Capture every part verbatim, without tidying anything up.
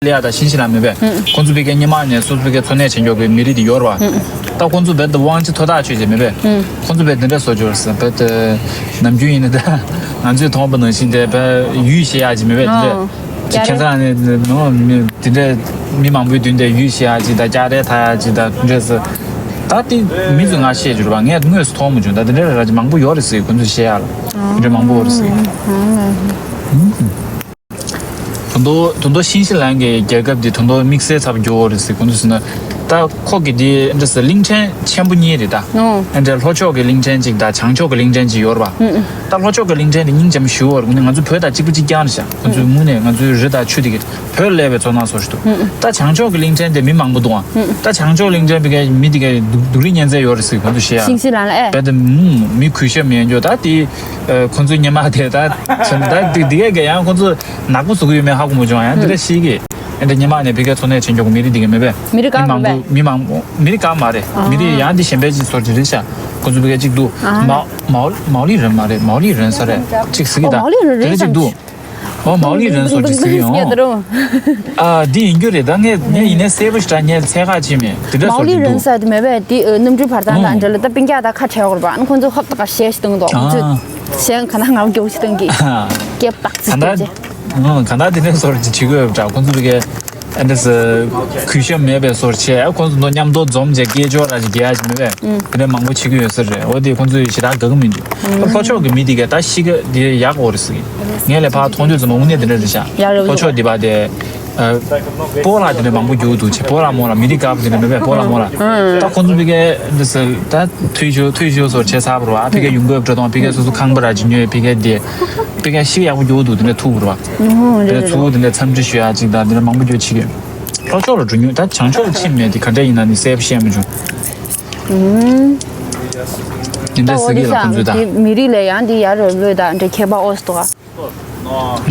ལི་ཡ་དང་ཤིན་ཤི་ལ་མེད་པས། ཁོང་ཚོ་ཕ་གིའི་སྔོན་མ་ནས་སོ་སོ་ཕ་གིའི་འཚོ་གནས་བྱེད་མགྱོགས་པའི་མི་རིགས་དེ་ཡོད་རེད་བ། ད་ཁོང་ཚོ་རྦད་དེ་དབང་ཆ་མཐོ་ཐག་ཆོད་ཅིག་མེད་པས། ཁོང་ཚོ་རྦད་དེ་འདི་འདྲ་བཟོ་འགྱུར་ཟེར་རྦད་དེ་ནམ་རྒྱུན་ཡིན་ན་ད་ང་ཚོས་མཐོང་བ་ནང་བཞིན་དེ་བས་ཡུས་བཤད་ཡག་ཅིག་མེད་པས། དེ་འདྲ་ཨོ། ཅིག་ཁྱད་མཚར་ནས་ནོ་མི་དེ་འདྲ་མི་མང་པོའི་མདུན་དེ་ཡུས་བཤད་ཡག་ཅིག་དང་སྐྱག་རལ་ཐག་ཡག་ཅིག་དང་དེ་འདྲ་ཟེར། ད་དེ་མི་ཚོས་ང་བཤད་རྒྱུ་རེད་བ། ངས་དངོས་སུ་མཐོང་མ་བྱུང་། ད་དེ་འདྲ་ར་ཅིག་མང་པོ་ཡོད་རེད་ཟེར། ཁོང་ཚོས་བཤད་ཡག་ལ་དེ་འདྲ་མང་པོ་ཡོད་རེད་ཟེར། ད་དུང་ད་དུང་ཤིན་ཤི་ལན་གྱི་རྒྱལ་ཁབ་འདི་ད་དུང་དམིགས་བསལ་ཚབས་སྐྱོ་བོ་རེད་ཟེར། ཁོང་ཚོ་ཟེར་ན་ད་ཁོ་གི་འདི་འདྲ་ཟེར་གླིང་ཕྲན་ཆེན་པོ་གཉིས་རེད་ད། ཨོ། འདྲ་ལྷོ་ཕྱོགས་ཀྱི་གླིང་ཕྲན་གཅིག་དང་བྱང་ཕྱོགས་ཀྱི་གླིང་ཕྲན་གཅིག་ཡོད་རེད་པ། ཨུ་ཨུ། ད་ལྷོ་ཕྱོགས་ཀྱི་གླིང་ཕྲན་དེ་སྙིང་རྗེ་མོ་ཞེ་པོ་རེད། ང་ཚོ་བོད་དང་གཅིག་པ་གཅིག་རྐྱང་རེད་ཤག་ཁོང་ཚོའི་དངོས་གནས་ང་ཚོའི་རི་དང་ཆུ་དེ་གི་བོད་སླེབས་པའི་ཚོར་སྣང་བཟོ་ཞིག་འདུག་ད་བྱང་ཕྱོགས་ཀྱི་གླིང་ཕྲན་དེ་མི་མང་པོ་འདུག་ཨང་། ད་བྱང་ཕྱོགས་གླིང་ཕྲན་བི་གའི་མི་དེ་གའི་སྡུག་སྡུག་རུས་གཉན་ཚད་ཡོད་རེད་ཟེར་ཁོང་ཚོ་བཤད་ཡ། ཤིང་སི་ལན་ལ་ཨེ། བས་དེ་མི་གུས་ཞབས་མེད་འགྱོ། ད་དེ་ཁོང་ཚོའི་སྔོན་མ་དེ་ད་ད་དེ་དེ་གའི་གའི་ཡང་ཁོང་ཚོ་ནག་པོ་བཟོ་གི་ཡོད་མེད་ཧ་གོ་མ་བྱུང་། ཡང་དེ་འདྲ་ཤེས་ཀི། ཨེ་འདྲ་སྔོན་མ་ནས་བི་གའི་འཚོ་གནས་བྱེད་མགྱོགས་མི་རིགས་དེ་གའི་མེད་པས། མི་རིགས་གང་མང་པོ་མི་མང་པོ་མི་རིགས་གང་མ་རེད། མི་རིགས་ཡང་དེ་གཞན་པའི་ཅིག་ཚོར་དེ་རེད་ཤག་ཁོང་ཚོ་བི་གའི་གཅིག་འདུག་མའོ་མའོ་ལི་རན་མ་རེད། མའོ་ལི་རན་ས་རེད་ཅིག་ཟེར་གི། ད་མའོ་ལི་རན་དེ་རེད་ཅིག་འདུག་ཨོ་མའོ་ལི་རན་སོགས་ཀྱི་ཟེར་ཡོང་། ཨ་འདི་ཡིན་རྒྱུ་རེད། ད་ངས་ངས་ཡིན་ནའི་གསལ་པོ་ཞིག་འདྲ་ངས་ཚད་ཁག་ཅིག་མེད་དེ་འདྲ་མའོ་སོགས་ལི་ཀྱི་རན་འདུག་ས་དེ་མེད་པས། དེ་གནམ་གྲུའི་བར་ཐང་དང་འབྲེལ་ལ་ད་སྤུན་ཀྱག་ད་ཁ་བྲལ་བར་བ་ཨ་ཁོང་ཚོ་ཧོབ་ཏེ་ག་གཞས་ཤིག་བཏང་འདུག་ཁོང་ཚོས་གཞས་ག་ན་ངར་སྐྱོ་ཞིག་བཏང་གི་སྐད་པག་ཙིག་ག་ད་སྐད་ཅེ། ཨང་ག་ད་དེ་འདྲ་སོགས་ཀྱི་བྱེད་དགོས་འདྲ། ཁོང་ཚོ་བི་གའི་ཨ་འདྲ་ས་གུས་ཞབས་མེད་པའི་སོར་ཆེ། ཁོང་ཚོ་མཉམ་དུ་འཛོམས་བྱས་སྐད་ཅོར་ར་ཅིག་རྒྱག་ཡ་ཅིག་མེད་པས། དེ་འདྲ་མང་པོ་བྱེད་ཀྱི་ཡོད་ས་རེད། འོ་དེ་ཁོང་ཚོས་ཞེ་དྲག་དགའ་གི་མི་འདུག་ལྷོ་ཕྱོགས་ཀྱི་མི་དེ་གས་ད་ཤི་ག་དེ་ཡག་འོ་རེད་ཟེར་གི། ངས་ལས་ཕར་མཐོང་དུས་ཙམ་པ་དངོས་གནས་དེ་འདྲ་རེད་ཤག་ཡག་རེད། ལྷོ་ཕྱོགས་དེ་པ་དེ་སྤོ་ལགས་དེ་འདྲ་མང་པོ་རྒྱུག་འདུག་ཅེ། སྤོ་ལགས་མོ་ལགས་མི་རིགས་དཀར་པོ་དེ་འདྲ་མེད་པས། སྤོ་ལགས་མོ་ལགས་ད་ཁོང་ཚོ་བི་གའི་འདི་ཟེར་ད་འཐུས་ཤོར་འཐུས་ཤོར་སོར་བྱས་ཚར་བ་རེད་བ། བི་གའི་ཡོང་འབབ་འགྲོ་སྟངས་བི་གའི་སོ་སོ་ཁང་པ་ར་ཅིག་ཉོས་བི་གའི་དེ་བི་གའི་ཤི་ག་ཡག་པོ་རྒྱུག་འདུག་དེ་འདྲ་ཐུག་པ་རེད་བ། དེ་འདྲ་ཚུར་དེ་འདྲ་འཚམས་འདྲི་ཞུ་ཡ་ཅིག་དང་དེ་འདྲ་མང་པོ་རྒྱུག་བྱེད་ཀྱི་ཡོད། ལྷོ་ཕྱོགས་ལ་འགྲོ་མྱོང་། ད་བྱང་ཕྱོགས་ལ་ཕྱིན་མེད་དེ་ག་འདྲ་ཡིན་ན་ནི་གསལ་པོ་ཤེས་མ་བྱུང་། ཨུམ། དེ་འདྲ་ཟེར་གི་ལ་ཁོང་ཚོས་ད། དེ་མི་རིགས་ལ་ཡང་འདི་ཡར་རོལ་ལོས་ད་འདྲ་ཁྱད་པར་ཨོ་སི་ཏོ་ག་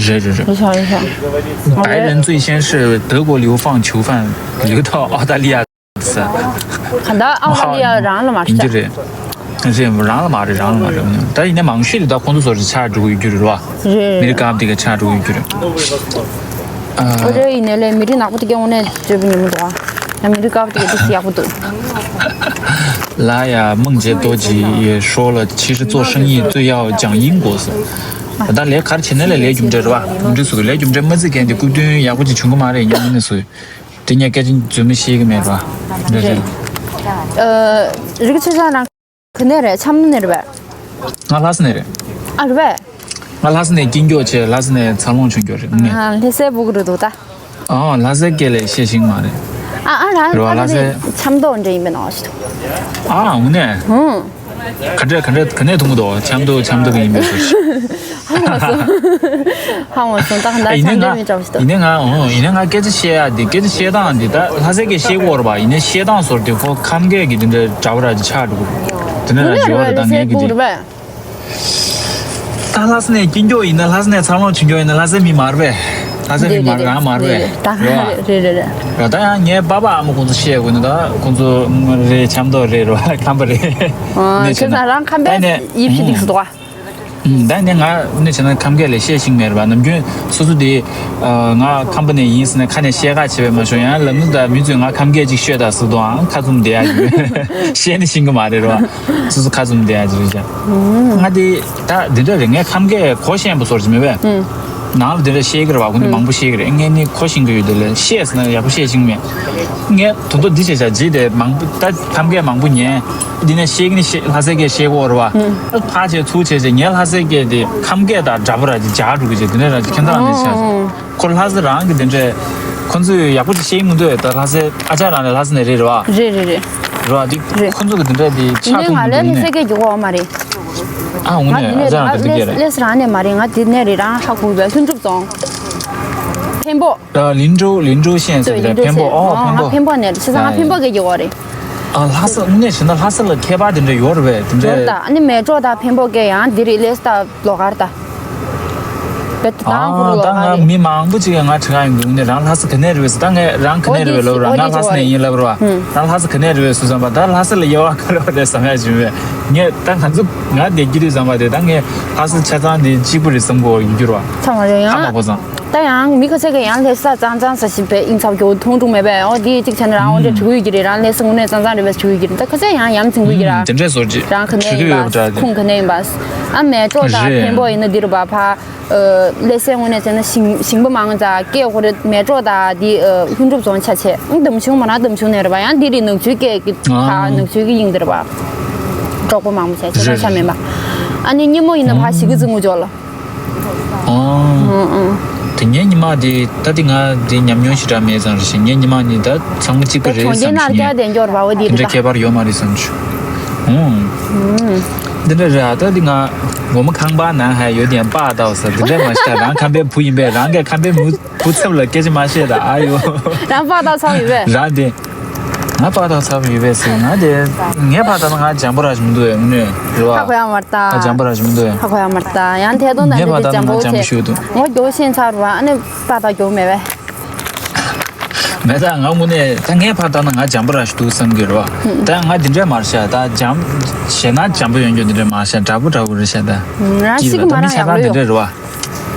རེད་རེད་རེད། རེད་ཤག་རེད་ཤག 白人最先是德国流放囚犯流到澳大利亚的。 ག་ད་ཨ་ཧ་ལི་ཡ་རང་ལ་མ་ཡིན་རེད། རེད་རང་ལ་མ་རེད། རང་ལ་མ་རེད། ད་ཡིན་ན་མང་ཤོས་དེ་ད་ཁོང་ཚོ་ཚོར་ཆགས་འགྲོ་གི་ཡོད་རྒྱུ་རེད་བ། རེད་མི་རིགས་རེད། སྐབས་དེ་ག་ཆགས་འགྲོ་གི་ཡོད་རྒྱུ་རེད། ཨ་རེད། ཡིན་ནའི་ལས་མི་རིགས་ནག་པོ་དེ་ག་དངོས་གནས་སྤྱོད་པ་ཉེས་པོ་འདུག་ཨ་ཡང་མི་རིགས་དཀར་པོ་དེ་ག་དེ་ཡག་པོ་འདུག 来呀，梦洁多吉也说了，其实做生意最要讲因果是。ད་ལས་ག་རེ་བྱེད་ན་ལས་ལས་རྒྱུ་འབྲས་རེད་བ། རྒྱུ་འབྲས་སུ་ལས་རྒྱུ་འབྲས་མ་བརྩི་མཁན་དེ་སྐུ་དོན་ཡག་པོ་ཅིག་བྱུང་གི་མ་རེད། ཉམས་ནས་སུ། དེ་ངས་སྐད་ཆ་རྫུན་མ་བཤད་གི་མེད་ར། རེད་རེད། ཨ། རིག་ཆོས་ཅང་རང་ག་ནས་རེད། ཆབ་མདོ་ནས་རེད་པས། ང་ལྷ་ས་ནས་རེད། ཨ་རེད་པས། ང་ལྷ་ས་ནས་སྐྱིད་མགྱོགས་བྱས་ལྷ་ས་ནས་འཚར་ལོངས་བྱུང་མགྱོགས་རེད་ངས། ཨ་ལྷ་སའི་སྤུ་གུ་རེད་འདུག་ད། ཨ་ལྷ་སའི་སྐད་ལས་བཤད་ཤེས་མ་རེད། ཨ་ཨ་རང་རེད་བ་ལྷ་ལྷ་སའི་སའི་ཆབ་མདོ་འདྲ་ཡིན་པའི་ནང་ཞིག་འདུག་ཨ་འུ་ནས། ཧུང་། ག་འདྲས་ག་འདྲས་ག་ནས་ཐུང་གི་འདུག་ཆབ་མདོ་ཆབ་མདོ་གི་ཡིན་པའི་ཚུལ། ཧ་མ་སོང་། ཧ་མ་སོང་། ད་ག་ད་ཡིན་ནའི་ཆང་འདྲེ་མི་འདྲ་བ་ཞིག་འདུག་ཡིན་ནའི་ང་ཨོ་ཡིན་ནའི་ང་སྐད་ཆ་བཤད་ཡ་འདི་སྐད་ཆ་བཤད་སྟངས་འདི་ད་ལྷ་སའི་སྐད་བཤད་ཀྱི་ཡོད་རེད་པ། ཡིན་ནའི་བཤད་སྟངས་ཟོར་འདི་ཁོ་ཁམས་སྐད་ཀྱི་འདི་འདྲ་འདྲ་བོ་ར་ཅིག་ཆགས་འགྲོ་གི་འདུག་དེ་འདྲ་ར་ཅིག་ཡོད་རེད། ད་ངས་གི་འདི་ད་ལྷ་སའི་ནས་སྐྱིད་མགྱོགས་ཡིན་ན་ལྷ་སའི་ནས་འཚར་ལོངས་བྱུང་མགྱོགས་ཡིན་ན་ལྷ་སའི་མི་མ་རེད་པས། ལྷ་སའི་མི་མ་རེད། རང་མ་རེད་པས། རེད་རེད་རེད། རེད་ད་ཡང་ངའི་པ་ཕ་ཨ་མ་ཁོང་ཚོ་བཤད་དགོས་ན་ད་ཁོང་ཚོ་རེད་ཆབ་མདོ་རེད་རེད་བ། ཁམས་པ་རེད། ཨ་ཁྱེད་ཚང་རང་ཁམས་པའི་ཡིབ་ཤི་འདུག་སུ་འདུག་ག་ད་ནི་ང་ནི་བྱས་ན་ཁམས་སྐད་ལས་བཤད་ཤེས་མེད་རེད་པ། ནམ་རྒྱུན་སོ་སོ་དེ་ང་ཁམས་པ་ནས་ཡིན་ཟེར་ནས་ཁ་ནས་བཤད་ཁ་བྱས་པས་མ་ཤོང་། ཡང་ལམ་ནུ་ད་མི་ཚོས་ང་ཁམས་སྐད་ཅིག་ཤོད་ད་ཟེར་དུའང་ཁ་བཙུམ་བསྡད་ཡ་ཡོད། བཤད་ནི་ཤེས་གི་མ་རེད་རེད་པ། སོ་སོ་ཁ་བཙུམ་བསྡད་ཡ་ཅིག་རེད་ཤག་ང་དེ་ད་འདི་འདྲ་རེད། ངས་ཁམས་སྐད་གོ་ཤེས་པ་ཚོར་གྱི་མེད་པས། ནང་ལ་འདི་འདྲ་བཤད་གི་རེད་པ། ཁོང་ཚོ་མང་པོ་བཤད་གི་རེད། ངས་ནི་གོ་ཤེས་གི་ཡོད། དེ་ལས་བཤད་ཟེར་ན་ཡག་པོ་བཤད་ཤེས་གི་མེད། ངས་ད་དུང་འདི་བྱས་བྱས་རྗེས་དེ་མང་པོ་ད་ཁམས་སྐད་མང་པོ་ཉན། འདི་ནས་བཤད་ཀྱི་ནི་བཤད་ལྷ་སའི་སྐད་བཤད་ཀྱི་ཡོད་རེད་པ། ཨ་ཕར་བྱས་ཚུར་བྱས་བྱས་ངའི་ལྷ་སའི་སྐད་དེ་ཁམས་སྐད་དང་འདྲ་པོ་ར་ཅིག་སྦྱར་འགྲོ་གི་བྱས། དེ་འདྲ་ར་ཅིག་ཁྱད་མཚར་ནས་ཆགས་སོང་། ཁོ་ལྷ་ས་རང་གི་དེ་འདྲས་ཁོ་ཚོས་ཡག་པོ་ཅིག་བཤད་ཀྱི་མི་འདུག་ད་ལྷ་སའི་ཨ་ཅག་རང་ནས་ལྷ་ས་ནས་རེད་རེད་པ། རེད་རེད་རེད། རེད་པ། འདི་ཁོ་ཚོ་གི་དེ་འདྲས་དེ་ཆགས་ཐུབ་མི་འདུག་ནས། ང་ལྷ་སའི་སྐད་རྒྱག་གི་ཡོད་མ་རེད། ཨ་འོ་ནས་ཨ་ཅག་རང་གི་དེ་འདྲས་རེད། ལྷ་ས་རང་ནས་མ་རེད། ང་དེ་ནས་རེད། རང་ཧ་གོ་བའི་ལྷུན་གྲུབ་རྫོང་། འཕན་པོ། ལིན་ཀྲོའུ་ལིན་ཀྲོའུ་ཤན་ཟེར་གི་རེད། འཕན་པོ། ཨོ་འཕན་པོ། ང་འཕན་པོ་ནས་རེད། བྱས་ཙང་ང་འཕན་པོ་སྐད་རྒྱག་གི་ཡོད་རེད། ཨ་ལྷ་ས་དངོས་གནས་བྱས་ན་ལྷ་ས་ལ་ཁྱད་པར་དེ་འདྲ་ཡོད་རེད་པས། དེ་འདྲ་ཡོད་རེད་ད། ཨ་ནི་མལ་གྲོ་དང་འཕན་པོ་སྐད་ཡང་འདི་རེད། ལྷ་ས་ལོགས་ཀ་རེད་ད། བེད་དང་ཧུ་རུ་ལོགས་ཀ་རེད། ཨ་ད་ང་མི་མང་པོ་ཅིག་གིས་ང་དྲི་བ་ཡོང་གི་འདུག་ནས་རང་ལྷ་ས་ག་ནས་རེད་པས་ཟེར། ད་ངས་རང་ག་ནས་རེད་པས་ལབ་ར། ང་ལྷ་ས་ནས་ཡིན་ལབ་ར། རང་ལྷ་ས་ག་ནས་རེད་པས་ཟེར་བསམ་པ། ད་ལྷ་ས་ལ་དབྱེ་བ་ག་རེ་ཡོད་རེད་བསམ་ཡ་ཅིག་མེད་པས། ངས་ད་ང་ཚོ་ང་བསྡད་ཀྱི་རེད་བསམ་པ་དེ། ད་ངས་ལྷ་ས་ཆ་ཚང་འདི་གཅིག་པུ་རེད་བསམ་གི་ཡོད་རྒྱུ་རེད་པ། ཚང་མ་རེད། ཡང་ཧ་མ་གོ་ཙང་། ད་ཡང་མི་ཁ་ཤས་ཀྱིས་ཡང་ལྷ་ས་གཙང་གཙང་ཟེར་བཞིན་པའི་ཨིན་ཚབ་རྒྱུ་མཐོང་གྲུང་མེད་པས། ཨོ་འདི་གཅིག་བྱས་ན་རང་ཨོ་འདྲ་བྲིས་ཡོད་ཀྱི་རེད། རང་ལྷ་ས་དངོས་གནས་གཙང་གཙང་རེད་པས་བྲིས་ཡོད་ཀྱི་རེད། ད་ཁ་ཤས་ཡང་ཡ་མཚན་གྱི་རང་དེ་འདྲས་བཟོ་རྒྱུ་རང་ག་ནས་ཡིན་པ་ཁུངས་ག་ནས་ཡིན་པ། ཨ་མལ་གྲོ་དང་རེད། འཕན་པོ་ཡིན་ན་འདི་རུ་བ་ཕ། ལྷ་སའི་དངོས་གནས་བྱས་ན་ཞིང་ཞིང་པ་མང་ཙག་སྐད་ཧོ་རེད། མལ་གྲོ་དང་འདི་ལྷུན་གྲུབ་རྫོང་ཆ་ཆེ་འདམ་ཆུང་མ་ན་འདམ་ཆུང་ནས་རེད་བ། ཡང་འདི་རི་ནག་ཆུའི་སྐད་ཀྱི་ཕ་ནག་ཆུའི་གི་ཡིན་འདི་རུ་བ། གྲོགས་པོ་མང་པོ་བྱས་ཆེ་ས་ཆ་མེད་པ། ཨ་ནི་སྙེ་མོ་ཡིན་ན་ཕ་ཞིག་གི་རྫི་ངུ་ཅོག་ལ། ཨོ། ཨང་ཨང་། དེ་ངའི་ཉི་མ་དེ་ད་དེ་ང་དེ་ཉམས་མྱོང་ཞེ་དྲག་མེད་ཙང་རེད་ཤག་ངའི་ཉི་མ་ནི་ད་ཚང་མ་གཅིག་པ་རེད་བསམ་ཞིག་ངས་དེ་འདྲ་ཁྱད་པར་ཡོད་མ་རེད་བསམ་ཞིག་ཨོ། འདི་འདྲ་རེད་ཨ། ད་དེ་ང་ངོ་མ་ཁང་པ་ནང་ཧ་ཡོད་དེ་ཡང་པགས་བཏགས་ས་དེ་འདྲ་མ་ཤེས། རང་ཁང་པའི་བུ་ཡིན་པས་རང་གི་ཁང་པའི་མུ་བུ་ཚབ་ལ་སྐད་ཆ་མ་བཤད་ད་ཨ་ཡོ། རང་པགས་བཏགས་ཚར་ཡོད་པས། རང་དེ། ང་པགས་བཏགས་ཚར་ཡོད་པས་ཟེར་ང་དེ། ངས་པགས་བཏགས་ན་ང་འཇམ་པོ་ར་ཞིག་མི་འདུག་ཨེ་དངོས་གནས་རེད་བ། ཧ་གོ་ཡ་མ་རེད་ད། ང་འཇམ་པོ་ར་ཞིག་མི་འདུག་ཨེ། ཧ་གོ་ཡ་མ་རེད་ད། ཡང་ཐད་གཏོང་དང་ངས་པགས་འདི་བཏགས་ན་འཇམ་པོ་ང་འཇམ་པོ་ཆེ། ཞིག་འདུག་ངོ་རྒྱོབ་ཤེས་ཚར་བ་ཨ་ནི་པགས་བཏགས་རྒྱོབ་མེད་པས། མེད་ད་ང་དངོས་གནས་ད་ངས་ཕར་བལྟས་ན་ང་འཇམ་པོ་ར་ཞིག་འདུག་བསམ་གྱི་རེད་བ། ད་ང་འདི་འདྲས་མ་རེད་ཤག་ད་འཇམ། ཞེད་སྣང་འཇམ་པོ་ཡོང་རྒྱུ་འདི་འདྲས་མ་རེད་ཤག་འདྲ་པོ་འདྲ་པོ་རེད་ཤག་ད། རང་ཅིག་ཤི་གི་ད་མ་མི་རང་ཆ་ཡག་ཚང་ལོས་འདི་ཡོད། འདྲས་རེད་བ།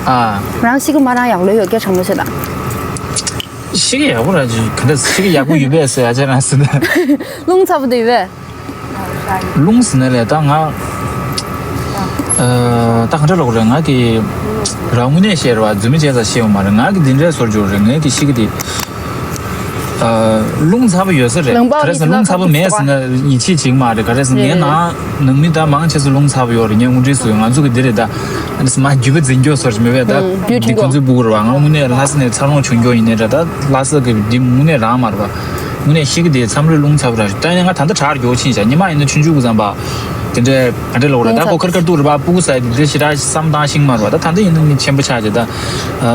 ཨ། རང་ཤི་གི་མ་རང་ཡག་ལོས་ཡོད་སྐད་གྲགས་མོ་ཤེས་ད། ཤི་གི་ཡག་པོ་ར་ཅིག་ག་འདྲས་ཤི་གི་ཡག་པོ་ཡོད་པས་ཟེར་ཡ་ཆ་རང་ཟེར་ན། རླུང་ཚ་པོ་འདི་ཡོད་པས། རླུང་ཟེར་ན་ལས་ད་ང་། ཨ། ད་ག་འདྲ་ལབ་དགོས་རེད། ང་གི་རང་དངོས་གནས་བཤད་རེད་བ། རྫུན་མ་བྱས་ཙང་བཤད་ཡོད་མ་རེད། ང་གི་འདི་འདྲའི་བཟོ་འཇོག་རེད། ངའི་གི་ཤི་གི་དེ། ཨ། རླུང་ཚ་པོ་ཡོད་ས་རེད། ག་རེ་ཟེར་ན་རླུང་ཚ་པོ་མེད་ཟེར་ན་ཡིད་ཆེས་བྱེད་ཀྱི་མ་རེད། ག་རེ་ཟེར་ན་ངའི་ནང་ནང་མི་ད་མང་ཆེ་ཚོ་རླུང་ཚ་པོ་ཡོད་རེད། ངས་དངོས་འབྲེལ་སུ་ང་ཚོ་གི་འདི་རེད་ད། ཨ་ནི་མ་རྒྱུད་པ་འཛིན་སྐྱོང་སོར་མེད་པས་ད། འདི་ཁོང་ཚོའི་སྤུ་གུ་རེད་བ། ང་དངོས་གནས་ལྷ་ས་ནས་འཚར་ལོངས་བྱུང་རྒྱུ་ཡིན་ནའི་འདྲ་ད་ལྷ་ས་གི་འདི་དངོས་གནས་རང་མ་རེད་བ། དངོས་གནས་ཤི་གི་དེ་མཚམས་རེ་རླུང་ཚ་པོ་ར་ཞིག་ད་ཡིན་ན་ང་ད་ལྟ་དྲག་རྒྱུ་ཕྱིན་བཞག་ཉི་མ་ཡིན་ན་ཆུང་ཆུང་གི་ཙམ་པ། དེ་འདྲའི་ག་འདྲ་ལབ་དགོས་རེད། ད་ཁོ་ཁར་ཁར་ཐུག་རེད་པ། སྤུ་གུ་ཟེར་དེ་འདྲ་ཞེ་དྲག་བསམ་བཏང་ཤེས་ཀྱི་མ་རེད་པ། ད་ད་ལྟ་ཡིན་ན་ནི་ཆེན་པོ་ཆགས་བྱས་ད།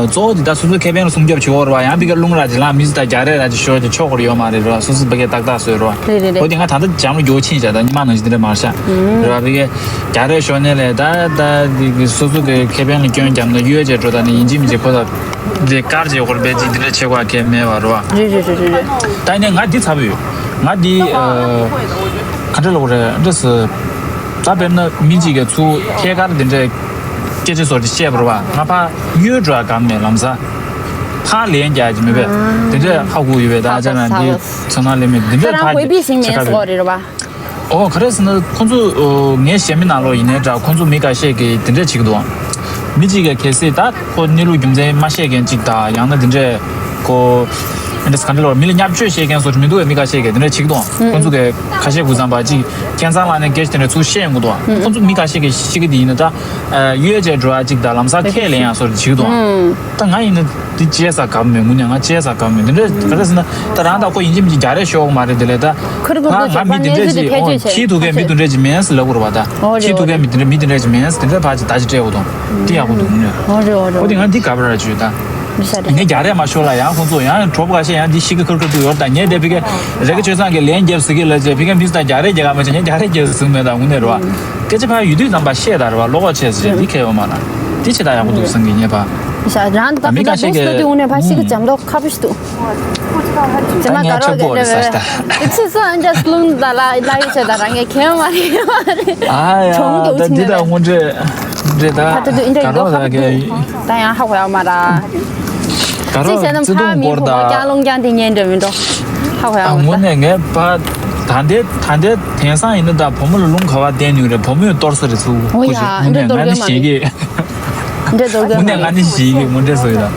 གཙོ་བོ་དེ་ད་སོ་སོའི་ཁེ་ཕན་ལ་སྲུང་སྐྱོབ་བྱེད་དགོས་རེད་པ། ཡང་ཕ་གིར་རླུང་ར་ཅིག་ལངས་མི་ཚོ་ད་རྒྱག་རེས་ར་ཅིག་ཤོར་ཏེ་ཆོག་གི་ཡོད་མ་རེད་ར། སོ་སོ་ཕ་གིར་ཏག་ཏག་བཟོས་ར། རེད་རེད་རེད། འོ་དེ་ང་ད་ལྟ་འཇམ་རུ་རྒྱུ་ཕྱིན་བྱས་ད་ཉི་མ་ནང་བཞིན་དེ་འདྲ་མ་རེད་ཤག་རེད་པ། ཕ་གིར་རྒྱག་རེས་ཤོར་ནས་ལས་ད་ད་དེ་གི་སོ་སོ་གི་ཁེ་ཕན་ལ་སྐྱོན་བརྒྱབ་ན་གཡོལ་བྱས་འགྲོ་ད་ནི་ཡིན་གཅིག་མིན་གཅིག་ཁོ་ད་དེ་དཀར་བྱས་ཧོར་སྦས་ཅིག་དེ་འདྲ་བྱེད་དགོས་ཁེ་མེད་པ་རེད་པ། རེད་རེད་རེད་རེད་རེད། ད་ཡིན་ནའི་ང་འདི་ཚ་པོ་ཡོད། ང་འདི་ཨ། ག་འདྲ་ལབ་དགོས་རེད་འདྲ་ཟེར། ད་དཔེར་ན་མི་གཅིག་གིས་ཚུར་ཐད་ཀར་དེ་འདྲའི་སྐད་ཆ་བཟོ་ཅིག་བཤད་པ་རེད་པ། ང་ཕར་གཡོལ་འགྲོ་ཡ་དགའ་མེད་ལམ་སང་། ཕར་ལན་རྒྱག་གི་མེད་པས། དེ་འདྲས་ཧ་གོ་ཡོད་པས། ད་ཨ་ཅག་རང་འདི་ཚོ་ནང་སླེབས་མེད་འདི་འདྲས་ཕར་གྱི་ཆ་ཁ་བས། ཨོ་ག་རེ་ཟེར་ན་ཁོང་ཚོ་ངའི་གཞས་མི་ནང་ལོགས་ཡིན་ནའི་འདྲ་ཁོང་ཚོ་མི་ཁ་ཤས་ཀྱིས་དེ་འདྲས་བྱེད་ཀྱི་འདུག་མི་གཅིག་གིས་གལ་སྲིད་ད་ཁོ་གནས་ལུགས་རྒྱུ་མཚན་མ་བཤད་མཁན་གཅིག་དང་ཡང་ན་དེ་འདྲས་ཁོ་ཨ་འདྲས་ག་འདྲ་ལབ་མི་ལ་བརྙས་བཅོས་བཤད་མཁན་སོགས་མི་འདུག་བས། མི་ཁ་ཤས་ཀྱིས་དེ་འདྲས་བྱེད་ཀྱི་འདུག་ཁོང་ཚོ་གིས་ཁ་ཤས་ཀྱིས་བསམ་པ་གཅིག་ཁྱད་མཚར་ལ་ནས་སྐད་ཆ་དེ་འདྲས་ཚུར་བཤད་ཡོང་གི་འདུག་ཁོང་ཚོ་མི་ཁ་ཤས་ཀྱིས་ཤི་གི་དེ་ཡིན་ན་ད་གཡོལ་བྱས་འགྲོ་བ་གཅིག་དང་ལམ་སང་ཁས་ལེན་ཡ་སོགས་བྱེད་ཀྱི་འདུག་ད་ང་ཡིན་ན་འདི་བྱས་ས་དགའ་མེད། དངོས་གནས་ང་བྱས་ས་དགའ་མེད། འདི་འདྲ་ག་རེ་ཟེར་ན་ད་རང་དང་ཁོ་ཡིན་གཅིག་མིན་གཅིག་རྒྱག་རེས་ཤོར་གི་མ་རེད། དེ་ལས་ད་ཁུར་ཁུར་ང་ཁུར་ང་མི་འདི་འདྲ་ཅིག་ཁྱི་ཐུག་མཁན་མི་འདི་འདྲ་ཅིག་མིན་ཟེར་ལབ་དགོས་རེད་པ། ད་ཨོ་རེད། ཁྱི་ཐུག་མཁན་མི་འདི་འདྲ་ཅིག་མིན་ཟེར་དེ་འདྲ་ཕར་ཅིག་ད་ཅིག་སྤྲད་དགོས་དང་དེ་ཡག་པོ་འདུག་ནས། ཨོ་རེད་ཨོ་རེད། ཨོ་དེ་ང་འདི་དགའ་པོ་ར་བྱོས་ད། ངས་རྒྱག་རེས་མ་ཤོར་ལ་ཡང་ཁོང་ཚོ་ཡང་གྲོགས་པོ་ཁ་ཤས་ཡང་འདི་ཤི་གི་ཁུར་ཁུར་ཐུག་ཡོད་ད། ངས་དེ་ཕི་གེ་རེ་ག་ཆོས་ཚང་གི་ལན་རྒྱབ་ཟེར་གི་ལ་ཅེ་ཕི་གེ་མི་ཚོ་ད་རྒྱག་རེས་རྒྱག་ག་མ་བྱས། ངས་རྒྱག་རེས་རྒྱབ་ཟེར་མེད་ད་དངོས་གནས་རེད་པ། སྐད་ཆ་ཕར་ཡོད་དུས་ཙམ་པ་བཤད་ད་རེད་པ། བློ་ཁོག་ཆེ་ཟེར་འདི་ཁེལ་ཡོད་མ་ན། འདི་བྱེད་ད་ཡག་པོ་འདུག་བསམ་གི་ངས་ཕ། ཤ་རང་ད་མི་ཁ་ཤས་ཀྱིས་དུས་དུས་དངོས་གནས་ཕ་ཤི་གི་འཇམ་མདོག་ཁ་པོ་ཞིག་འདུག་ཇ་མ་དགའ་རོགས་ག་འདྲ་བས། ཨི་ཚིག་སོ་ཨ་འདྲ་སླུང་ད་ལ་ལ་ཡི་བྱེད་ད་རང་ངས་ཁེལ་མ་རེད་མ་རེད། ཨ་ཡ་གྲོང་འདུག་ད་ཕྱིན་འདི་ད་མེད་དངོས་འབྲེལ་འདྲེ་ད་ད་ད་དུ་ཨིན་འདྲ་ཡིན་མདོག་ཁ་པོ་འདུག་ད་ཡང་ཧ་གོ་ཡ་མ་ར། ག་རོ་ཅི་བྱས་ན་བརྩེ་དུང་ཕ་མི་སྐོར་བུ་མོ་ཀྱང་རླུང་ཀྱང་དེ་ཉན་འདྲ་མི་འགྲོ། ཧ་གོ་ཡ་མ་ར། དངོས་གནས་ངས་ཕ་ད་འདྲེ་ད་འདྲེ་དེང་སང་ཡིན་ན་ད་བུ་མོ་ལ་རླུང་ག་བ་བསྟན་ནུས་རེད། བུ་མོས་གཏོར་ས་རེད་ཚུགས། ཨོ་ཡ་ཁུ་ཞིག་དངོས་གནས་ང་ནི་ཞེད་ཀི། འདྲེ་འདོར་དགོས་མ་རེད། དངོས་གནས་ང་ནི་ཞེད་ཀི་དངོས་འདྲེ་བཟོ་ཡི་ད། རེད་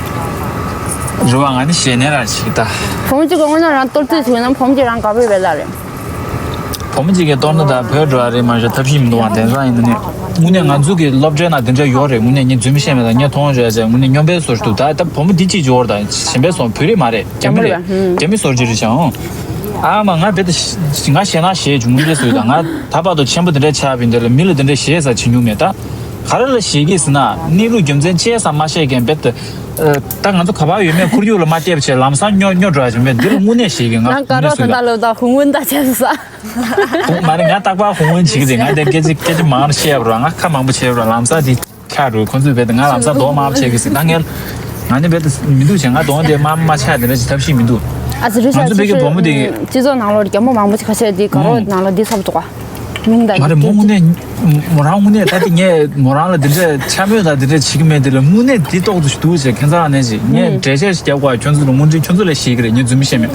བ། ང་ནི་ཞེད་ནས་ར་ཞིག་ད། བུ་མོ་གཅིག་གི་དངོས་གནས་རང་གཏོར་རྩིས་བྱུང་ན་བུ་མོ་གཅིག་རང་དགའ་པོ་ཡོད་པའི་ལ་རེད། བུ་མོ་གཅིག་གིས་གཏོར་ན་ད་བོད་འགྲོ་བ་རེད་མ་གཞི་ཐབས་ཤེས་མི་འདུག་བ། དེང་སང་ཡིན་ན་ནི་དངོས་གནས་ང་ཚོ་གི་སློབ་གྲྭའི་ནང་དེ་འདྲ་ཡོད་རེད། དངོས་གནས་ངས་རྫུན་མ་བཤད་མེད་ད། ངས་མཐོང་རེད་ཟེར་དངོས་གནས་སྨྱོན་པའི་བཟོ་ཞིག་འདུག་ད་ད་བུ་མོ་འདི་གཅིག་ཡོད་རེད་ད། གཞན་པའི་སོང་བོད་རིགས་མ་རེད། རྒྱ་མི་རེད་བ། རྒྱ་མི་བཟོ་རྒྱུ་རེད་ཤག་ཨང་། ཨ་མ་ང་རྦད་དེ་ང་ཞེད་སྣང་ཞེད་བྱུང་མི་འདྲ་བཟོས་ད། ང་ད་བར་དུ་ཆེན་པོ་དེ་འདྲ་ཆགས་པའི་འདི་ལ་མི་ལ་དེ་འདྲ་ཞེད་ས་བྱེད་མྱོང་མེད་ད། ག་རེ་ལ་ཞེད་ཀི་ཟེར་ན་གནས་ལུགས་རྒྱུ་མཚན་ཅི་ཡང་མ་ཤེས་མཁན་རྦད་དེ། ད་ང་ཚོ་ག་པར་ཡོད་མེད་ཁོར་ཡུག་ལ་མ་བལྟས་པ་བྱས་ལམ་སང་སྨྱོ་སྨྱོ་འགྲོ་ཡ་བྱུང་མེད་འདི་ལ་དངོས་གནས་ཞེད་ཀི་ང་ང་དངོས་གནས་དགའ་རོགས་ཟེར་ད་ད་ལོ་ད་ཧུང་ཝུན་ད་བྱས་ས། མ་རེད། ང་རྟག་པར་ཧུང་ཝུན་བྱེད་ཀི་རེད། ང་དེ་སྐད་ཆ་སྐད་ཆ་མང་རུ་བཤད་རོགས། ང་ཁ་མང་པོ་བྱས་རོགས། ལམ་སང་དེ་ཁྱག་རུ་ཁོང་ཚོས་རྦད་དེ་ང་ལམ་སང་གདོང་དམར་པོ་བྱེད་ཀི་ཟེར་ད། ངས་ང་ནི་རྦད་དེ་མི་འདུག་བྱས་ང་གདོང་དེ་དམར་མ་ཆགས་དེ་འདྲ་ཞིག་ཐབས་ཤེས་མི་འདུག་ཨ་ཙི་རུ་ང་ཚོ་ཤ་བོད་ཀྱི་ཤ་བུ་མོ་དེ་ཤ་སྤྱི་ཚོགས་ནང་ལོགས་རྒྱ་མོ་མང་པོ་ཞིག་ཁ་ཤས་དེ་དགའ་རོགས་ནང་ལ་འདི་ཚབ་འདུག་ག་མིང་དང་མ་རེད། མོ་དངོས་གནས་མོ་རང་དངོས་གནས་ད་དེ་ངས་མོ་རང་ལ་དེ་འདྲ་འཕྱ་སྨོད་དང་དེ་འདྲ་བྱེད་ཀྱི་མེད། དེ་ལ་དངོས་གནས་དེ་ཏོག་ཏུ་ཞིག་འདུག་ཅེས་ཁྱེད་ཚང་ནས་ཅིག་ངས་འགྲེལ་བཤད་ཞིག་རྒྱབ་དགོས། ཁྱོད་ཚོ་ལ་དངོས་འབྲེལ་ཁྱོད་ཚོ་ལ་ཤེས་ཀྱི་རེད། ངས་རྫུན་མ་བཤད་མེད།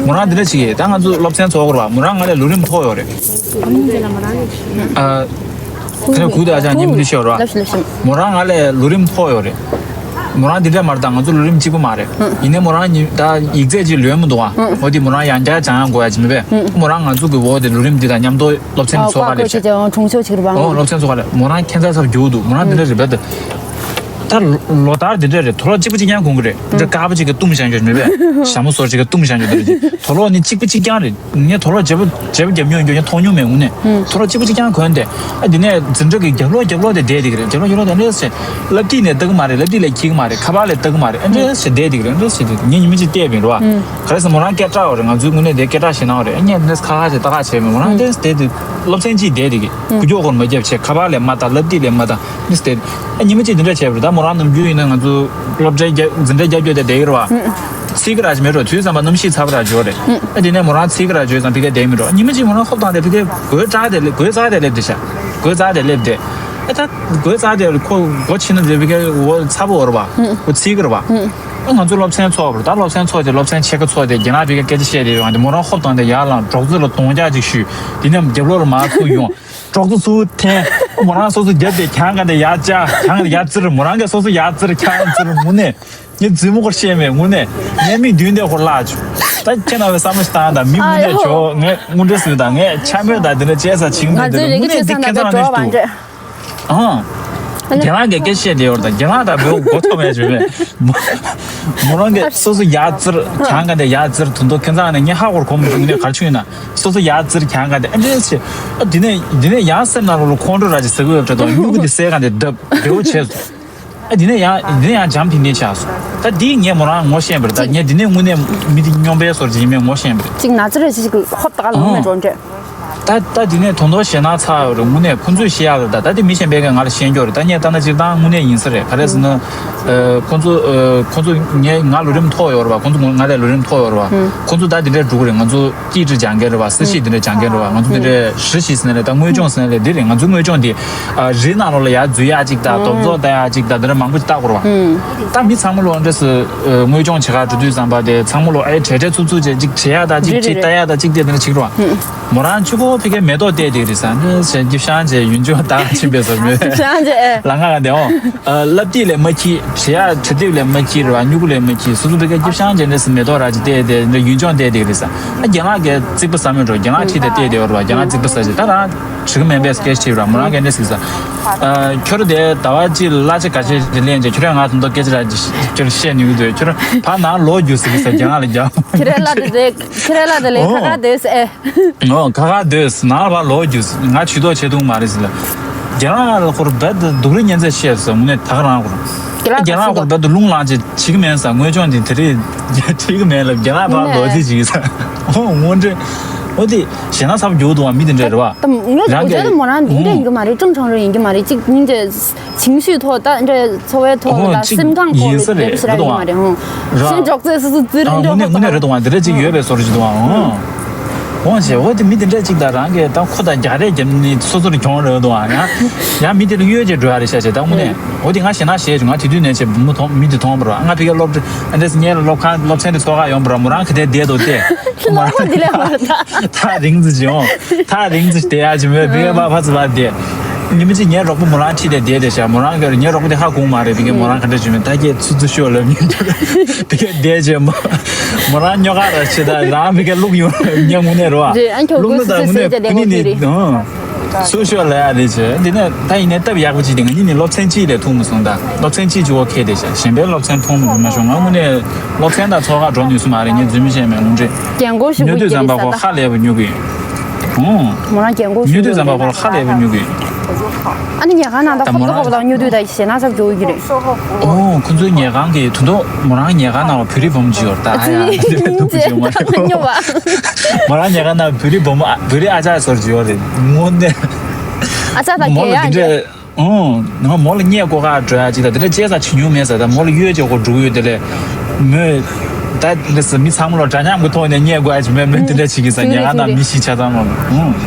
མོ་རང་དེ་འདྲ་བྱེད་ཀྱི་ད་ང་ཚོ་སློབ་ཚན་ཚོགས་དགོས་རེད་བ། མོ་རང་ང་ལས་ལོ་རིམ་མཐོ་ཡོད་རེད། ཨ། དེ་ལ་གུ་དེ་ཨ་ཅག་ཉིན་མོ་ནས་ཤོར་བ། ལབ་ཤི་ལབ་ཤི། མོ་རང་ང་ལས་ལོ་རིམ་མཐོ་ཡོད་རེད། མོ་རང་འདི་འདྲ་མ་རེད། ད་ང་ཚོ་ལོ་རིམ་གཅིག་པ་མ་རེད། ཡིན་ནའི་མོ་རང་ཉི་ད་ཡིག་ཚད་ཅིག་ལོན་མི་འདུག་ཨ། འོ་དེ་མོ་རང་ཡང་བསྐྱར་སྦྱང་ཡང་དགོས་ཡ་ཅིག་མེད་པས། མོ་རང་ང་ཚོ་གི་འོ་དེ་ལོ་རིམ་འདི་དང་མཉམ་དུ་སློབ་ཚན་འཚོགས་ག་ལེབ་བྱས། གྲོང་ཆོག་ཅིག་རེད་པ། འོ་སློབ་ཚན་འཚོགས་ག་ལེབ། མོ་རང་ཁྱད་མཚར་ཚབ་རྒྱུག་འདུག་མོ་རང་འདི་འདྲ་རེད་པས། ད་ལོ་ལྟར་འདི་འདྲ་རེད། དུག་ལོག་གཅིག་པ་གཅིག་རྐྱང་གོན་གི་རེད། འདྲ་དཀར་པོ་གཅིག་གི་བཏུམ་བཞག་རྒྱུ་མེད་པས། ཞྭ་མོ་སོར་གཅིག་གི་བཏུམ་བཞག་རྒྱུ་འདི་འདྲ་གཅིག་དུག་ལོག་ནི་གཅིག་པ་གཅིག་རྐྱང་རེད། ངས་དུག་ལོག་བརྗེ་པོ་བརྗེ་པོ་བརྒྱབ་མྱོང་ཡོད་ཀྱང་མཐོང་མྱོང་མེད། དངོས་གནས་དུག་ལོག་གཅིག་པ་གཅིག་རྐྱང་གོན་ཏེ། ཨ་དེ་ནས་འཛིན་གྲྭ་གི་རྒྱབ་ལོགས་རྒྱབ་ལོགས་དེ་བསྡད་དེ་གི་རེད། རྒྱབ་ལོགས་རྒྱབ་ལོགས་དེ་ཨ་འདྲས་བྱས། ལབ་ཏི་ནས་ལྟ་གི་མ་རེད། ལབ་ཏི་ལས་འཁྱེར་གི་མ་རེད། ཁ་པར་ལས་ལྟ་གི་མ་རེད། ཨ་འདྲས་བྱས་བསྡད་དེ་གི་རེད། ཨ་འདྲས་བྱས་བསྡད་དེ་ངས་ཉི་མ་གཅིག་བལྟས་པ་ཡིན་རེད་བ། ག་རེ་ཟེར་མོ་རང་སྐད་གྲགས་ཡོད་རེད། ང་ཚོའི་དངོས་གནས་དེ་སྐད་གྲགས་ཞེ་ནའོ་རེད། ཨ་ངས་འདྲས་དེ་ལྟ་ག་བྱས་མེད། མོ་རང་འདྲས་བསྡད་དེ་སློབ་ཚན་གཅིག་བསྡད་དེ་གི་གུ་ཀྱོག་ཁོར་མ་བརྒྱབ་བྱས། ཁ་པར་ལས་མ་ལྟ། ལབ་ཏི་ལས་མ་ལྟ། མིས་དེ། ཨ་ཉི་མ་གཅིག་འདི་འདྲ་བྱས་པ་རེད། ད་མོ་རང་ནམ་རྒྱུན་ཡིན་ན་ང་ཚོ་སློབ་གྲྭའི་རྒྱ་འཛིན་གྲྭའི་རྒྱབ་སྐྱོར་དེ་བསྡད་ཀྱི་རེད་བ། ཚིག་གི་ར་ཅིག་མེད་འགྲོ། དུས་ཙམ་པ་གནམ་གཤིས་ཚ་པོ་ར་འཇོག་རེད། ཨ་དེ་ནས་མོ་རང་ཚིག་གི་ར་བརྗོད་ཙང་ཕ་གིར་བསྡད་མི་འགྲོ། ཉི་མ་གཅིག་མོ་རང་ཧོབ་བཏང་སྟེ་ཕ་གིར་སྒོའི་རྩ་དེ་སླེབས། སྒོའི་རྩ་དེ་སླེབས་དེ་ཤ། སྒོའི་རྩ་དེ་སླེབས་དེ། ཨ་ད་སྒོའི་རྩ་དེ་ཁོ་སྒོ་ཕྱེ་ན་དེ་ཕ་གིར་འོ་ཚ་པོ་འོ་རེད་བ། འོ་ཚིག་གི་རེད་བ། ཨ་ང་ཚོ་སློབ་ཚན་ཚོགས་པ་རེད། ད་སློབ་ཚན་ཚོགས་ཏེ་སློབ་ཚན་ཕྱེད་ཀ་ཚོགས་ཏེ་རྒན་ལགས་ཕ་གིར་སྐད་ཆ་བཤད་དེ་ཡོང་དེ་མོ་རང་ཧོབ་བཏང་སྟེ་ཡར་ལངས་གྲོགས་ཚོ་ལ་གདོང་རྒྱག་ཅིག་ཞུས། དེ་ནས་རྒྱབ་ལོགས་ལ་མར་ཚུར་ཡོང་། གྲོགས་ཚོ་ཚུར་འཐེན། མོ་རང་སོ་སོ་རྒྱབ་དེ་གྱང་ག་དེ་ཡར་བཅག་གྱང་ག་དེ་ཡར་བཙིར། མོ་རང་གིས་སོ་སོ་ཡར་བཙིར་གྱང་བཙིར། དངོས་གནས་ངའི་རྫུན་མ་སྐོར་བཤད་མེད། དངོས་གནས་ངའི་མིག་མདུན་དེ་ཧོར་བརླག་བྱུང་། ད་ཁྱེད་རྣམ་པས་བསམ་བློ་ཞིག་བཏང་དང་། མི་དངོས་གནས་ཇོ་ངས་དངོས་འབྲེལ་ཟེར་དང་ངས་འཕྱ་སྨོད་དང་དེ་འདྲ་བྱས་ས་བྱེད་ཀྱི་མེད། དེ་རེད། དངོས་གནས་འདི་ཁྱེད་ཚང་ནང་དུ་འགྲོ་བ་འདྲ། ཨང་། རྒན་ལགས་ཀྱིས་སྐད་ཆ་བཤད་དེ་ཡོད་རེད། ད་རྒན་ལགས་ད་བོད་མགོ་ཐོམ་ཡ་བྱོས་མེད། མོ་རང་གིས་སོ་སོ་ཡར་བཙིར་གྱང་ག་དེ་ཡར་བཙིར་དུ་འདུག་ཁྱེད་ཚང་ནས་ངས་ཧ་གོ་གོ་མི་འདུག་ནས་ག་རེ་བྱུང་ཡིན་ན། སོ་སོ་ཡར་བཙིར་གྱང་ག་དེ་ཨེ་འདྲས་བྱས། ཨ་དེ་ནས་དེ་ནས་ཡང་སེམས་ནང་ལོགས་ལ་ཁོང་ཁྲོ་ར་ཅིག་ཟ་གི་ཡོད་འདྲ་འདུག་སྨྱུ་གུ་དེ་སའི་སྒང་དེ་བརྡབས་བདེ་བོ་བྱས་སོང་། ཨ་དེ་ནས་ཡང་དེ་ནས་ཡང་འཇམ་ཐིང་ཐིང་ཆགས་སོང་། ད་དེ་ངས་མོ་རང་ངོ་ཤེས་པ་རེད། ད་ངས་དེ་ནས་དངོས་གནས་མི་དེ་སྨྱོན་པའི་བཟོ་འདྲ་ཅིག་ཡིན་མེད་ངོ་ཤེས་པ་རེད། ཅིག་ན་ཚ་རེ་ཅིག་ཅིག་ཧོབ་ཏག་ལངས་ནས་འགྲོ་འདྲ། ད་ད་དེ་ནས་དོན་དོ་ཞེད་སྣང་ཚ་ཡོད་རེད། དངོས་གནས་ཁོང་ཚོས་བཤད་ཡག་རེད། ད་ད་དེ་མི་གཞན་པས་ཀྱང་ང་ལ་བཤད་རྒྱུ་རེད། ད་ངས་ལྟ་ན་སྤྱིར་བཏང་དངོས་གནས་ཡིན་ས་རེད། ག་རེ་ཟེར་ན། ཨ་ཁོང་ཚོ་ཨ་ཁོང་ཚོ་ངས་ང་ལོ་རིམ་མཐོ་ཡོད་རེད་བ། ཁོང་ཚོ་ང་ལས་ལོ་རིམ་མཐོ་ཡོད་རེད་བ། ཁོང་ཚོ་ད་དེ་འདྲས་འགྲོ་གི་རེད། ང་ཚོ་སྐད་ཁྲིད་སྦྱང་མཁན་རེད་བ། གསལ་བཤད་དེ་འདྲས་སྦྱང་མཁན་རེད་བ། ང་ཚོ་དེ་འདྲས་གཞི་ཞིག་ཟིན་ནས་ད་དངོས་སྦྱོང་ཟིན་ནས་དེ་རེད། ང་ཚོའི་དངོས་སྦྱོང་དེ་ཨ་རི་ནང་ལོགས་ལ་ཡར་འཛུལ་ཡག་ཅིག་དང་། རྡོག་རྡོག་ལྟ་ཡག་ཅིག་དང་། དེ་འདྲ་མང་པོ་ཅིག་ལྟ་དགོས་རེད་བ། ད་མི་ཚང་མ་ལོག་འདྲས་སུ་དངོས་སྦྱོང་བྱེད་ག་འགྲོ་དུས་ཙམ་པ་དེ་ཚང་མ་ལོག་ཨེ་བྲེལ་བྲེལ་འཚུབ་འཚུབ་བྱས་ཅིག་བྱེད་ཡག་དང་ཅིག་ཅིག་ལྟ་ཡག་དང་ཅིག་དེ་འདྲ་བྱེད་ཀྱི་རེད་བ། མོ་རང་གཅིག་པོ་ཕ་གིར་མེ་ཏོག་བལྟས་བསྡད་རེད་ཟེར། འདྲས་སུ་སྐྱིད་ཤང་བྱས་ཡུལ་ལྗོངས་དག་ཕྱིན་པའི་བཟོ་མོད། སྐྱིད་ཤང་བྱས་ཨེ། ལ་ང་ག་དེ་འོང་། ལབ་ཏི་ལས་མ་འཁྱེར། བྱེད་ཡག་བྱ་དེབ་ལས་མ་འཁྱེར་རེད་བ། སྨྱུ་གུ་ལས་མ་འཁྱེར། སོ་སོ་ཕ་གིར་སྐྱིད་ཤང་བྱས་འདྲས་སུ་མེ་ཏོག་ར་ཅིག་བལྟས་བསྡད། འདྲ་ཡུལ་ལྗོངས་བལྟས་བསྡད་རེད་ཟེར། ཨ་རྒན་ལགས་ཀྱིས་རྩིག་པ་ཟ་མོད་འགྲོ། རྒན་ལགས་ཁྲིད་དེ་བལྟས་བསྡད་ཡོད་རེད་བ། རྒན་ལགས་རྩིག་པ་ཟ་བྱས། ད་རང་བྱེད་ཀྱི་མེད་པས་སྐད་ཆ་དྲིས་པ་ར། མོ་རང་སྐད་འདྲས་ཟེར་ཟེར། ཨ་ཁྱོད་རང་དེ་ཟླ་བ་གཅིག་ལ་གླ་ཆ་ག་ཚོད་ཅིག་ལེན་བྱས། ཁྱོད་རང་ང་དོན་དག་སྐད་ཆ་ར་ཅིག་ཁྱོད་རང་བཤད་ནུས་ཀྱི་འདུག་ཁྱོད་རང་ཕར་ནང་ལོག་རྒྱུགས་ཟེར་གྱི་ཟེར། རྒན་ལགས་ལ་རྒྱག་ཁྱེད་རང་ལ་དེ་ཁྱེད་རང་ལ་དེ་ལས་ཁ་ཁ་སྡོད་ཟེར་ཨེ། ཨོ་ཁ་ཁ་སྡོད་ཟེར། ནང་ལ་ཕར་ལོག་རྒྱུགས་ཟེར། ང་ཇུས་གཏོགས་བྱེད་ཐུབ་མ་རེད་ཟེར་ལ། རྒན་ལགས་ལ་ཁོར་རྦད་དེ་སྡུག་རུས་ཉན་ཚད་བཤད་ཟེར། དངོས་གནས་ད་ག་རང་ཁོར། རྒན་ལགས་ཁོར་རྦད་དེ་རླུང་ལངས་བྱས་བྱེད་ཀྱི་མེད་ཟེར། དངོས་སྦྱོང་འདི་དེ་རིང་བྱེད་ཀྱི་མེད་ལབ། རྒན་ལགས་ཕར་ལོག་རྩིས་བྱེད་ཀྱི་ཟེར། ཨོ་དངོས་འབྲེལ། ཨོ་དེ་ཞེད་སྣང་ཚ་པོ་རྒྱུག་འདུག་བ། མི་དེ་འདྲས་རེད་བ། ད་ངས་རང་གི་ངོ་ཚ་དུ་མོ་རང་འདི་འདྲས་ཡིན་གྱི་མ་རེད། ཀྲུང་ཆང་རོ་ཡིན་གྱི་མ་རེད། གཅིག་སྙིང་རྗེ། 情绪ཐོག་ད་འདྲ་འཚོ་བའི་ཐོག་ལ་སེམས་ཁམས་ཁོག་ལ་ཡོད་པ་ཞིག་ར་ཡིན་མ་རེད་ཧོ། ཤེས་ཅོག་ཙེ་སུ་སུ་རེ་འདྲ་ཧོ། དངོས་གནས་དངོས་གནས་རེད་འདུག་བ། འདི་འདྲ་ཅིག་ཡོད་པའི་བཟོ་འདྲ་ཅིག་འདུག་བ། ཧོ། ཧོ་ཞེས་འོ་དེ་མི་དེ་འདྲ་ཅིག་དང་རང་གིས་ད་ཁོ་དང་རྒྱག་རེས་རྒྱབ་ནི་སོ་སོར་གྱོང་རེད་འདུག་བ། ཡང་ཡང་མི་དེ་ལ་གཡོལ་བྱས་འགྲོ་ཡ་རེད་ཤག་ཅེས་ད་དངོས་གནས་འོ་དེ་ང་ཞེད་སྣང་བྱས་བྱུང་། ང་དེ་དུས་ནས་བྱས་བུ་མོ་མཐོང་མི་དེ་མཐོང་བ་ར། ང་ཕ་གིར་སློབ་གྲྭ་ཨ་འདྲས་ངའི་སློབ་ཁང་སློབ་ཚན་དེ་ཚོགས་ག་ཡོང་བ་ར། མོ་རང་ག་དེ་བསྡད་འདུག་སྟེ། ལོ་མ་འདི་ལས་མ་ད་ཐག་རིང་ཙམ་ཅིག་ཡོང་། ཐག་རིང་ཙམ་ཞིག་བསྡད་ཡ་ཅིག་མོས་བི་གའི་བ་ཕ་ཚི་བ་བསྡད། ཉི་མ་གཅིག་ངའི་རོགས་པོ་མོ་རང་ཁྲིད་དེ་བསྡད་དེ་ཤག་མོ་རང་གིས་ངའི་རོགས་པོ་དེ་ཧ་གོ་མ་རེད། བི་གའི་མོ་རང་ག་འདྲ་བྱུང་མེད། ད་ཁྱེད་ཚུ་ཚུ་ཤོག་ལབ་མི་འདུག་བི་གའི་བསྡད་བྱས་མོ་མོ་རང་སྨྱོ་ག་ར་ཆེ། ད་རང་བི་གའི་བླུག་ཡོང་ངས་དངོས་གནས་རེད་བ། རེད། ཨ་ཁྱོད་བླུག་ན་ད་དངོས་གནས་ཁུ་ནི་ནི་ཨང་། ཚུ་ཤོག་ལབ་ཡ་རེད་ཅེས། འདི་ནས་ད་ཡིན་ནའི་སྟབས་ཡག་པོ་ཅིག་དེ་ང་གཉིས་ནི་སློབ་ཚན་གཅིག་ལས་ཐུག་མ་སོང་། ད་སློབ་ཚན་གཅིག་ཅིག་འོ་ཁེལ་བསྡད་ཤག་གཞན་པའི་སློབ་ཚན་མཐོང་མ་མ་བྱུང་། ང་དངོས་གནས་སློབ་ཚན་དང་ཚོགས་ཁག་འགྲོ་ནུས་སུ་མ་རེད། ངས་རྫུན་མི་བཤད་མེད་དངོས་འབྲེལ། རྒན་གོག་ཞིག་ཉོ་དུས་ཙམ་པ་ཁོ་ཧ་ལས་པ་ཉོ་གི། ཨོ། མོ་རང་རྒན་གོག་ཉོ་དུས་ཙམ་པ་ཁོ་ཧ་ལས་པ་ཉོ་གི། ཨ་ནི་ཉལ་ཁང་ནང་ད་ཧོབ་ཏོ་ཧོབ་ཏོ་ཉོ་དུས་ད་ཞེད་སྣང་ཚ་པོ་རྒྱག་གི་རེད། ཨོ་ཁོ་ཚོའི་ཉལ་ཁང་གི་དོན་དུ་མོ་རང་ཉལ་ཁང་ནང་བོད་རིགས་བུ་མོ་ཅིག་ཡོད་རེད། ད་ཨ་ཡ་འདི་འདྲ་སྡུག་པོ་ཅིག་ཡོད་མ་རེད་ཁོ། ཉོ་བ། མོ་རང་ཉལ་ཁང་ནང་བོད་རིགས་བུ་མོ་ཨ་བོད་རིགས་ཨ་ཅག་ཚོ་ཅིག་ཡོད་རེད་དངོས་གནས། ཨ་ཅག་ད་མོ་ལ་གལ་འདི་ཡ་འདྲ། ཨོ། ང་མོ་ལ་བརྙས་བཀོལ་ག་འགྲོ་ཡ་ཅིག་དང་དེ་འདྲ་བྱས་ཙང་བྱེད་མྱོང་མེད་ཟེར། ད་མོ་ལ་གཡོལ་བྱས་ཁོ་འགྲོ་གི་ཡོད། དེ་ལས་མོས་ད་འདི་སུ་མི་ཚང་མ་ལ་འདྲ་མཉམ་གྱི་ཐོག་ནས་བརྙས་བཀོལ་ཡ་ཅིག་མེད། མོས་དེ་འདྲ་བྱེད་ཀྱི་ཟེར། ཉལ་ཁང་ནང་མི་ཤི་ཆ་ཚང་མ་ལ།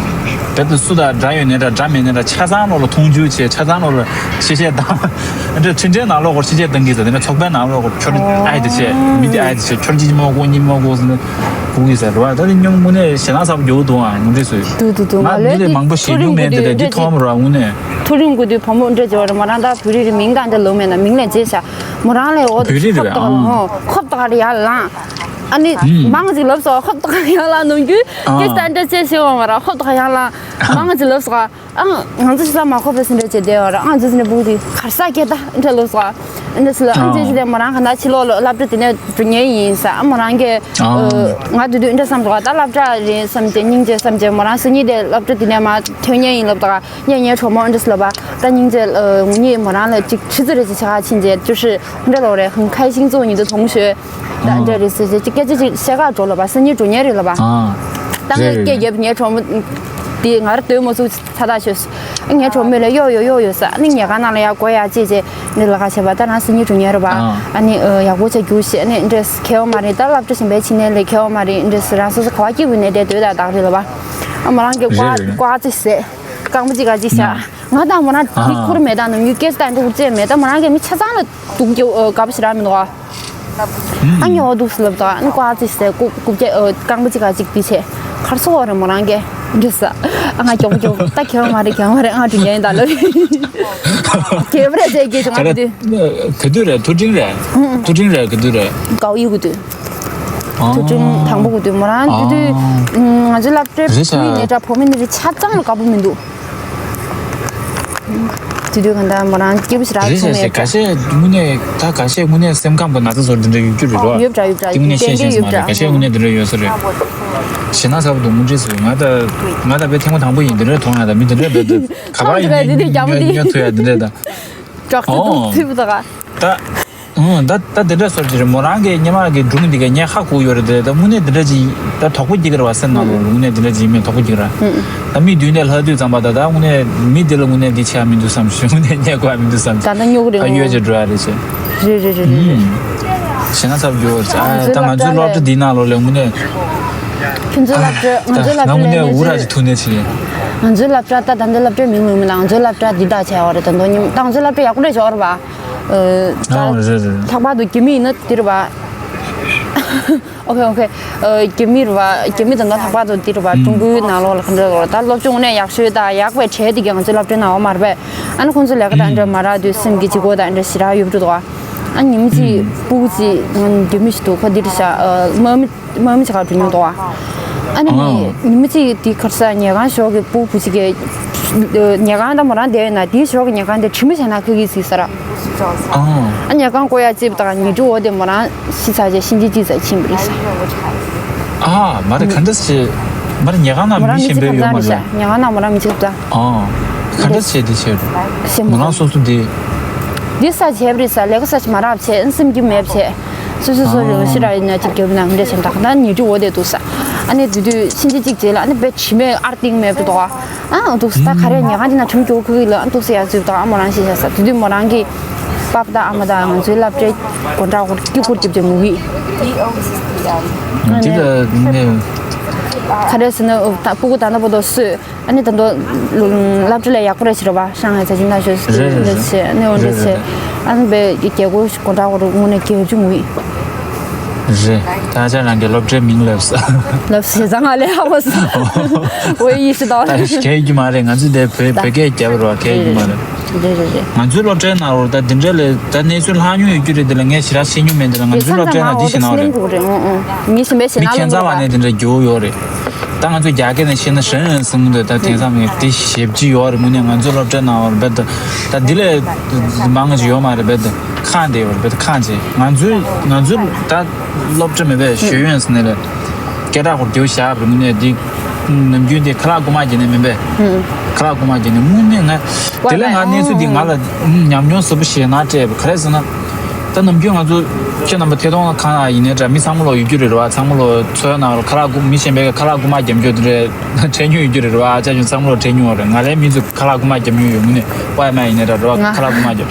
ཨོ། རྦད་དེ་སུ་དང་འདྲ་ཡོད་ནའི་འདྲ་འདྲ་མེད་ནའི་འདྲ་ཆ་ཚང་ལོག་ལ་མཐོང་ཆུང་བྱས། ཆ་ཚང་ལོག་ལ་ཕྱི་བཤད་བཏང་། འདྲ་འཕྲིན་ཕྲན་ནང་ལོག་སྐོར་ཕྱི་བཤད་བཏང་གི་ཟེར། དེ་ནས་ཚོགས་པའི་ནང་ལོག་སྐོར་ཁྱོད་ཨ་ཡེ་དེ་བྱས། མི་དེ་ཨ་ཡེ་དེ་བྱས། ཁྱོད་ཅི་མ་གོ་གཉིས་མ་གོ་ཟེར་ནས་གོ་གི་ཟེར་ར། ད་དེ་སྙོམས་དངོས་གནས་ཞེད་སྣང་ཚ་པོ་རྒྱག་འདུག་ཨ། ངོ་འདྲིས་སུ། འདུག་འདུག་འདུག་ང་ང་ལོས་མི་དེ་དེ་མང་པོ་ཞེད་མཐོ་རྒྱུ་རིམ་མེད། དེ་དེ་དེ་མཐོང་ར་དངོས་གནས། མཐོ་རིམ་དགོས་དུས་བུ་མོ་འདྲ་བྱེད་པ་རེད། མོ་རང་ད་བོད་རིགས་རེད། མིང་དང་འདྲ་ལོ་མེད་ན་མིང་ལས་བརྗེད་བཞག་མོ་རང་ལས་འོ་བོད་རིགས་རེད་ཨ། ཁོབ་ཏོག་ལ་ཡར་ལངས། ཨ་ནི་མང་ཅིག་ལབ་སོང་། ཁོབ་ཏོག་ཡར་ལངས་ནམ་རྒྱུན་ཀེ་སི་ཏན་འདྲ་བྱེད་ཤེས་བ་མ་ར། ཁོབ་ཏོག་ཡར་ལངས་མང་ཅིག་ལབ་སོང་། ཨང་ང་ཚོ་ཤི་ས་མ་ཁོབ་པའི་སེམས་འདྲ་བྱེད་བསྡད་བ་ར། ཨང་ཙི་ཙི་ནས་སྤུག་དེ་གར་ས་སྐད་ད་འདྲ་ལབ་སོང་། འདྲ་སི་ལ་ཨང་ཙི་ཙི་དེ་མོ་རང་ག་ན་ཕྱི་ལོགས་ལ་སློབ་གྲྭ་དེ་ནས་འགྲོ་ཉེན་ཡིན་ས། ཨ་མོ་རང་གིས་ང་དུས་དུས་འདྲ་བསམ་སོང་། ད་སློབ་གྲྭ་རེད་བསམ་བྱས་སྙིང་རྗེ་བསམ་བྱས་མོ་རང་སང་ཉིན་དེ་སློབ་གྲྭ་དེ་ནས་མ་ཐོན་ཉེན་ཡིན་ལབ་ད། ངས་ངའི་གྲོགས་མོ་ཨ་འདྲས་ལབ་པ། ད་སྙིང་རྗེ། ཨ། ངུ་ཉིད་མོ་རང་ལ་ཅིག་ཆུ་ཚོད་རེ་ཅིག་ཕྱེད་ཀ་ཕྱིན་རྗེས་བཅུ་ཧྲི་འདྲ་ལོ་རེ་ཧང་ཁའི་ཤིང་ཙོ་ཉིད་དུ་མཐོང་ཞོད། ད་འདྲ་རེ་ཟེར་རྗེས་ཅིག་སྐད་ཆ་ཅིག་བཤད་ག་འགྲོ་ལབ་པ། སང་ཉིན་འགྲོ་ཉེ་རེད་ལབ་པ། ད་ངས་སྐད་རྒྱབ། ངའི་གྲོགས་མོ་དེ་ང་ར་སྡོད་མ་ཚུགས་ཚ་ཐག་ཆོད། ངའི་གྲོགས་མོ་ལ་གཡོག་ཡོད་གཡོག་ཡོད་ས། ཨ་ནི་ཉལ་ཁང་ནང་ལ་ཡར་སྒོ་ཡར་ཕྱེ་རྗེས་འདི་ལ་ཁ་བྱས་པ། ད་རང་སང་ཉིན་འགྲོ་ཉེ་རེད་པ། ཨ་ནི་ཡག་པོ་བྱས་རྒྱུགས་ཤིག་ཨ་ནི་འདྲ་ཁེལ་བ་མ་རེད། ད་སློབ་གྲྭ་གཞན་པའི་ཕྱི་ནས་ལས་ཁེལ་བ་མ་རེད། འདྲ་ཟེར། རང་སོ་སོ་ག་བ་སྐྱིད་པོ་ནས་བསྡད་སྡོད་ད་བདག་རེད་ལབ་པ། ཨ་མོ་རང་གི་ཀོ་ཀོ་ཙི་ཟེར། རྐང་པ་གཅིག་ག་གཅིག་བཞག་ང་དང་མོ་རང་འདི་ཁུར་མེད། ད་ནམ་རྒྱུན་སྐད་ཆ་དང་འདྲ་ཁུར་ཅེས་མེད། ད་མོ་རང་གིས་མི་ཆ་ཚང་ལ་སྡུག་རྒྱུ་དགའ་པོ་ཞེ་དྲག་མི་འདུག་ཨ་ཉོ་འདུག་ཟེར་ལབ་ད། ཨ་ནི་ཀོ་ཙི་ཟེར། ཀུ་ཀུ་ཀྱ་རྐང་པ་གཅིག་ག་གཅིག་འདི་བྱས། གར་སོ་བ་རེད་མོ་རང་གིས་འདྲི་ས། ཨ་ང་མགྱོགས་པོ་མགྱོགས་པོ། ད་ཁེལ་བ་མ་རེད། ཁེལ་བ་མ་རེད། ང་འགྲོ་ཉན་ཡིན་ད་ལབ། ཁེལ་བ་རེད་ཟེར་གྱི་བྱུང་ང་དུས། ག་དུས་རེད། ཐུགས་ཕྲེང་རེད། ཐུགས་ཕྲེང་རེད། ག་དུས་རེད། གའོ་ཡི་གུ་དུས། ཐུགས་ཕྲེང་དང་པོ་གུ་དུས་མོ་རང་དེ་དུས་ང་ཚོའི་སློབ་གྲྭའི་བུད་མེད་ནི་འདྲ་བུད་མེད་ནི་འདྲ་ཆ་ཚང་ལ་དགའ་པོ་མི་འདུག་དེ་དུས་གང་ལྟར་མོ་རང་སྐྱིད་པོ་ཞེ་དྲག་བྱུང་མེད་པ། ག་ཤེད་དངོས་གནས་ད་ག་ཤེད་དངོས་གནས་སེམས་ཁམས་པོ་ན་ཚ་བཟོ་འདི་འདྲ་ཡོད་རྒྱུ་རེད་རོ། ཡོད་འདྲ་ཡོད་འདྲ། དེ་དངོས་གནས་བཤད་ཤེས་མ་རེད། ག་ཤེད་དངོས་གནས་འདི་འདྲ་ཡོད་ས་རེད། ཞེ་ན་ཚ་པོ་འདུག་དངོས་འབྲེལ་སུ་ང་ད་ང་ད་བའི་ཐེངས་མ་དང་པོ་ཡིན། འདི་འདྲ་མཐོང་ཡ་ད་མི་འདི་འདྲ་འདུག་ག་པར་ཡིན་ནའི་ཉོ་ཐུབ་ཡ་འདི་འདྲ་ད། ཀྲོག་ཙི་འདུག་ཚིག་པོ་ད་ག་ད། ཨང་། ད་ད་དེ་འདྲ་སོར་གྱི་རེད། མོ་རང་གི་སྙེ་མ་གི་སྒྲུང་འདི་ག་ངས་ཧ་གོ་ཡོད་རེད་དེ། ད་དངོས་གནས་དེ་འདྲ་ཅིག་ད་དོགས་པ་སྐྱེ་གི་རེད་བ། སེམས་ནང་ལ་དངོས་གནས་དེ་འདྲ་ཅིག་མིན་དོགས་པ་སྐྱེ་གི་རེད། ད་མི་མདུན་ནས་ལྷག་དུས་ཙམ་པ་ད་ད་དངོས་གནས་མི་དེ་ལ་དངོས་གནས་འདི་བྱས་མི་འདུག་བསམ་ཞུ། དངོས་གནས་སྙད་གོ་ཡ་མི་འདུག་བསམ། ད་ད་སྨྱོ་གི་རེད། ད་ཡོད་ཅེས་འགྲོ་ཡ་རེད་ཅེས། རེད་རེད་རེད་རེད། ཞེ་ན་ཚ་པོ་རྒྱུ་བ་རེད། ད་ང་ཚོའི་སློབ་གྲྭ་འདིའི་ནང་ལོགས་ལ་དངོས་གནས། ཁྱོད་ཚོའི་སློབ་གྲྭ་ང་ཚོའི་སློབ་གྲྭ་ལ་དངོས་གནས་འུ་ར་ཅིག་ཐུག་ནས་ཅིག་ང་ཚོའི་སློབ་གྲྭ་ད་ད་འདི་སློབ་གྲྭའི་མིང་ལོས་མིན་ད། ང་ཚོའི་སློབ་གྲྭ་འདི་དག་བྱས་པ་རེད། ད་དོ་ཉིན་ད་ང་ཚོའི་སློབ་གྲྭ་ཡག་པོ་རེད་ཤོར་བ། ཨ་རེད་རེད་རེད། ལྷག་པར་དུ་རྒྱ་མི་ཡིན་ན་འདིར་བ། ཨོ་ཁེ་ཨོ་ཁེ། རྒྱ་མི་རེད་བ། རྒྱ་མི་དང་ད་ལྷག་པར་དུ་འདིར་བ། ཀྲུང་གོའི་ནང་ལོགས་ལ་ག་འདྲ་ལོག་ད་སློབ་སྦྱོང་ནས་ཡག་ཤོས་དང་ཡག་པའི་གྲས་དེ་ག་ང་ཚོའི་སློབ་གྲྭའི་ནང་ཡོད་མ་རེད་པས། ཨ་ནི་ཁོང་ཚོ་ལས་ཀ་དང་འདྲ་མ་རག་དུས་སེམས་ཀྱི་ལྗིད་ཁོག་དང་འདྲ་ཞེ་དྲག་ཡོད་འགྲོ་འདུག་ཨ་ཉིན་གཅིག་སྤུ་གུ་གཅིག་རྒྱ་མི་ཞིག་འདུག་ཁོ་འདིར་བཞག་དམག་མི། དམག་མི་ཆ་ག་འགྲོ་མྱོང་འདུག་ཨ་ནི་ཨང་། ཉི་མ་གཅིག་དེ་ཁར་ས་ཉལ་ཁང་ཞོག་གི་སྤུ་གུ་གཅིག་གི་ཉལ་ཁང་དང་མོ་རང་བསྡད་ཡོད་ན་དེའི་ཞོག་གི་ཉལ་ཁང་དེ་དྲི་མ་བྱས་ན་ཁ་གི་ཟིག་ས་ར། ཨང་། ཨ་ཉལ་ཁང་སྒོ་ཡར་བརྩིགས་པ་དང་ཉལ་ཁྲི་འོག་དེ་མོ་རང་ཤི་ཚར་རྗེས་གཤིན་རྗེ་གཅིག་ཙམ་ཕྱིན་པ་རེད་ས། ཨ་མ་རེད། ག་འདྲ་བྱེད། མ་རེད། ཉལ་ཁང་ནང་མོ་རང་མི་མི་གཅིག་གཞན་པ་ཡོད་མ་རེད། ཉལ་ཁང་ནང་མོ་རང་མི་གཅིག་ཙམ། ཨང་། ག་འདྲ་བྱེད་དེ་བྱེད། མོ་རང་སོ་སོ་དེ། འདི་ས་བྱས་པ་རེད་ས། ལས་ཀ་ས་ཆ་མ་རག་བྱས་སེམས་ཀྱི་མེད་བྱས། སོ་སོ་སོ་རེ་ཤི་ར་ཡིན་ན་ཅིག་རྒྱབ་ན་འདྲ་བྱས་ད་ག་ད་ཉལ་ཁྲི་འོག་དེ་འདུག་ས། ཨ་ནི་དེ་དུས་ཕྱིན་ཆད་གཅིག་རྗེས་ལ་ཨ་ནི་བེད་དྲི་མས་ཨར་ཏིང་མེད་པ་འདུག་ཨ་འདུག་ས། ད་ག་རེ་ཉལ་ཁང་དེ་ན་དྲི་མ་རྒྱུག་གི་ལ་ཨ་འདུག་ས་ཡ་ཚུལ་དང་ཨ་མོ་རང་ཤི་ཤ་ས། དེ་དུས་མོ་རང་གི་པ་ཕ་དང་ཨ་མ་དང་ང་ཚོའི་སློབ་གྲྭའི་སྒོ་འགྲམ་སྐོར་དཀྱིལ་འཁོར་རྒྱབ་ཀྱི་ངུ་གི། འདི་ལ་ནས། ག་རེ་ཟེར་ན་ད་སྤུ་གུ་ད་ལྟ་བར་དུ་སུས། ཨ་ནི་ད་དུང་སློབ་གྲྭ་ལ་ཡག་པོ་རེད་ཤི་རེད་བ། ཧྲང་ཧའེ་ཚ་ཅིང་ད་ཤོད་རེད་རེད་རེད། ཤེ་ཨ་ནི་འོ་རེད་རེད་ཤེ། རེད། ཨ་ནི་བའི་རྒྱལ་སྒོ་སྒོ་འགྲམ་དུ་དངོས་གནས་རྒྱལ་ཆུང་ངུ་ཡིན། རེད། ད་ཆ་རང་གི་སློབ་གྲྭའི་མིང་ལབ་ས། ལབ་ས་ཟ་ང་ལས་ཧ་གོ་ས། འོ་ཡིན་ཤི་ད། ད་གལ་རྒྱུ་མ་རེད། ང་ཚོ་འདི་བོད་བོད་སྐད་རྒྱབ་རོགས་གལ་རྒྱུ་མ་རེད། རེད་རེད་རེད། ང་ཚོའི་སློབ་གྲྭའི་ནང་རོ་ད་འདི་འདྲ་ལས་ད་གནས་ཚུལ་ལྷག་མྱོང་ཡོད་རྒྱུ་རེད། འདི་ལ་ངས་ཞེ་དྲག་ཤེས་མྱོང་མེད། འདི་ལ་ང་ཚོའི་སློབ་གྲྭའི་ནང་འདི་ཞིག་ནང་རེད། ངས་ཞིམ་པའི་ཞེ་མི་ན་ཁྱད་མཚར་བ་ནས་དེ་འདྲ་རྒྱུ་ཡོད་རེད། ད་ང་ཚོ་རྒྱ་སྐད་ནས་བཤད་ན་ཧྲན་ཧྲན་གསུངས་འདུག་ད་དེང་སང་མི་དེ་ཞེ་པོ་ཅིག་ཡོད་རེད། དངོས་གནས་ང་ཚོའི་སློབ་གྲྭའི་ནང་བར་རྦད་དེ་ད་འདི་ལས་མང་ང་ཅིག་ཡོད་མ་རེད། རྦད་དེ་ཁག་འདི་ཡོད་རེད། རྦད་དེ་ཁག་ཅིག་ང་ཚོའི་ང་ཚོའི་ད་སློབ་གྲྭ་མེད་པའི་ཤེས་ཡོན་ཟེར་ནས་ལས་སྐད་གྲགས་ཧོར་རྒྱུ་བཞག་རེད། དངོས་གནས་འདི་ནམ་རྒྱུན་དེ་ཁ་ལག་རྐུ་མ་བརྒྱབ་ནས་མེད་པས། ཁ་ལག་རྐུ་མ་བརྒྱབ་ནས་དངོས་གནས་ང་དེ་ལས་ང་གནས་ཚུལ་འདི་ང་ལ་ཉམས་མྱོང་ཟབ་པོ་ཞེ་དྲག་སྤྲད་པ་ག་རེ་ཟེར་ན། ད་ནམ་རྒྱུན་ང་ཚོ་ཁྱེད་རྣམ་པ་ཐད་གཏོང་ཁང་ལ་ཡིན་ནའི་འདྲ་མི་ཚང་མ་ལོག་ཡོད་རྒྱུ་རེད་ར། ཚང་མ་ལོག་འཚོལ་ནང་ལ་ཁ་ལག་རྐུ་མི་གཞན་པའི་ཁ་ལག་རྐུ་མ་རྒྱབ་རྒྱུ་དེ་འདྲ་འཕྲད་མྱོང་ཡོད་རྒྱུ་རེད་ར། ཨ་ཅག་ཡང་ཚང་མ་ལོག་འཕྲད་མྱོང་བ་རེད། ང་ལས་མི་ཚོ་ཁ་ལག་རྐུ་མ་རྒྱབ་མྱོང་ཡོད། དངོས་གནས་པ་ཡ་མ་ཡིན་ནའི་འདྲ་ར་ཁ་ལག་རྐུ་མ་རྒྱབ།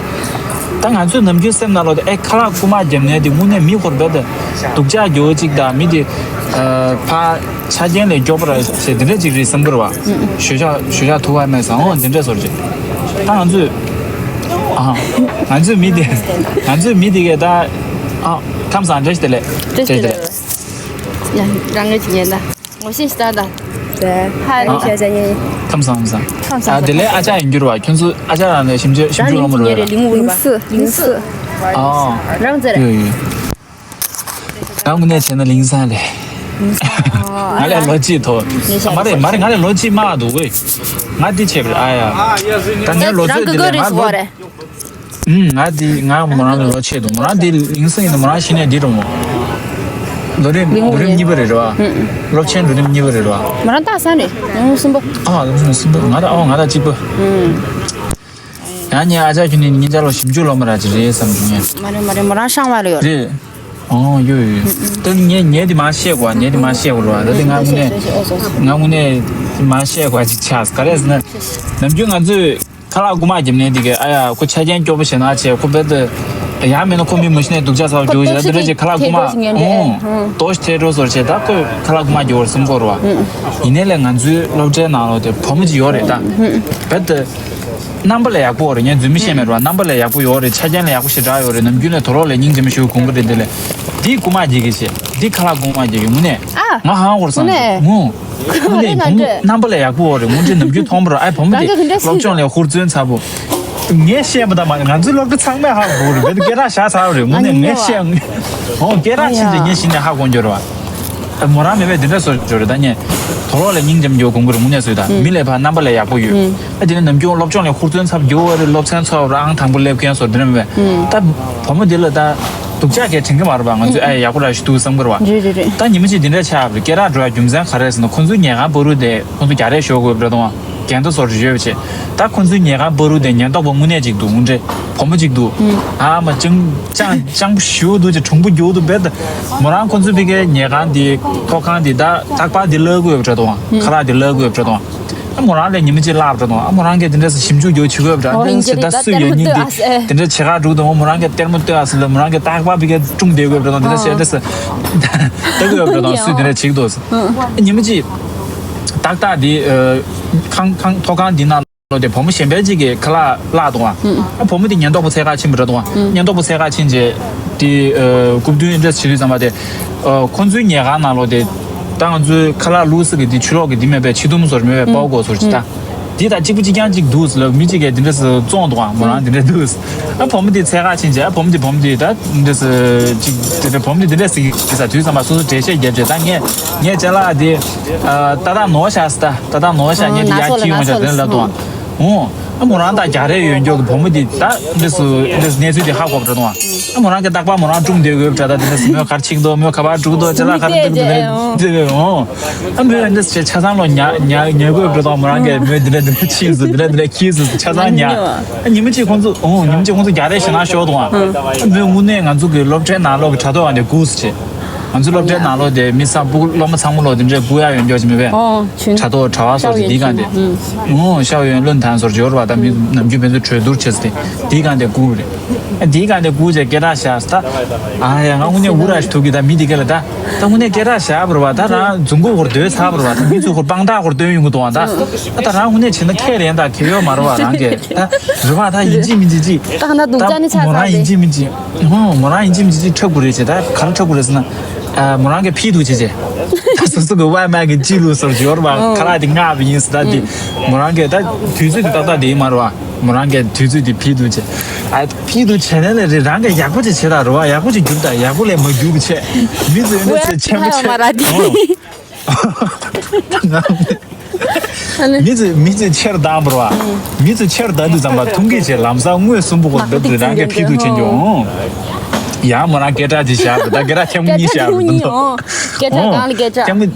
ད་ང་ཚོའི་ནམ་རྒྱུན་སེམས་ནང་ལོགས་དེ་ཨེ་ཁ་ལག་རྐུ་མ་བརྒྱབ་ནས་དེ་དངོས་གནས་མི་ཧོར་སྦད་དེ་སྡུག་ཅག་རྒྱུ་གཅིག་དང་མི་དེ་ཕ་ཆ་རྐྱེན་ལས་མགྱོགས་པ་ར་ཞེས་དེ་འདྲ་ཅིག་རེད་བསམ་གི་རེད་བ། ཞོད་ཤག་ཞོད་ཤག་ཐུག་པ་མེད་ཟང་འོང་དེ་འདྲ་བཟོ་རེད། ད་ང་ཚོས་ཨ་ང་ཚོའི་མི་དེ་ང་ཚོའི་མི་དེ་གས་ད་ཨ་ཁམས་བཟང་བཀྲ་ཤིས་བདེ་ལེགས། བཀྲ་ཤིས་བདེ་ལེགས། ཡ་རང་ངོས་ཀྱི་ཉན་ད། ངོ་ཤེས་ཤིག་ད་ད། ཧ་ལས་ཤ་ཅག་ཉན། ཁམས་བཟང་ཁམས་བཟང་། ཁམས་བཟང་ཨ་དེ་ལས་ཨ་ཅག་ཡིན་རྒྱུ་རེད་བ། ཁྱོད་ཚོ་ཨ་ཅག་རང་ནས་ཞིབ་འཇུག་ཞིབ་འཇུག་སློབ་མ་རེད་བ། ལིང་ངུ་རེད་བ། ལིང་སི། ཨ། རང་ཚེ་རེད། ཡོད་ཡོད། ང་དངོས་གནས་བྱས་ན་ལིང་ཟང་རེད། ང་ལས་ལོ་གཅིག་མཐོ། མ་རེད་མ་རེད། ང་ལས་ལོ་གཅིག་དམའ་འདུག་ཝེ། ང་འདི་བྱས་པ་རེད་ཨ་ཡ། ད་ངའི་ལོ་ཚོད་འདི་ལས་ང་ལོ། ང་འདི་ང་མོ་རང་ལས་ལོ་ཆེ་འདུག་མོ་རང་འདི་ལིང་སི་ཡིན་ན་མོ་རང་གཞི་ནས་འདི་རུ་མོ། ལོ་རིམ་ལོ་རིམ་གཉིས་པ་རེད་རེད་བ། སློབ་ཆེན་ལོ་རིམ་གཉིས་པ་རེད་རེད་བ། མོ་རང་ཏག་ས་རེད། ལོ་གསུམ་པ། ཨ་ལོ་གསུམ་པ་ང་དང་ཨ་ང་དང་གཅིག་པ། ཡང་ཉེ་ཨ་ཅག་ཁྱོད་ནི་ཉིན་ཅག་ལོ་ཞིབ་འཇུག་ལོ་མ་ར་ཅི་རེད་བསམ་གྱི་ངས། མ་རེད་མ་རེད། མོ་རང་ཤང་བ་ལ་ཡོད་རེད། ཨོ་ཡོད་ཡོད་ཡོད། ད་ངས་ངས་འདི་མ་བཤད་གོ་ངས་འདི་མ་བཤད་གོ་རེད་བ། ད་འདི་ང་དངོས་གནས་ང་དངོས་གནས་མ་བཤད་གོ་ཅིག་ཆགས་ག་རེ་ཟེར་ན། ནམ་རྒྱུན་ང་ཚོས། ཁ་ལག་རྐུ་མ་བརྒྱབ་ནས་འདི་གས་ཨ་ཡ་ཁོ་ཆ་རྐྱེན་སྐྱོ་པོ་བྱེད་ན་བྱས་ཁོ་རྦད་དེ་ཡང་མིན་ན་ཁོ་མི་མི་ཤི་ནས་སྡུག་ཅག་ཚ་བ་རྒྱུག་བྱེད་ད་འདི་འདྲ་ཅིག་ཁ་ལག་རྐུ་མ་ཨུང་ཏོ་ཤི་ཐེ་འགྲོ་སོར་བྱས་ད་ཁོས་ཁ་ལག་རྐུ་མ་རྒྱུག་བར་སེམས་ཁོ་རུ་བ། ཡིན་ནའི་ལས་ང་ཚོའི་སློབ་གྲྭའི་ནང་ལོགས་དེ་བུ་མོ་ཅིག་ཡོད་རེད་ད། རྦད་དེ་རྣམ་པ་ལས་ཡག་པོ་རེད། ངས་རྫུན་མི་བཤད་མེད་རུ་བ། རྣམ་པ་ལས་ཡག་པོ་ཡོད་རེད། ཆ་རྐྱེན་ལས་ཡག་པོ་ཞེ་དྲག་ཡོད་རེད། ནམ་རྒྱུན་ལས་དོ་རོགས་ལས་སྙིང་རྗེ་མོ་ཞུ་གོང་གི་རེད། དེ་ལས་འདི་རྐུ་མ་རྒྱག་གི་བྱེད་འདི་ཁ་ལག་རྐུ་མ་རྒྱག་གི་དངོས་གནས་ང་ཧང་ཧོར་སང་ངུ། ཁོ་ནས་བུ་མོ་རྣམ་པ་ལས་ཡག་པོ་ཡོད་རེད། ངོ་འདྲི་ནམ་རྒྱུན་མཐོང་བ་རེད། ཨའི་བུ་མོ་དེ་སློབ་སྦྱོང་ལས་ཧུར་བརྩོན་ཚ་པོ། ངས་བཤད་པ་དང་མ་ང་ཚོའི་སློབ་གྲྭ་ཚང་མས་ཧ་གོ་རེད། བེད་སྐད་གྲགས་བཞག་ཚར་བ་རེད། ངོ་ནས་ངས་བཤད་ཨོ་སྐད་གྲགས་ཕྱིན་ཏེ་ངས་གཞི་ནས་ཧ་གོ་འགྱུར་བ། མོ་རང་མེད་པས་འདི་འདྲ་བཟོ་འགྱུར་རེད། ད་ངས་དོ་ལོག་ལས་སྙིང་རྗེ་མོ་འགྱུར་གོང་གུ་རེད། ངོ་ནས་བཟོས་ད་མི་ལས་ཕར་རྣམ་པ་ལས་ཡག་པོ་ཡོད། ཨ་དེ་ནས་ནམ་རྒྱུན་སློབ་སྦྱོང་ལས་ཧུར་བརྩོན་ཚ་པོ་རྒྱུ་བ་རེད། སློབ་ཚན་ཚོགས་རང་དང་པོ་སླེབས་མཁན་བཟོ་འདི་འདྲ་མེད་པས་ད་བུ་མོ་འདི་ལ་ད། སྡུག་ཅག་གས་དྲན་གི་མ་རེད་པ། ང་ཚོས་ཨ་ཡག་པོ་ར་ཞིག་འདུག་བསམ་གི་རེད་པ། རེད་རེད་རེད། ད་ཉི་མ་གཅིག་འདི་འདྲ་ཆགས་པ་རེད། སྐད་གྲགས་འགྲོ་ཡ་རྒྱུ་མཚན་ག་རེ་ཟེར་ན་ཁོང་ཚོའི་ཉལ་ཁང་བར་དུ་དེ་ཁོང་ཚོ་རྒྱག་རེས་ཞོག་དགོས་པ་རེད་དང་། འགལ་ཟླ་བཟོ་རེ་ཡོད་པ་བྱས། ད་ཁོང་ཚོའི་ཉལ་ཁང་བར་དུ་དེ་ཉེན་རྟོག་པ་དངོས་གནས་ཅིག་འདུག་དངོས་འབྲེལ་བུ་མོ་ཅིག་འདུག་ཨ་མ་ཅང་ཅང་ཅང་པོ་ཞུ་འདུག་ཅེས་གྲུང་པོ་རྒྱུག་འདུག་བེད། མོ་རང་ཁོང་ཚོའི་ཕ་གའི་ཉལ་ཁང་དེ་ཐོག་ཁང་དེ་ད་རྟག་པར་དེ་གླ་དགོས་པ་རེད་དང་། ཁ་ལག་དེ་གླ་དགོས་པ་རེད་དང་། ཨ་མོ་རང་ལས་ཉི་མ་གཅིག་བརླག་འགྲོ་དང་། ཨ་མོ་རང་གིས་དེ་འདྲས་སེ་ཞིབ་འཇུག་རྒྱུ་བྱེད་དགོས་པ་འདྲ། ཨོ་དེ་ཡིན་འདྲས་སེ་ད་ད་སུས་ཡོད་སྙིང་འདི་དེ་འདྲས་བྱེད་ག་འགྲོ་དང་། མོ་རང་གིས་ལྟད་མོ་ལྟོས་ཨ་སི་ལ་མོ་རང་གིས་རྟག་པར་བི་གའི་ཀྲུང་བསྡད་དགོས་པ་འདྲ་དང་། དེ་འདྲས་སེ་འདྲས་སེ་ལྟ་དགོས་པ་འདྲ་དང་། སུས་དེ་འདྲས་བྱེད་དོ་སེ། ཉི་མ་གཅིག་ཏག་ཏག་འདི་ཁང་ཁང་ཐོག་ཁང་འདི་ནང་ལོ་དེ་བུ་མོ་གཞན་པའི་གཅིག་གིས་ཁ་ལག་བརླག་འདུག་ཨ། ཨ་བུ་མོ་དེ་ཉེན་རྟོག་པ་འཚོལ་ག་ཕྱིན་པ་འདྲ་འདུག་ཨ། ཉེན་རྟོག་པ་འཚོལ་ག་ཕྱིན་རྗེས་དེ་རྐུབ་བསྟུན་འདྲས་བྱེད་དུས་ཙམ་པ་དེ་ཁོང་ཚོའི་ཉལ་ཁང་ནང་ལོ་དེ། ད་ང་ཚོའི་ཁ་ལག་བླུགས་ས་གི་དེ་ཆུ་ལོག་གི་དེ་མེད་པའི་ཕྱི་ཐུམ་བཟོ་ར་མེད་པའི་པའོ་གོ་ཟོ་ར་ཅིག་ད། དེ་དང་གཅིག་པ་གཅིག་རྐྱང་གཅིག་འདུག་ཟེར་ལབ་མི་གཅིག་གིས་དེ་འདྲ་ཟེར་བཙོང་འདུག་ཨ། མོ་རང་དེ་འདྲ་འདུག་ཟེར། ཨ་བུ་མོ་དེ་འཚོལ་ག་ཕྱིན་རྗེས། ཨ་བུ་མོ་དེ་བུ་མོ་དེ་ད་འདྲ་ཟེར་ཅིག་དེ་འདྲ་བུ་མོ་དེ་དེ་འདྲ་ཟེར་གི་ཟེར་དུས་ཙམ་པ་སོ་སོ་འགྲེལ་བཤད་རྒྱབ་རྗེས། ད་ངས་ངས་ཅ་ལག་དེ་ཏག་ཏག་ནོར་བཞག་ཟེར། ད་ཏག་ཏག་ནོར་བཞག་ངས་དེ་ཡར་ཁྱེར་ཡོང་བཞག་དེ་ལབ་འདུག་ཨ། ཨོ། ཨ་མོ་རང་དང་རྒྱག་རེས་ཡོད་མགྱོགས་ཀྱི་བུ་མོ་འདི་ད་འདི་སུ་འདི་སུ་གནས་ཚུལ་འདི་ཧ་གོ་བ་འདྲ་འདུག་ཨ། ཨ་མོ་རང་གིས་རྟག་པར་མོ་རང་སྒྲུང་བསྡད་དགོས་པ་འདྲ། ད་འདི་འདྲ་སུ་མོས་ག་རེ་བྱེད་ཀྱི་འདུག་མོས་ག་པར་འགྲོ་གི་འདུག་ཅ་ལག་ག་རེ་འདུག་འདུག་འདི་འདྲ་འདི་འདྲ་ཨོ། ཨ་མོས་འདི་འདྲ་ཆ་ཆ་ཚང་ལོ་ཉ་ཉ་ཉ་དགོས་པ་འདྲ་འདུག་མོ་རང་གིས་མོས་འདི་འདྲ་འདི་འདྲ་ཕྱིས་སུ་འདི་འདྲ་འདི་འདྲ་ཁྱིས་སུ་ཆ་ཚང་ཉ། ཨ་ཉི་མ་གཅིག་ཁོང་ཚོ་ཨོ་ཉི་མ་གཅིག་ཁོང་ཚོ་རྒྱག་རེས་ཞེ་དྲག་ཤོར་འདུག་ཨ། ཨ་མོས་དངོས་གནས་ང་ཚོ་གི་སློབ་གྲྭའི་ནང་ལོགས་ཀྱི་དྲ་ཐོག་ཨ་འདི་སྒུག་སུ་བྱེད། ང་ཚོའི་སློབ་གྲྭའི་ནང་ལོགས་དེ་མི་སང་ཕྲུ་གུ་སློབ་མ་ཚང་མ་ལོག་དེ་འདྲའི་སྒུག་ཡག་ཡོད་མགྱོགས་ཅིག་མེད་པས། ཨོ་བྱུང་། དྲ་ཐོག་དྲ་བ་སོགས་ཀྱི་འདི་གང་དེ། ཨོ་ཤའོ་ཡོན་བློན་ཐང་སོགས་ཡོད་རེད་པ། ད་མི་ནམ་རྒྱུན་ཕན་ཚུན་གྲོས་བསྡུར་བྱེད་ས་དེ་འདི་གང་དེ་སྒུག་རེད། འདི་གང་དེ་སྒུག་བྱས་སྐད་གྲགས་བཞག་ད། ཨ་ཡ་ང་དངོས་གནས་འུ་ར་ཞིག་ཐུག་གི་ད་མི་འདི་ག་ལ་ད། ད་དངོས་གནས་སྐད་གྲགས་བཞག་པ་རེད་པ། ད་རང་རྫུན་གོ་ཧོར་སྡོད་ཚར་བ་རེད་པ། ད་མི་ཚོ་ཧོར་དཔང་རྟགས་ཧོར་སྟོན་ཡོང་གི་འདུག་ཨ། ད་ད་རང་དངོས་གནས་བྱས་ན་ཁས་ལེན་དང་ཁེ་ཡོད་མ་རེད་པ། རང་གིས་ད་རེད་པ། ད་ཡིན་གཅིག་མིན་གཅིག་གཅིག་ད་ད་མོ་རང་ཡིན་གཅིག་མིན་གཅིག་ཧོ། མོ་རང་ཡིན་གཅིག་མིན་གཅིག་འཁྲབ་དགོས་རེད་ཅེས། ད་ག་རེ་འཁྲབ་དགོས་རེད་ཟེར་ན། ཨ་མོ་རང་གིས་ཕྱིས་འདུག་ཅེས་ཅེས། ད་སོ་སོ་གི་ཝའི་མའི་གི་ཅི་ལུ་སོར་འབྱོར་བ་ཨོ། ཁ་ལག་དེ་མངགས་པ་ཡིན་ཟེར། ད་དེ་མོ་རང་གིས་ད་དུས་ཚོད་དེ་ཏག་ཏག་དེ་ཡིན་མ་རེད་པ། མོ་རང་གིས་དུས་ཚོད་དེ་ཕྱིས་འདུག་ཅེས། ཨ་ཕྱིས་འདུག་བྱས་ན་ལས་རེད། རང་གིས་ཡག་པོ་ཅིག་བྱེད་ད་རེད་པ། ཡག་པོ་ཅིག་བསྒྱུར་ད། ཡག་པོ་ལས་མ་བསྒྱུར་བ་བྱས། མི་ཚོས་འདི་ཚོས་ཆེན་པོ་ཆེ་ཨོ། མི་ཚོས་མི་ཚོས་ཆེར་བཏང་བར་བ། མི་ཚོས་ཆེར་བཏང་དུས་ཙམ་པ་ཐུང་གི་བྱས། ལམ་སང་དངོས་སུམ་པོ་ཁོ་འདི་འདྲ་རང་གིས་ཕྱིས་འདུག་བྱེད་འགྱོ་འོང་། ཡང་མོ་རང་སྐད་གྲགས་ཅིག་བཞག་པ། ད་སྐད་གྲགས་ཁྱམ་གཉིས་བཞག་པ་འདུག་ཨོ། སྐད་གྲགས་གང་ལ་སྐད་གྲགས། ཁྱམ་གཉིས།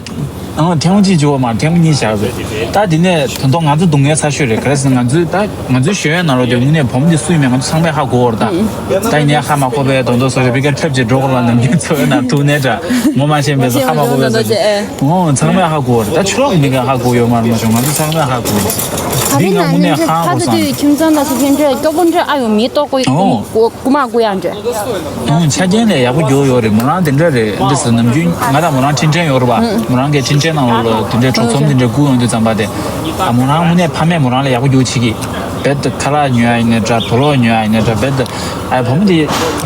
ཨང་། ཐེངས་མ་གཅིག་བྱུང་བ་མ་རེད། ཐེངས་མ་གཉིས་བཞག་རེད། ད་དེ་ནས་དོན་དུ་ང་ཚོ་སྡུག་བསྔལ་ཚ་ཤོས་རེད། ག་རེ་ཟེར་ན་ང་ཚོའི་ད་ང་ཚོའི་ཞོལ་ཡོད་ན་རོ། དེ་དངོས་གནས་བུ་མོ་འདི་སུ་ཡིན་མིན་ང་ཚོ་ཚང་མས་ཧ་གོ་བ་རེད་ད། ད་ཡིན་ནའི་ཧ་མ་གོ་བའི་དོན་དུ་སོ་སོ་བི་ཀ་ཁྲབ་ཅིག་འགྲོ་གོ་ལ་ནམ་རྒྱུན་འཚོ་བའི་ནང་ཐུག་ནས་འདྲ་ངོ་མ་ཤེས་པའི་སོ་ཧ་མ་གོ་བའི་སོ། ཨོ། ཚང་མས་ཧ་གོ་བ་རེད། ད་ཕྱི་ལོགས་ཀྱི་མི་ག་ཧ་གོ་ཡོད་མ་རེད། མ་བྱུང་། ང་ཚོ་ཚང་མས་ཧ་གོ་བ་རེད། འདི་ང་དངོས་གནས་ཧ་གོ་སོང་། ཁྱིམ་ཚང་ལ་སོ་ཁྱིམ་ཚང་སྐྱོ་པོ་འདྲ་ཨ་ཡོང་མི་ལྟོགས་པོ་ཡོད། ཨོ། རྐུ་མ་རྐུ་ཡག་འདྲ། ཨང་། ཆ་རྐྱེན་ལས་ཡག་པོ་རྒྱུགས་ཡོད་རེད། མོ་རང་དེ་འདྲ་རེད། འདི་སུ་ནམ་རྒྱུན་ང་དང་མོ་རང་འཕྲིན་ཕྲན་ཡོད་རེད་པ། མོ་རང་གི་འཕྲིན་ཕྲན་ནང་ལོགས་ལ་དེ་འདྲའི་གྲོགས་ཚོམ་དེ་འདྲ་བསྐུར་ཡོང་དུས་ཙམ་པ་དེ། ཨ། མོ་རང་དངོས་གནས་ཕ་མས་མོ་རང་ལ་ཡག་པོ་རྒྱུགས་བྱེད་ཀྱི། རྦད་དེ་ཁ་ལག་ཉོ་ཡ་ཡིན་ནའི་འདྲ། དུག་ལོག་ཉོ་ཡ་ཡིན་ནའི་འདྲ། རྦད་དེ། ཨ། བུ་མོ་དེ་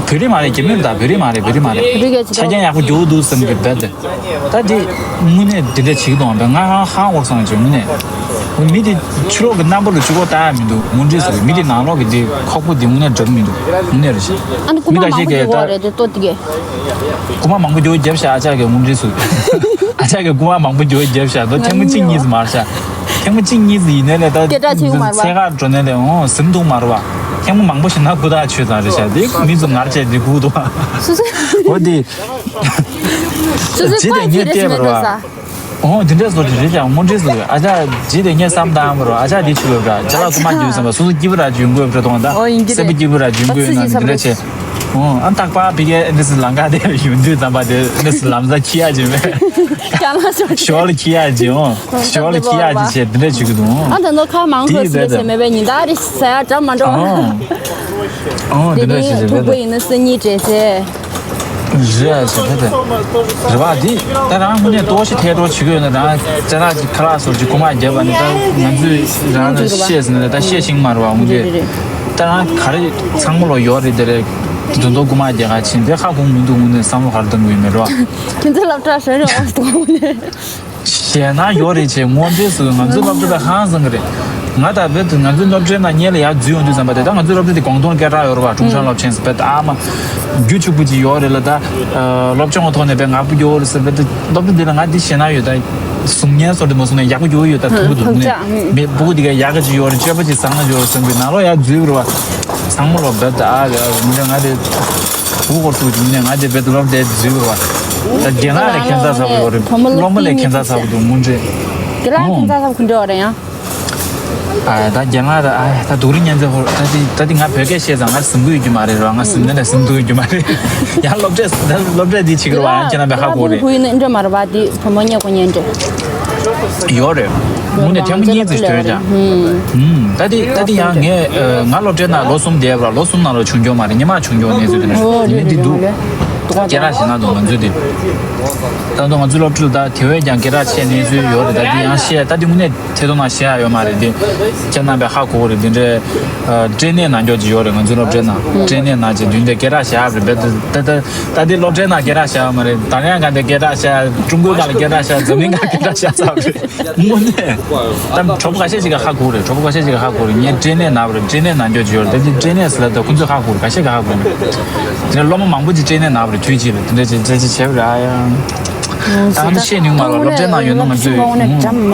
བོད་རིགས་མ་རེད། རྒྱ་མི་རེད་ད། བོད་རིགས་མ་རེད། བོད་རིགས་མ་རེད། བོད་རིགས་ཆ་རྐྱེན་ཡག་པོ་རྒྱུགས་འདུག་བསམ་གི། རྦད་དེ། ད་དེ་དངོས་གནས་དེ་འདྲ་བྱེད་ཀྱི་འདུག་པ། ང་ཧང་ཧང་འོར་སོང་བྱས་དངོས་གནས། མི་དེ་ཕྱི་ལོགས་ཀྱི་རྣམ་པ་ལ་གཅིག་པོ་ལྟ་ཡ་མི་འདུག་དངོས་འབྲེལ་སུ་མི་དེ་ནང་ལོགས་ཀྱི་དེ་ཁོག་པ་དེ་དངོས་གནས་འདྲ་གི་མི་འདུག་དངོས་གནས་རེད་ཤག་ཨ་ནི་རྐུ་མ་མི་ཁ་ཤས་མང་པོ་ཀྱིས་ད་རྒྱག་གི་རེད་དེ་ལྟོ་དེ་གས། རྐུ་མ་མང་པོ་རྒྱག་རྒྱབ་ཤག་ཨ་ཅག་གིས་དངོས་འབྲེལ་སུ། ཨ་ཅག་གིས་རྐུ་མ་མང་པོ་རྒྱག་རྒྱབ་ཤག་ད་ཐེངས་མ་གཅིག་གཉིས་སུ་མ་རེད་ཤག་ཐེངས་མ་གཅིག་གཉིས་སུ་ཡིན་ནའི་ལས་ད་སྐད་གྲགས་ཆེ་གི་མ་རེད་པ། ཚད་ག་འགྲོ་ནའི་ལས་འོང་ཟིན་འདུག་མ་རེད་པ། ཐེངས་མ་མང་པོ་ཞིག་ན་རྐུ་ཐག་ཆོད་ཙང་རེད་ཤག་དེ་མི་ཚོ་ངར་བྱས་དེ་རྐུ་འདུག་པ། སོ་སོ། འོ་དེ། སོ་སོ་ཇི་དེ་ངས་བལྟས་པ་རེད་པ། ཨོ། དེ་འདྲས་བཟོ་དེ་རེད་ཀྱང་དངོས་འབྲེལ་བཟོ། ཨ་ཅག་ཇི་དེ་ངས་བསམ་བཏང་བ་རོ། ཨ་ཅག་དེ་ཆུ་ལོ་འདྲ་ཅ་ལག་རྐུ་མ་རྒྱུག་བསམ་པ་སོ་སོ་སྐྱིད་པོ་ར་རྒྱུག་དགོས་བྲོ་གཏོང་ད། ཨོ་ཡིན་གྱི་སེམས་པ་རེད། སྐྱིད་པོ་ར་རྒྱུག་དགོས་ཡོད་ན་དེ་འདྲ་བྱས། ཨོ། ཨ་རྟག་པར་ཕ་གིའི་འདི་སི་ལང་ཀ་དེ་ཡོང་དུས་ཙམ་པ་དེ་འདི་སི་ལམ་སང་ཁྱི་ཡ་ཇི་མེད། རྒྱ་ལག་ཤོར། ཞོར་ལ་ཁྱི་ཡ་ཇི། ཨོ། ཞོར་ལ་ཁྱི་ཡ་ཇི་བྱས་དེ་འདྲ་བྱེད་ཀྱི་འདུག་ཨ་ད་ནོ་ཁ་མང་ཁོ་སི་ལེ་ཟེར་མེད་པའི་ཉིན་ད་རེ་ཟ་ཡ་འདྲ་མ་འགྲོ། ཨོ། ཨོ་དེ་དེ་འདྲ་རིང་བྱེད་ཀྱི་ཐུག་པ་རེད། ཡིན་ན་སི་ཉིས་བྲེལ་ཟེར། རེད་ཟེར་ཕེབས་པས། རེད་པ། འདི་ད་རང་དངོས་གནས་ལྟོགས་ཤི་ཐལ་འགྲོ་བྱེད་ཀྱི་ཡོད་ན་རང་ཅ་ལག་གི་ཁ་ལག་སོགས་ཀྱི་རྐུ་མ་བརྒྱབ་པ་ནི་ད་ང་ཚོས་རང་ལ་ཤེས་ཟིན་ན་ད་ཤེས་ཤིང་མ་རེད་པ། དངོས་རེད་གནས་རེད་རེད། ད་རང་ག་རེ་ཚང་མ་ལོ་ཡོད་རེད། དེ་རེད། དེ་ཚོ་རྐུ་མ་བརྒྱབ་ག་ཕྱིན་དེ་ཧ་གོ་མི་འདུག་དངོས་གནས་བསམ་བློ་ག་རེ་གཏོང་གི་ཡོད་མེད་རེད་པ། ཁྱེད་ཚོ་སློབ་གྲྭ་གཞོན་རེད་པ། དངོས་གནས། ཞེད་སྣང་ཡོད་རེད་ཅེས་དངོས་འབྲེལ་སུ་ང་ཚོའི་སློབ་གྲྭ་པའི་ཧང་སང་གི་རེད། ང་ད་བོད་དུ་ང་ཚོའི་སློབ་གྲྭའི་ནང་སྔོན་ལ་ཡར་འཛུལ་ཡོང་དུས་ཙམ་པ་དེ་ད་ང་ཚོའི་སློབ་གྲྭ་དེ་ཀོང་ཏུང་སྐད་གྲགས་ཡོད་རེད་པ། ཀྲུང་ཧྲན་སློབ་ཆེན་ཟེར་བོད་ཨ་མ་རྒྱུ་ཕྱུག་པོ་ཅིག་ཡོད་རེད་ལ། ད་སློབ་སྦྱོང་གི་ཐོག་ནས་དཔེ་ཡག་པོ་ཡོད་རེད་ཟེར། བོད་དུ་སློབ་གྲྭ་འདི་ལ་ང་འདི་ཞེད་སྣང་ཡོད། ད་གཟུགས་བརྙན་སོགས་དེ་མ་བཟུང་ན་ཡག་པོ་ཡོད་ཡོད། ད་མཐོང་གི་འདུག་དངོས་གནས་མེད་སྤུ་གུ་འདི་ག་ཡག་ག་ཅིག་ཡོད་རེད། སྤྱོད་པ་ཅིག་བཟང་ང་ཡོད་རེད་བསམ་གི། ནང་ལོགས་ཡར་འཛུལ་རེད་པ། ཚང་མ་ལོ་བོད་ཨ་ལ་མི་འདྲ་ང་དེ་བུ་གོ་ཐུག་ཅིག་མི་འདྲ་ང་དེ་བོད་སློབ་གྲྭའི་འཛུལ་བ། ད་རྒན་ལགས་ལ་ཁྱད་མཚར་ཚ་པོ་ཡོད་རེད། སློབ་མ་ལ་ཁྱད་མཚར་ཚ་པོ་འདུག་དངོས་འབྲེལ། རྒན་ལགས་ཁྱད་མཚར་ཚ་པོ་ག་འདྲ་ཡོད་རེད་ཡང་། ཨ་ད་རྒན་ལགས་ད་ཨ་ད་སྡུག་རུས་ཉན་ཚེ་ཧོར་ད་དེ་ད་དེ་ང་བོད་སྐད་བཤད་ཙང་ང་ཟིན་གི་ཡོད་རྒྱུ་མ་རེད་རོ། ང་ཟིན་ནས་ལ་ཟིན་ཐུབ་ཡོད་རྒྱུ་མ་རེད། ཡང་སློབ་གྲྭས་ད་སློབ་གྲྭས་དེ་བྱེད་ཀྱི་རེད་པ། ཡང་ཁྱེད་རྣམ་པས་ཧ་གོ་རེད། ཁུ་ཡིན་ན་འདྲ་མ་རེད་པ། དེ་བུ་མོ་ཉེ་གོ་ཉན་འདྲ། ཡོད་རེད། དངོས་གནས་ཐེངས་མ་གཉིས་ཙམ་ཞིག་ཐོན་ཀྱང་། ད་དེ་ད་དེ་ཡང་ངས་ང་སློབ་གྲྭའི་ནང་ལོ་གསུམ་བསྡད་པ་ལ་ལོ་གསུམ་ནང་ལ་བྱུང་ཀྱང་མ་རེད། སྔོན་མ་བྱུང་ཀྱང་གནས་ཚུལ་དེ་འདྲ་ཡིན་མིན་དེ་འདུག་སྐད་གྲགས་ཞེད་སྣང་འདུག་ང་ཚོའི་དེ། ད་དུང་ང་ཚོའི་སློབ་ཕྲུག་ད་དེ་བས་ཀྱང་སྐད་གྲགས་ཆེ་གནས་ཚུལ་ཡོད་རེད། ད་དེ་ཡང་བཤད་ད་དེ་དངོས་གནས་ཐད་གཏོང་ནང་བཤད་ཡ་ཡོད་མ་རེད་དེ། ཁྱེད་རྣམ་པས་ཧ་གོ་གི་རེད། དེ་འདྲའི་ཨ་ཊེ་ནེ་ནང་འཇོག་ཅིག་ཡོད་རེད། ང་ཚོའི་སློབ་གྲྭའི་ནང་ཊེ་ནེ་ནང་ཅིག་དེ་འདྲའི་སྐད་གྲགས་ཞེ་དྲག་རེད། ད་ད་ད་དེ་སློབ་གྲྭའི་ནང་སྐད་གྲགས་ཞེ་དྲག་མ་རེད། ད་རེས་ཡང་ག་འདྲ་སྐད་གྲགས་ཞེ་དྲག་ཀྲུང་གོའི་སྒང་ལ་སྐད་གྲགས་ཞེ་དྲག་འཛམ་གླིང་སྒང་སྐད་གྲགས་ཞེ་དྲག་ཚར་བ་རེད། དངོས་གནས། ད་གྲོགས་པོ་ཁ་ཤས་ཅིག་གིས་ཧ་གོ་རེད། གྲོགས་པོ་ཁ་ཤས་ཅིག་གིས་ཧ་གོ་རེད། ངས་ཊེ་ནེ་ནང་བ་རེད། ཊེ་ནེ་ནང་འཇོག་ཅིག་ཡོད་རེད། ད་དེ་ཊེ་ནེ་ཟེར་ལབ་ད་ཁོ་ཚོས་ཧ་གོ་རེད། ཁ་ཤས་ཀྱིས་ཧ་གོ་མེད། དེ་ནས་སློབ་མ་མང་པོ་ཅིག་ཊེ་ནེ་ནང་བ་རེད། དུས་གཅིག་ལ་དེ་འདྲ་ཅིག་དེ་འདྲ་ཅིག་བྱས་པ་རེད། ཨ་ཡང་། ད་ང་ཚོ་བཤད་ནུས་མ་རེད་པ། སློབ་གྲྭའི་ནང་ཡོད་ན་ང་ཚོས་ཧུམ་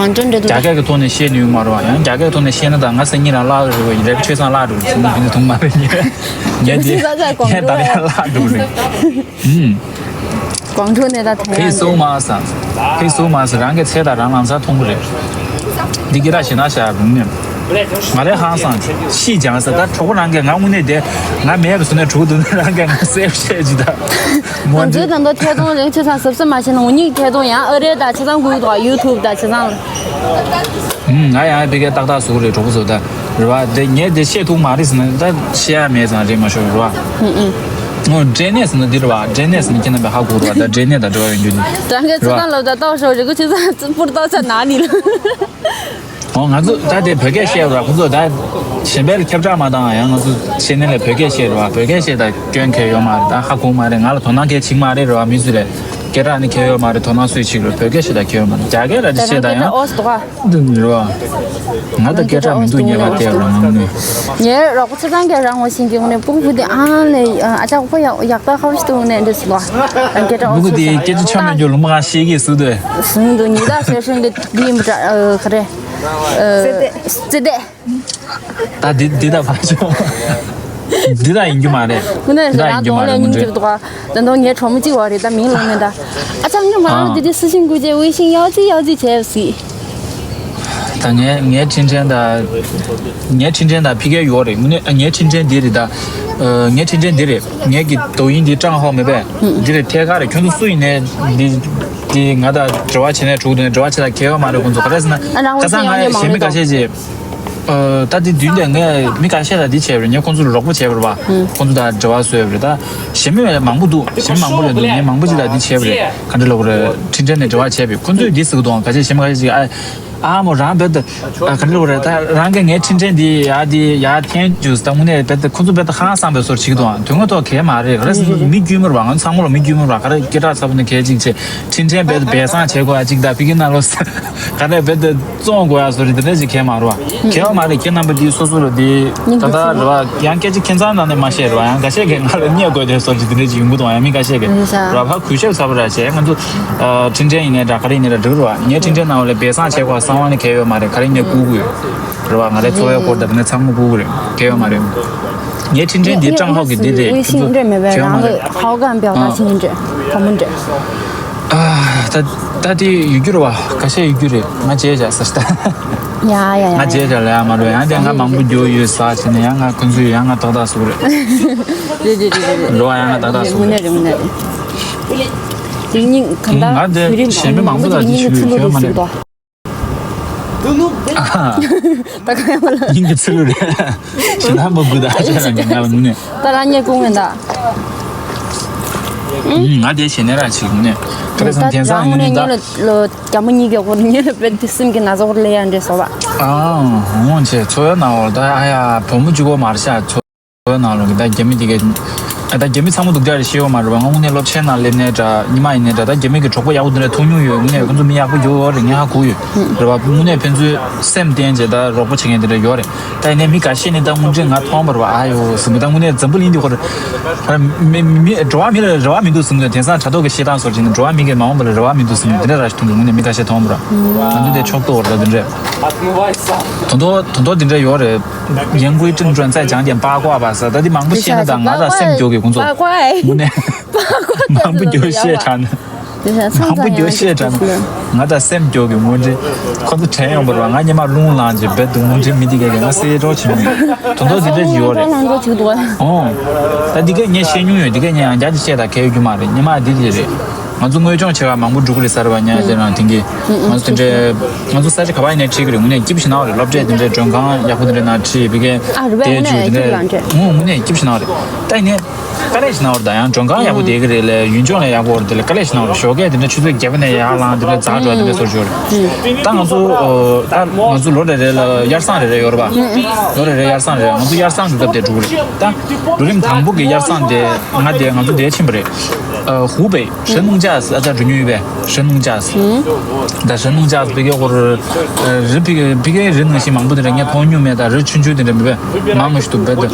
རྒྱ་སྐད་ཀྱི་ཐོག་ནས་བཤད་ནུས་མ་རེད་པ། ཡང་རྒྱ་སྐད་ཐོག་ནས་བཤད་ན་ད་ང་སང་ཉིན་རང་བརླག་རེད་པ། ཡིན་རེད་ཆོས་སང་བརླག་འགྲོ་རེད། ཟེར་ནས་དེ་འདྲ་མཐོང་མ་རེད། ངས་ངས་དེ་ངས་ད་རེས་བརླག་འགྲོ་རེད། ཧུམ། ཀོང་ཀྲོའུ་ནས་ད་ཐོན་ཕེ་ཡག་སོ་མ་ས། ཕེ་སོ་མ་ས། རང་གི་ཚེ་དང་རང་ལམ་སང་མཐོང་གི་རེད། འདི་སྐད་གྲགས་ཞེད་སྣང་བྱ་རུང་ནས། ང་རའི་ཧང་སང་ཤི་ཅང་ས། ད་གྲོགས་པོ་རང་གིས་ང་དངོས་གནས་དེ་ང་མེད་པ་བཟོ་ནས་གྲོགས་འདུག་ན་རང་གིས་ང་སེབ་བྱས་ཅི་ད། ང་མོ་ཚོའི་འདི། ད་ལྟ་ཐད་གཏོང་རིང་ཆེ་སང་གཟབ་གཟབ་མ་བྱས་ན་འུ་གཉིས་ཐད་གཏོང་ཡང་ཨ་རེ་ད་ཆ་ཚང་དགོས་འདུག་ཡུ་ཊུབ་ད་ཆ་ཚང་། ང་ཡང་དེ་གའི་ཏག་ཏག་བཟོ་གི་རེད་གྲོགས་པོ་ཚོ་ད། རེད་པ། དེ་ངས་དེ་བཤད་ཐུབ་མ་རེད་ཟེར་ན་ད་བཤད་ཡ་མེད་ཙང་རེད་མ་ཤོར་རེད་པ། ཨུ་ཨུ། ཨོ་ཊེ་ནེ་ཟེར་ན་འདི་རེད་པ། ཊེ་ནེ་ཟེར་ན་ཁྱེད་རྣམ་པས་ཧ་གོ་རེད་པ། ད་ཊེ་ནེ་དང་འབྲེལ་བ་ཡོད་རྒྱུ་འདི། རང་གི་ཚེ་ཐང་ལོ་ད་ཏོག་ཤོག་རེ་གུ་ཆུ་ཚང་སྤུར་ཏོག་ཚ་ན་ནི་ལ། ཨོ་ང་ཚོ་ད་དེ་བོད་སྐད་བཤད་རེད་པ། ཁོ་ཚོ་ད་གཞན་པའི་ལ་ཁྱབ་བསྒྲགས་མ་བཏང་། ཡང་ང་ཚོ་ཤེས་ནས་ལས་བོད་སྐད་བཤད་རེད་པ། བོད་སྐད་བཤད་ད་སྐྱོན་གལ་ཡོད་མ་རེད། ད་ཧ་གོ་མ་རེད། ང་ལ་དོ་སྣང་གལ་བྱེད་མ་རེད་རེད་པ། མི་ཚོ་ལས་སྐད་གྲགས་ནི་གལ་ཡོད་མ་རེད། དོ་སྣང་སུས་བྱེད་རེད། བོད་སྐད་བཤད་ད་གལ་ཡོད་མ་རེད། རྒྱ་སྐད་ར་ཅིག་བཤད་ད་ཡང་། འདི་རེད་པ། ང་ད་སྐད་གྲགས་མི་འདུག་ཉེས་པ་བལྟས་རོགས་གནང་ནི། ངའི་རོགས་པ་ཚེ་ཚང་གིས་རང་ངོ་ཤེས་ཀྱི་ངོ་ནས་སྤུ་གུ་དེ་ཨང་ལས་ཨ་ཅག་ཁོ་ཡག་ཡག་ད་ཁ་བ་ཞིག་ཏུ་ངོ་ནས་འདྲི་སི་ལོ། སྐད་གྲགས་སྤུ་གུ་དེ་སྐད་ཆ་ཆ་མེད་རྒྱུ་ལུང་པ་གང་ཤེས་ཀྱི་སུ་དེ། སུ་འདུག་ཉི་ཟླ་ཟེར་ཧྲེང་གི་དེ་ཡིན་པ་འདྲ། ཨ་ག་རེ། ཨ་ཙི་ཏེ། ད་འདི་འདི་ད་ཕར་ཤོག་འདི་དག་ཡིན་རྒྱུ་མ་རེད། ཁོ་ན་འདི་དག་ཡིན་རང་རྒྱུ་མ་གདོང་ལ་རེད། ངོ་སྙིང་འདྲེ། རྗེ་པོ་འདུག་ག་ད་དུང་ངའི་གྲོགས་མོ་གཅིག་བ་རེད། ད་མིང་ལོ་མེད་ད། ཨ་ཅག་ཉོ་མ་རང་། ཨ། འདི་དེ་སུ་ཞིག་འགུལ་རྗེས་ཝེ་ཤིང་ཡག་ཙི་ཡག་ཙི་བྱས་སི། ད་ངའི་ངའི་འཕྲིན་ཕྲན་ད། ངའི་འཕྲིན་ཕྲན་ད་ཕི་ཀའི་ཡོད་རེད། ངའི་ངའི་འཕྲིན་ཕྲན་འདི་རེད་ད། ཨ། ངའི་འཕྲིན་ཕྲན་འདི་རེད། ངའི་གི་抖音འདི་ཀྲང་ཧའོ་མེད་པས། འདི་རེད། ཐད་ཀར་རེད། ཁྱོད་ཚོ་སུ་ཡིན་ནའི་འདི་འདི་ང་ད་འབྲེལ་བ་བྱས་ནས་འགྲོ་གི་འདུག་ནས་འབྲེལ་བ་བྱས་ད་གལ་ཡོད་མ་རེད། ཁོང་ཚོ་ག་རེ་ཟེར་ན། ཨ། རང་ཁ་སང་ང་ཡང་གཞན་མི་ཁ་ཤས་ཀྱིས། ཨ། ད་དེ་དུས་འདི་ངས་མི་ཁ་ཤས་ལ་འདི་བྱས་པ་རེད། ངས་ཁོང་ཚོར་རོགས་པ་བྱས་པ་རེད་པ། ཁོང་ཚོ་དང་འབྲེལ་བ་བཟོས་པ་རེད། ད་གཞན་མི་མང་པོ་འདུག་གཞན་མི་མང་པོ་ལས་འདུག་ངས་མང་པོ་ཅིག་ལ་འདི་བྱས་པ་རེད། ག་འདྲ་ལབ་དགོས་རེད། འཕྲིན་ཕྲན་ནས་འབྲེལ་བ་བྱས་པས། ཁོང་ཚོས་འདི་ཟེར་གི་འདུག་ཁ་ཤས་གཞན་མི་ཁ་ཤས་ཀྱིས། ཨ། ཨ་མོ་རང་རྦད་དེ། ཨ། ག་འདྲ་ལབ་དགོས་རེད། ད་རང་གི་ངའི་འཕྲིན་ཕྲན་འདི་ཡ་འདི་ཡ་འཐེན་རྒྱུ་ད་དངོས་གནས་རྦད་དེ་ཁོང་ཚོ་རྦད་དེ་ཧང་སངས་པའི་བཟོ་འདྲ་བྱེད་ཀྱི་འདུག་དོན་དངོས་ཐོག་གལ་མ་རེད། ག་རེ་ཟེར་ན་མི་དཀྱུས་མ་རེད་པ། ང་ཚང་མ་ལ་མི་དཀྱུས་མ་རེད་པ། ག་རེ་སྐད་གྲགས་ཚ་པོ་ནས་གལ་ཅིག་བྱས། འཕྲིན་ཕྲན་རྦད་དེ་སྦས་གསང་བྱེད་དགོས་ཡ་ཅིག་དང་ཕ་གི་ནང་ལོགས་ག་རེ་རྦད་དེ་བཙོང་དགོས་ཡ་བཟོ་འདྲ་དེ་འདྲ་ཅིག་གལ་མ་རེད་པ། གལ་བ་མ་རེད། ཁྱེད་རྣམ་པ་འདི་སོ་སོ་ལ་འདི་ད་ལྟ་རེད་པ། ཡང་སྐད་ཆ་ཁྱད་མཚར་ནང་ནས་མ་བཤད་རེད་པ། ཡང་འགའ་ཤས་ཀྱིས་ང་ལ་བརྙས་དགོས་དེ་བཟོ་འདྲ་དེ་འདྲ་ཅིག་ཡོང་གི་འདུག་ཡང་མི་འགའ་ཤས་ཀྱིས་རེད་པ། གུས་ཞབས་ཚ་པོ་ར་བྱས། ང་ཚོ་ཨ། འཕྲིན་ཕྲན་ཡིན་ནའི་འདྲ། ག་རེ་ཡིན་ནའི་འདྲ་འགྲིག་རེད་པ། ངའི་འཕྲིན་ཕྲན་ནང་ལ་སྦས་གསང་བྱེད་དགོས་གསང་བ་ནི་གལ་ཡོད་མ་རེད། ག་རེ་ཡིན་ནའི་བསྐུར་དགོས་རེད་པ། ང་རའི་འཚོ་བའི་སྐོར་དང་དེ་ནས་ཚང་མ་བསྐུར་དགོས་རེད། གལ་ཡོད་མ་རེད། ངའི་འཕྲིན་ཕྲན་འདི་ཀྲང་ཧའོ་གི་འདི་རེད། ཁྱོད་ཚོ་གལ་ཡོད་མ་རེད། ཨ། ད་ད་དེ་ཡོད་རྒྱུ་རེད་པ། ཁ་ཤས་ཡོད་རྒྱུ་རེད། ང་བརྗེད་བཞག་ཟེར་ད། ཡ་ཡ་ཡ། ང་བརྗེད་བཞག་ལ་ཡ་མ་རེད། ཡང་དེ་ང་མང་པོ་རྒྱུ་ཡོད་ཟེར་བྱས་ནས་ཡང་ང་ཁོང་ཚོས་ཡང་ང་ཏག་ཏག་བཟོ་གི་རེད། རེད་རེད་རེད་རེད། རེད་པ། ཡང་ང་ཏག་ཏག་བཟོ་གི་རེད། དངོས་གནས་རེད། དངོས་གནས་རེད། དེ་སྙིང་ག་འདྲ། ང་དེ་གཞན་མི་མང་པོ་དང་དེ་ཞུ་གི་ཡོད་མ་རེད། ད་ག་ཡང་མ་ལ། སྙིང་གི་ཚིལ་ལུ་རེད། ཞེ་དྲག་མ་དགོས་ད། ཨ་ཅག་རང་གི་ང་ལ་དངོས་གནས། ད་རང་ཉེ་ཀུང་མེད་ད། ང་དེ་ཞེ་ནས་ར་ཅིག་དངོས་གནས། ག་རེ་ཟེར་ན་དེང་སང་ཡིན་ད། ལོ་རྒྱ་མོ་གཉིས་ཀྱི་སྐོར་ཉེ་ལ་བེད་དེ་སེམས་ཀྱི་ན་ཚ་སྐོར་ལས་ཡང་འདྲེ་སོ་བ། ཨ། འོང་ཆེ་འཚོ་བའི་ནང་འོར་ད། ཨ་ཡ། བུ་མོ་གཅིག་པོ་མར་ཤ་འཚོ་བའི་ནང་ལོགས་ཀྱི་ད་རྒྱ་མི་དེ་གས། ད་རྒྱ་མི་ཚང་མ་སྡུག་ཅག་རེད། ཤེས་ཡོད་མ་རེད་པ། ང་དངོས་གནས་སློབ་ཆེན་ནང་སླེབས་ནས་འདྲ། ཉི་མ་ཡིན་ནས་འདྲ། ད་རྒྱ་མི་གི་གྲོགས་པོ་ཡག་པོ་འདི་འདྲ་མཐོང་མྱོང་ཡོད། དངོས་གནས་ཁོང་ཚོ་མི་ཡག་པོ་ཡོད་རེད། ངས་ཧ་གོ་ཡོད་རེད་པ། དངོས་གནས་ཕན་ཚུན་སེམས་བརྟན་བྱས་ད་རོགས་པ་བྱེད་མཁན་དེ་འདྲ་ཡོད་རེད། ད་ཡིན་ནའི་མི་འགའ་ཤས་ནི་ད་དངོས་འབྲེལ་ང་མཐོང་བ་རེད་པ། ཨ་ཡོ་ཟེར་གི། ད་དངོས་གནས་འཛམ་བུ་གླིང་འདི་ཁོ་རེ་མི་མི་འགྲོ་བ་མི་ལ་རེ་བ་མི་འདུག་ཟེར་གི། དེང་སང་དྲ་ཐོག་གི་བཤད་སྟངས་སོགས་བྱས་ནས་འགྲོ་བ་མི་གི་མ་འོངས་པ་ལ་རེ་བ་མི་འདུག་ཟེར་གི། འདི་འདྲ་ར་ཞིག་མཐོང་གི། དངོས་གནས་མི་འགའ་ཤས་མཐོང་བ་རེད་པ། ང་ཚོ་འདི་ཕྱོགས་གཏོགས་རེད་ད། འདི་འདྲ་དོན་ཐོག་དོན་ཐོག་འདི་འདྲ་ཡོད་རེད། 言归正传，再讲点八卦吧ཟེར། ད་འདི་མང་པོ་བཤད་ན་ད་ང་ད་སེམས་སྐྱོ་གི། ཁོང་ཚོ་དངོས་གནས་མང་པོ་འགྱོ་བཤད་དྲགས་ན། མང་པོ་འགྱོ་བཤད་དྲགས་ན་ང་ད་སེམས་སྐྱོ་གི། དངོས་འབྲེལ་ཁོང་ཚོ་དྲན་ཡོང་བ་རེད་པ། ང་སྔོན་མ་རླུང་ལངས་བྱས་རྦད་དེ་དངོས་འབྲེལ་མི་དེ་གས་ང་གསལ་བྲོ་བྱེད་མི་དོན་ཐོག་དེ་འདྲ་ཞིག་ཡོད་རེད། ཨོ། ད་འདི་གས་ངས་བཤད་མྱོང་ཡོད། འདི་གས་ངས་ཡང་བསྐྱར་དེ་བཤད་ད་གལ་ཡོད་རྒྱུ་མ་རེད། སྔོན་མ་འདི་དེ་རེད། ང་ཚོ་དངོས་སྦྱོང་བྱེད་པ་མང་པོ་འགྲོ་གི་རེད་ཟེར་བ་ཉག་དེ་རང་དེང་གི། ང་ཚོ་དེ་འདྲའི་ང་ཚོ་ས་ཆ་ག་པར་ཡིན་ནའི་ཁྲིད་གི་རེད། དངོས་གནས་སྐྱིད་པོ་ཞིག་ན་བ་རེད། སློབ་གྲྭའི་དེ་འདྲའི་མགྲོན་ཁང་ཡག་པོ་དེ་འདྲའི་ནང་ཁྲིད་པའི་གི་དེ་བྱུས་དེ་འདྲའི། ཨོ་དངོས་གནས་སྐྱིད་པོ་ཞིག་ན་བ་རེད། ད་ཡིན་ནའི་དཀའ་ལས་ཞིག་ན་བ་རེད། ད་ཡང་མགྲོན་ཁང་ཡག་པོ་བསྡད་གི་རེད་ལས། ཡུལ་ལྗོངས་ལ་ཡག་པོ་རེད། དེ་ལས་དཀའ་ལས་ཞིག་ན་བ་རེད། ཞོགས་ཀས་དེ་འདྲའི་ཆུ་ཚོད་བརྒྱད་པ་ནས་ཡར་ལངས་དེ་འདྲའི་རྫ་འགྲོ་དེ་འདྲའི་བཟོ་བཅོས་རེད། ད་ང་ཚོ་ད་ང་ཚོ་ལོ་རེ་རེ་ལ་དབྱར་གསང་རེ་རེ་ཡོད་རེད་པ། ལོ་རེ་རེ་དབྱར་གསང་རེ་རེ། ང་ཚོ་དབྱར་གསང་གི་སྐབས་དེ་འགྲོ་གི་རེད། ད་ལོ་རིམ་དང་པོ་གི་དབྱར་གསང་དེ་ང་དེ་ང་ཚོ་དེ་ཕྱིན་པ་རེད། ཧུའུ་པེ། 神农架子ཨ་ཅག་འགྲོ་མྱོང་ཡོད་པས། 神农架子ད་神农架子ཕ་གིའི་སྐོར། རི་ཕ་གི་ཕ་གིའི་རི་ནང་བཞིན་མང་པོ་དེ་འདྲ་ངས་མཐོང་མྱོང་མེད། ད་རི་ཆུང་ཆུང་དེ་འདྲ་མེད་པས། མང་ངོ་ཞིག་འདུག་བས། ད་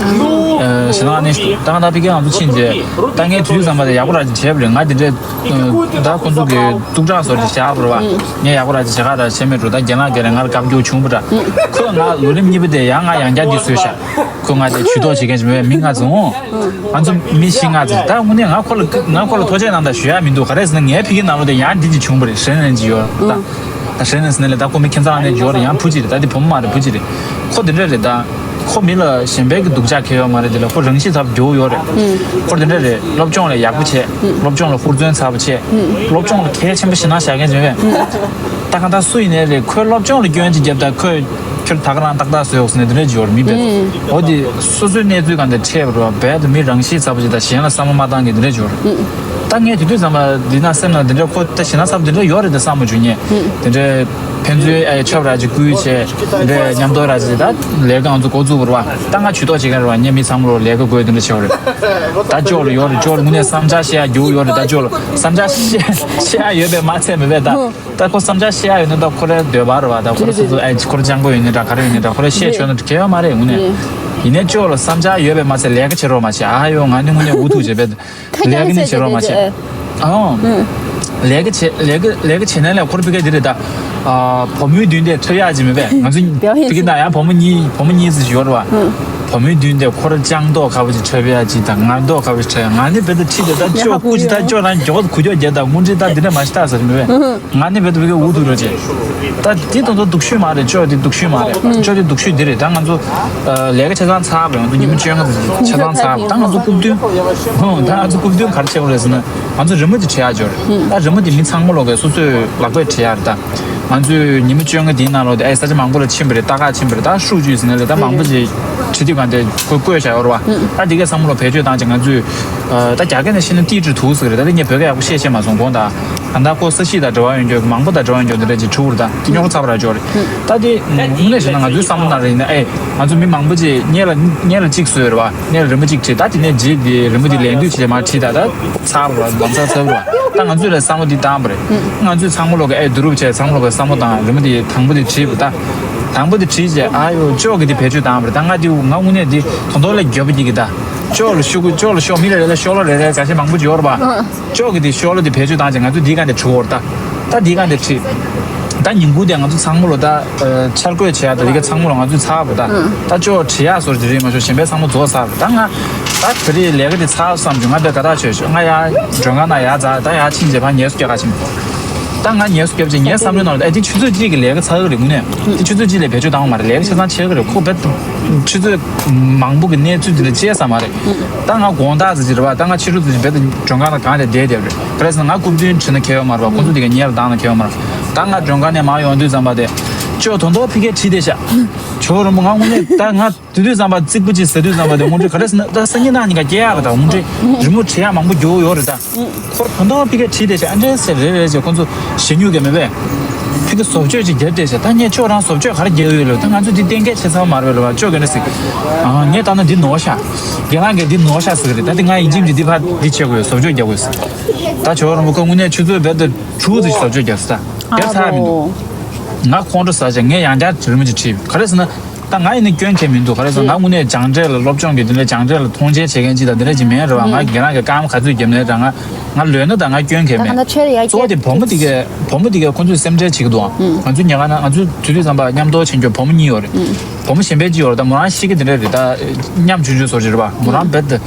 ཞེ་ན་ནས་ཞིག་འདུག་ད་ང་ད་ཕ་གིའི་ང་ཚོ་ཕྱིན་རྗེས་ད་ངས་དུས་ཚོད་བཟང་པ་དེ་ཡག་པོ་ར་ཅིག་བྱས་པ་རེད། ང་དེ་འདྲས་ད་ཁོང་ཚོ་གི་ཏུག་ཀྲག་བཟོ་དེ་བཞག་པ་རེད་པ། ངས་ཡག་པོ་ར་ཅིག་བྱེད་ག་ར་བྱས་མེད་འགྲོ། ད་རྒན་ལགས་རྒན་ལགས་ང་ལ་དགའ་སྐྱོ་བྱུང་པ་འདྲ། ཁོས་ང་ལོ་རིམ་གཉིས་པ་དེ་ཡང་ང་ཡང་བསྐྱར་འདི་བཟོས་ཤག་ཁོས་ང་དེ་ཇུས་གཏོགས་བྱེད་མཁན་ཞིག་མེད་པས། མི་ལྔ་ཙམ་འོང་། ང་ཚོ་མི་བཞི་ལྔ་ཙམ། ད་དངོས་གནས་ང་ཁོ་ལ་ང་ཁོ་ལ་ཐུགས་རྗེ་གནང་དང་ཞུ་ཡ་མི་འདུག་ག་རེ་ཟེར་ན་ངའི་ཕ་གི་ནང་ལོགས་དེ་ཡང་འདི་ཅིག་བྱུང་བ་རེད། ཧྲེན་ནན་ཅིག་ཡོད་ད། ད་ཧྲེན་ནན་ཟེར་ན་ལས་ད་ཁོ་མི་ཁྱིམ་ཚང་ནས་ཡོད་རེད། ཡང་བུ་གཅིག་རེད། ད་དེ་བུ་མོ་མ་རེད། བུ་གཅིག་རེད། ཁོ་འདི་འདྲ་རེད། ད་ཁོ་མི་ལ་གཞན་པའི་གི་སྡུག་ཅག་གང་ཡང་ཡོད་མ་རེད། དེ་ལ་ཁོ་རང་ཤི་ཚ་པོ་རྒྱུ་ཡོད་རེད། ཁོ་འདི་འདྲ་རེད། སློབ་སྦྱོང་ལ་ཡག་པོ་བྱས། སློབ་སྦྱོང་ལ་ཧུར་བརྩོན་ཚ་པོ་བྱས། སློབ་སྦྱོང་ལ་གལ་ཆེན་པོ་ཞེ་དྲག་བཞག་མཁན་ཅིག་ཡོད། ད་གང་ལྟར་སུ་ཡིན་ནའི་རེད། ཁོས་སློབ་སྦྱོང་ལ་སྐྱོན་ཅིག་བརྒྱབ། ད་ཁོས་ཁྱོད་ད་ག་རང་ཏག་ཏག་བཟོས་ཡོད་ཟེར་ནས་འདི་འདྲ་ཅིག་ཡོད་རེད། མི་རྦད་དེ། འོ་དེ་སོ་སོའི་གནས་ཚུལ་གང་དེ་འཕྲད་པ་རེད་པ། རྦད་དེ་མི་རང་ཤི་ཚ་པོ་ཅིག་དང་གཞན་ལ་བསམ་བློ་མ་བཏང་མཁན་འདི་འདྲ་ཅིག་ཡོད་རེད། ད་ངས་དེ་དུས་ཙམ་པ་འདི་ན་སེམས་ནང་འདི་འདྲ་ཁོ་ད་ཞེ་དྲག་ཚ་པོ་འདི་འདྲ་ཡོད་རེད་ད་བསམ་པ་བྱུང་ངས། དེ་འདྲའི་ཕན་ཚུན་ཨེ་ཆབ་ར་ཅིག་བསྐུལ་བྱས། དེ་འདྲའི་མཉམ་དུ་ར་ཅིག་ད་ལས་ཀ་ང་ཚོ་འགོ་བཙུགས་པ་རེད་པ། ད་ང་ཇུས་གཏོགས་བྱེད་མཁན་རེད་པ། ངས་མི་ཚང་མ་ལ་ལས་ཀ་དགོས་དེ་འདྲ་བྱས་པ་རེད། ད་ཅོག་ལ་ཡོད་རེད། ཅོག་ལ་དངོས་གནས་བསམ་འཆར་བཤད་ཡ་རྒྱུ་ཡོད་རེད། ད་ཅོག་ལ་བསམ་འཆར་བཤད་བཤད་ཡ་ཡོད་པས་མ་ཚད་མེད་པས་ད། ད་ཁོ་བསམ་འཆར་བཤད་ཡ་ཡོད་ན་ད་ཁོ་རའི་འདོད་པ་རེད་པ། ད་ཁོ་རའི་སོ་སོ་ཨེ་ཁོ་ར་སྤྱང་པོ་ཡོད་ནི་འདྲ་ག་རེ་ཡོད་ནི་འདྲ་ཁོ་ར་བཤད་ཆོག་ནི་གལ་ཡོད་མ་རེད་དངོས་གནས། ཡིན་ནའི་ཅོག་ལ་བསམ་འཆར་ཡོད་པས་མ་ཚད་ལས་ཀ་བྱེད་རོགས་མ་བྱེད། ཨ་ཡོ་ང་ནི་དངོས་གནས་འུ་ཐུག་བྱེད་པས། ལས་ཀ་ནི་བྱེད་རོགས་མ་བྱེད། ཨའོ། ལས་ཀ་བྱེད་ལས་ཀ་ལས་ཀ་བྱེད་ན་ལས་ཁོ་ར་ཕི་ཀ་འདི་རེད་ད། ཨ། བུ་མོའི་མདུན་དེ་ཐོས་ཡག་ཅིག་མེད་པས། ང་ཚོ་ཕི་ཀ་ན་ཡང་བུ་མོ་གཉིས་བུ་མོ་གཉིས་ཙམ་ཞིག་ཡོད་རེད་པ། བུ་མོའི་མདུན་དེ་ཁོ་རང་སྤྱང་མདོག་ཁ་པོ་ཅིག་འཁྲབ་ཡ་ཅིག་དང་། ངར་མདོག་ཁ་པོ་ཅིག་འཁྲབ་ཡ། ང་ནི་བེད་དུ་ཁྲིད་དེ་ད་ཅོ་སྐུ་ཅི་ད་ཅོ་རང་མགྱོགས་གུ་ཅོ་རྒྱག་དང་དངོས་འབྲེལ་ད་འདི་འདྲ་མ་ཤི་ད་ཟེར་མི་བས། ང་ནི་བེད་དུ་བེད་ཀའི་འུ་ཐུག་རོ་ཅེ། ད་འདི་དང་དུ་སྡུག་ཤོས་མ་རེད། ཅོ་འདི་སྡུག་ཤོས་མ་རེད། ཅོ་འདི་སྡུག་ཤོས་འདི་རེད། ད་ང་ཚོ་ལས་ཀ་ཆ་ཚང་ཚར་བ་རེད། ང་ཚོ་ཉི་མ་བཅོ་ལྔ་ཆ་ཚང་ཚར་བ། ད་ང་ཚོ་རྐུབ་སྟོན། ཧུང་། ད་ང་ཚོ་རྐུབ་སྟོན་ག་རེ་བྱེད་དགོས་རེད་ཟེར་ན། ང་ཚོ་རི་མོ་དེ་བྲིས་ཡག་འབྱོར། ད་རི་མོ་དེ་མི་ཚང་མ་ལོག་གི་སོ་སོའི་ལག་པས་བྲིས་ཡག་རེད། ད་ང་ཚོས་ཉི་མ་བཅོ་ལྔ་དེའི་ནང་ལོག་དེ་ཨེ་ས་ཆ་མང་པོ་ལ་ཕྱིན་པ་རེད། ལྟ་ག་ཕྱིན་པ་རེད། ད་ཧྲུའུ་ཅུས་ཟེར་ནས་རེད། ད་མང་པོ་ཞིག་བྲིས་དུས་གང་དེ་ཁོས་བཀོད་བཞག་ཡོད་རེད་བ། ད་དེ་གས་ཚང་མ་ལོག་བེད་སྤྱོད་བཏང་བྱས་ང་ཚོས་ད་རྒྱ་སྐད་ནས་བཤད་ན་ཏི་ཀྲི་ཐུའུ་ཟེར་གི་རེད། ད་དེ་ངས་བོད་སྐད་ཡག་པོ་བཤད་ཤེས་མ་སོང་དགོངས་དག་ད་ལྟ་ཁོ་ས་གཤིས་དང་འབྲེལ་བ་ཡོད་རྒྱུ་མང་པོ་དང་འབྲེལ་བ་ཡོད་རྒྱུ་འདི་འདྲ་ཅིག་བྲིས་པ་རེད། ད་དེ་རྙོག་དྲ་ཚ་བ་ར་འབྱོར་རེད། ད་དེ་དངོས་གནས་བྱས་ན་ང་ཚོའི་བསམ་བློ་ནང་རེད་ན་ཨེ། ང་ཚོ་མི་མང་པོ་ཅིག་སྔོན་ལ་སྔོན་ལ་གཅིག་བཟོས་རེད་བ། སྔོན་ལ་རི་མོ་གཅིག་བྲིས། ད་དེ་ནས་རྗེས་དེ་རི་མོ་དེ་ལེན་དུས་ཅིག་མར་བྲིས། ད་ད་ཚར་བ་ལམ་སང་ཚར་བ། ད་ང་ཚོས་ལ་བསམ་བློ་འདི་བཏང་བ་རེད། ང་ཚོས་ཚང་མ་ལོག་གི་ཨེ་བསྡུ་རུབ་བྱས་ཚང་མ་ལོག་གི་བསམ་བློ་བཏང་། རི་མོ་དེ་དང་པོ་དེ་བྲིས་པ། ད་དང་པོ་དེ་བྲིས་རྗེས་ཨ་ཡོ་ཅོག་གི་དེ་བེད་སྤྱོད་བཏང་བ་རེད། ད་ང་དེ་ང་དངོས་གནས་དེ་དོན་དག་ལས་མགྱོགས་པ་གཅིག་གི་ད་ཅོག་ལ་ཤོག་གུ་ཅོག་ལ་ཤོག་མི་ལ་རེ་ལ་ཤོག་ལ་རེ་རེ་འགའ་ཤས་མང་པོ་ཅིག་ཡོད་རེད་པ། ཅོག་གི་དེ་ཤོག་ལ་དེ་བེད་སྤྱོད་བཏང་བྱས་ང་ཚོས་དེའི་སྒང་དེ་བྲིས་བོར་ད། ད་དེའི་སྒང་དེ་བྲིས། ད་ཉིན་གུང་དེ་ང་ཚོ་ཚང་མ་ལོ་ད་འཆར་འགོད་བྱེད་ཡག་ད་དེ་ག་ཚང་མ་ལོ་ང་ཚོས་ཚར་བ་ད། ད་ཅོག་བྲིས་ཡག་སོར་དེ་རིགས་མ་ཤོག་གཞན་པའི་ཚང་མ་རྫོགས་ཚར་བ་ད། ང་ད་དེ་རིགས་ལས་ཀ་དེ་ཚར་བསམ་བྱུང་། ང་དཔེ་དགའ་ཐག་ཆོད་བྱུང་། ང་ཡར་མགྲོན་ཁང་ནང་ཡར་འཛེགས། ད་ཡར་ཕྱིན་རྗེས་ཕར་ངལ་གསོ་རྒྱག་ག་ཕྱིན། ད་ང་ངལ་གསོ་རྒྱབ་རྗེས་ངའི་བསམ་བློའི་ནང་ལ་ཨེ་དེ་ཆུ་ཚོད་གཅིག་གི་ལས་ཀ་ཚར་གི་རེད། དངོས་གནས་དེ་ཆུ་ཚོད་གཅིག་ལས་བེད་སྤྱོད་བཏང་བ་མ་རེད། ལས་ཀ་ཆ་ཚང་ཆགས་གི་རེད། ཁོ་བེད་ཆུ་ཚོད་མང་པོ་གི་གནས་ཚུལ་དེ་འདྲ་བྱས་ས་མ་རེད། ད་ང་དགོང་དག་ཙམ་ཅིག་རེད་བ། ད་ང་ཕྱི་དྲོ་ཙམ་ཅིག་རྦད་དེ་མགྲོན་ཁང་ལ་གང་དེ་བསྡད་བསྡད་རེད། ག་རེ་ཟེར་ན་ང་རྐུབ་སྟོན་བྲིས་ན་ཁེལ་ཡོད་མ་རེད་བ། ཁོ་ཚོ་དེ་ག་ཉལ་ལ་བཏང་ན་ཁེལ་ཡོད་མ་རེད། ད་ང་མགྲོན་ཁང་ནས་མར་ཡོང་དུས་ཙམ་པ་དེ་ཅོག་དོན་དོ་ཕི་ཀའི་བྲིས་བསྡད་ཤག་ཇོ་རིན་པོ་ང་དངོས་གནས་ད་ང་དེ་དུས་ཙམ་པ་རྩིག་པ་ཅིག་ཟེར་དུས་ཙམ་པ་དེ་དངོས་འབྲེལ་ག་རེ་ཟེར་ན་ད་སང་ཉིན་གནངས་ཉིན་ག་སྐྱེལ་ཡག་རེད། ད་དངོས་འབྲེལ་རི་མོ་བྲིས་ཡག་མང་པོ་རྒྱུགས་ཡོད་རེད་ད། ཁོ་ད་དུང་ཕི་ཀའི་བྲིས་བསྡད་ཤག་ཨ་འདྲས་ཟེར་རེད་རེད་ཅེས་ཁོ་ཚོ་ཞེ་སྨྱུག་གི་མེད་པས། ཕི་ཀའི་བཟོ་བཅོས་ཅིག་རྒྱབ་བསྡད་ཤག་ད་ངས་ཅོག་རང་བཟོ་བཅོས་ག་རེ་རྒྱག་ཡོད་ལབ། ད་ང་ཚོ་འདི་གཏན་འཁེལ་བྱེད་ཚར་མ་རེད་ལབ། ཅོག་ག་འདྲ་ཟེར། ཨ་ངས་ལྟ་ན་འདི་ནོར་ཤག་རྒན་ལགས་ཀྱིས་འདི་ནོར་ཤག་ཟེར་གི་རེད། ད་འདི་ང་ཡིན་གཅིག་མིན་གཅིག་འདི་ཕར་འདི་བྱེད་དགོས། བཟོ་བཅོས་རྒྱག་དགོས་ཟེར། ད་ཇོ་རིན་པོ་ཁོ་དངོས་གནས་ཆུ་ཚོད་རྦད་དེ་དྲུག་ཙམ་ཞིག་བཟོ་བཅོས་རྒྱག་ཟེར། ད་རྒྱབ་ཚར་མི་འདུག་ང་ཁོང་ཁྲོ་ཟ་བྱས་ངས་ཡང་བསྐྱར་རི་མོ་ཅིག་བྲིས། ག་རེ་ཟེར་ན། ད་ང་ཡིན་ན་སྐྱོན་གང་ཡང་མི་འདུག་ག་རེ་ཟེར་ན་ང་དངོས་གནས་སྦྱངས་འབྲས་ལ་སློབ་སྦྱོང་གི་དེ་འདྲ་སྦྱངས་འབྲས་ལ་མཐོང་ཆེན་བྱེད་མཁན་ཅིག་དང་དེ་འདྲ་ཅིག་མིན་རེད་བ། ང་རྒན་ལགས་ཀྱིས་སྐར་མ་ག་ཚོད་བརྒྱབ་ནའི་འདྲ། ང་ང་ལོན་ན་ད་ང་སྐྱོན་གང་ཡང་མེད། གཙོ་བོ་དེ་བུ་མོ་དེ་གས་བུ་མོ་དེ་གས་ཁོང་ཚོས་སེམས་ཁྲལ་བྱེད་ཀྱི་འདུག་ང་ཚོ་ཉལ་ཁང་ནང་ང་ཚོ་དུས་དུས་ཙམ་པ་མཉམ་དུ་ཕྱིན་རྒྱུ་བུ་མོ་གཉིས་ཡོད་རེད། བུ་མོ་གཞན་པའི་ཅིག་ཡོད་རེད། ད་མོ་རང་ཤི་གི་དེ་འདྲ་རེད། ད་ཉམ་ཆུང་ཆུང་བཟོ་ཅིག་རེད་བ། མོ་རང་རྦད་དེ།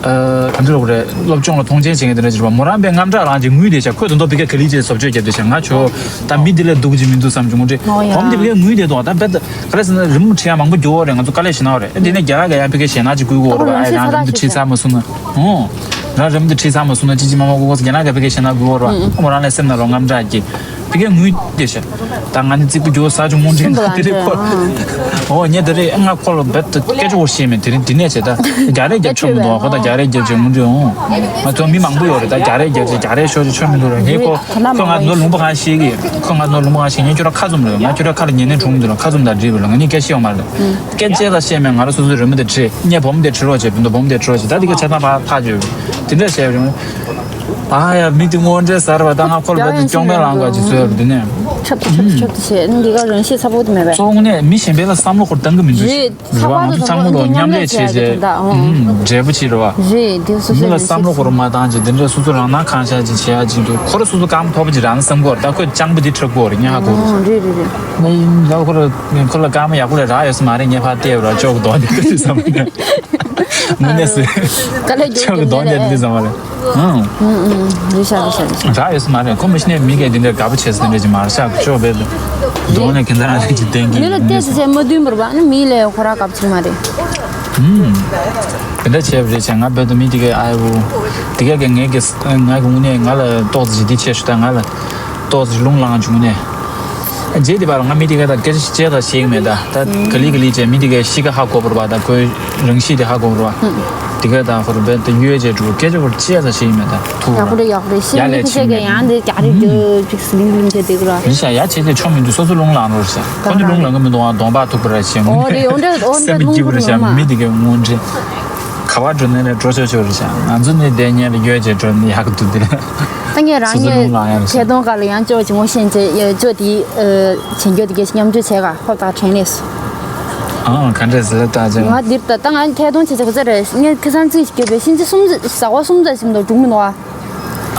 ཨ་ག་འདྲ་ལབ་དགོས་རེད། སློབ་སྦྱོང་ལ་མཐོང་ཆེན་བྱེད་མཁན་དེ་འདྲ་ཅིག་རེད་བ། མོ་རང་དཔེ་དངངས་སྐྲག་ལངས་ཅིག་ངུས་བསྡད་ཤག་ཁོས་དོན་དག་ཕི་ཀའི་ག་ལེར་ཅིག་བཟོ་བཅོས་བརྒྱབ་བསྡད་ཤག་ང་ཇོ་ད་མི་འདི་ལས་སྡུག་ཅིག་མི་འདུག་བསམ་བྱུང་། ངོ་འདྲི་ཨོ་ཡ། བུ་མོ་འདི་ཕི་ཀའི་ངུས་བསྡད་འདུག་ད་རྦད་དེ་ག་རེ་ཟེར་ན་རི་མོ་བྲིས་ཡག་མང་པོ་རྒྱུགས་ཡོད་རེད། ང་ཚོ་དཀའ་ལས་ཞེ་ན་ཡོད་རེད། ཨེ་འདི་ནས་རྒན་ལགས་ཀྱིས་ཡང་ཕི་ཀའི་ཞེད་སྣང་ཅིག་བསྐུལ་གྱི་ཡོད་རེད་བ། ཨེ་རང་རི་མོ་འདི་བྲིས་ཚར་མ་སོང་ན། ཨོ། རང་རི་མོ་འདི་བྲིས་ཚར་མ་སོང་ན་ཅི་ཅི་མ་མ་གོ་གོ་རྒན་ལགས་ཀྱིས་ཕི་ཀའི་ཞེད་སྣང་བསྐུལ་གྱི་ཡོད་རེད་བ། ཨོ་རང་ལ་སེམས་ནང་ལོག་དངངས་སྐྲག་གིས། ཕི་ཀའི་ངུས་བསྡད་ཤག་ད་ང་ནི་རྩིག་པ་རྒྱུགས་ཟ་བྱུང་། དངོས་འབྲེལ་ཤིན་ཏུ་དེ་རེད་ཁོ། ཨང་། ཨོ་ངས་དེ་རེད། ང་ཁོ་ལ་རྦད་དེ་སྐད་ཆ་བོ་བཤད་མེད། དེ་རིང་འདི་ནས་བྱས་ད་རྒྱག་རེས་རྒྱབ་ཆོག་མི་འདུག་ཁོ་ད་རྒྱག་རེས་རྒྱབ་བྱས་དངོས་འབྲེལ་འོང་། ང་ཚོ་མི་མང་པོ་ཡོད་རེད། ད་རྒྱག་རེས་རྒྱབ་བྱས་རྒྱག་རེས་ཤོར་བྱས་ཆོག་མི་འདུག་ར། ངས་ཁོ་ཁོ་ང་ཚོ་ལུང་པ་གང་ཤེས་ཀྱི། ཁོ་ང་ཚོ་ལུང་པ་གང་ཤེས། ངས་ཁྱོད་ར་ཁ་ལ་བཙུམ་རེད། ང་ཁྱོད་ར་ཁ་ལ་ཉན་ནས་གྲུང་མི་འདུག་ར། ཁ་བཙུམ་དང་འགྲིག་པ་རེད། ང་ནི་སྐད་ཆ་ཡོང་མ་རེད། སྐད་ཆ་ད་བཤད་མེད། ང་ར་སོ་སོའི་རི་མོ་དེ་བྲིས། ངས་བུ་མོ་དེ་བྲིས་རོགས་བྱས། བུ་མོ་དེ་བྲིས་རོགས་བྱས། ད་དེ་ག་ཆ་ཚང་ཕར་ཕར་བརྗོད། དེ་འདྲ་བྱས་རུང་། ཨ་ཡ་མི་དེ་དངོས་འབྲེལ་ཟེར་བ་ད་ང་ཁོ་ལ་བར་དུ་སྐྱོང་མེད་ལངས་དགོས་ཅིག་བཟོས་ཡོད་འདི་ནས། ཁྱབ་ཏུ་ཁྱབ་ཏུ་ཁྱབ་ཏུ་བྱས། འདི་ག་རང་ཤེད་ཚ་པོ་དེ་མེད་པས། གཙོ་བོ་ནས་མི་གཞན་པའི་ལ་བསམ་བློ་འཁོར་བཏང་གི་མི་འདུག་རེད། རེད་བ། ང་ཚོ་ཚང་མ་ལོ་མཉམ་ལས་བྱས་རྗེས། འབྲས་བུ་ཅིག་རེད་བ། རེད། འདི་སོ་སོའི་མི་ལ་བསམ་བློ་འཁོར་མ་བཏང་རྗེས་འདི་འདྲ་སོ་སོ་རང་སྣང་གང་ཤར་ཅིག་བྱེད་ཡ་ཅིག་འདུག་ཁོ་ར་སོ་སོ་རྐང་མཐོ་པོ་ཅིག་རང་བསམ་གོ་རེད། ད་ཁོས་སྤྱང་པོ་འདི་འཁྲབ་གོ་རེད། ཉག་གོ་རེད། རེད་རེད་རེད། ངས་ཡིན་ད་ཁོ་ར་ཁོ་ལ་སྐར་མ་ཡག་པོ་ལས་རག་ཡོད་ས་མ་རེད། ངས་ཕར་བལྟས་ར་ཅོག་གི་གདོང་དེ་ལྟ་དུས་ཙམ་པ་ནས་དངོས་གནས་སུ་དཀའ་ལས་རྒྱག་ཅོག་གི་གདོང་དེ་ལྟ་དུས་ཙམ་པ་ལ། ཨང་། ཨང་ཨང་། རེད་ཤག་རེད་ཤག་རེད་ཤག་རག་ཡོད་ས་མ་རེད། ཁོ་མི་ཤེས་ནས་མི་གས་འདི་འདྲ་དགའ་པོ་བྱེད་ས་འདྲ་ཅིག་མ་རེད་ཤག་ཅོག་རྦད་དེ་གདོང་ནས་ཁྱེད་རང་རེད་ཅིག་བསྟན་གི་མི་ལ་ཡིན་བལྟས་ནས་ཚེ་མ་བདུན་པར་བ་ནི་མི་ལས་ཁོ་རང་དགའ་པོ་བྱེད་མ་རེད། ཨང་། དེ་འདྲ་བྱས་པ་རེད་ཤག་ང་རྦད་དེ་མི་དེ་གས་ཨ་ཡོ། དེ་གས་ཀྱི་ངས་ཀྱི་ང་གི་དངོས་གནས་ང་ལ་ཏོག་ཙམ་ཅིག་འདི་བྱས་ཤག་ད་ང་ལ་ཏོག་ཙམ་ཅིག་རླུང་ལངས་བྱུང་ནས། རྗེས་དེ་བར་ང་མི་དེ་ག་དང་སྐད་ཆ་བཤད་ད་ཤེས་ཀྱི་མེད། ད་ད་ག་ལེ་ག་ལེ་བྱས་མི་དེ་གའི་གཤིས་ཀ་ཧ་གོ་བར་བ་དང་ཁོའི་རང་གཤིས་དེ་ཧ་གོ་བར་བ། དེ་ག་དང་ཧོར་བེད་དུ་ཡོད་ཅེས་འགྲོ་སྐད་ཆ་བར་བཤད་ད་ཤེས་ཀྱི་མེད། ད་ཐུག་ཡག་པོ་རེད། ཡག་པོ་རེད། ཤེས་ཡ་ནི་ལས་ཁྱི་ཚེ་གའི་ཡང་དེ་རྒྱ་རེད་འདུག་ཅིག་སི་ལིང་ལིང་བྱས་དེ་ག་ར་རེད་ཤག་ཡ་བྱས་ཏེ་ཆོ་མི་འདུག་སོ་སོ་རླུང་ལངས་རོགས་ཤག་ཁོ་ནི་རླུང་ལངས་གི་མི་འདུག་ཨ་གདོང་པ་ཐུག་པ་ར་ཤེས། ཨོ་རེད། འོ་འདྲ་འོ་འདྲ་སེམས་རླུང་སྐྱིད་པོ་རེད་ཐུག་ཤག་མ་མི་དེ་གའི་དངོས་འབྲེལ། ག་པར་འགྲོ་ནས་ལས་འགྲོ་ཆོག་ཆོག་རེད་ཤག་ང་ཚོ་ནི་བསྡད་ཉལ་ལ་ཡོད་ཅེས་འགྲོ་ནི་ཡག་གི་འདུག་དེ། ད་ངས་རང་སོ་སོ་ཉིད་རླུང་ལངས་ཡག་རེད་ཤག་ཐད་གཏོང་སྒང་ལ་ཡང་ཅོག་ཅིག་ངོ་ཤེས་བྱས་ཡོད་ཅོག་དེ་བྱེད་རྒྱུ་དེ་གས་མཉམ་སྤྱོད་བྱས་ག་ཧོབ་ད་དྲན་ནས་སུ། ཨང་ག་འདྲས་ཟེར་ད་ཅེ། ང་འདིར་ད་ད་ང་ཐད་གཏོང་བྱེད་ཆོག་ཚར་རེད། ངས་ཁ་སང་རྩིས་ཤིག་བརྒྱབ་པའི་ཕྱིན་ཆད་གསུམ་ཟ་བ་གསུམ་ཙམ་ཞིག་འདུག་འགྲུག་མི་འདུག་ཨ།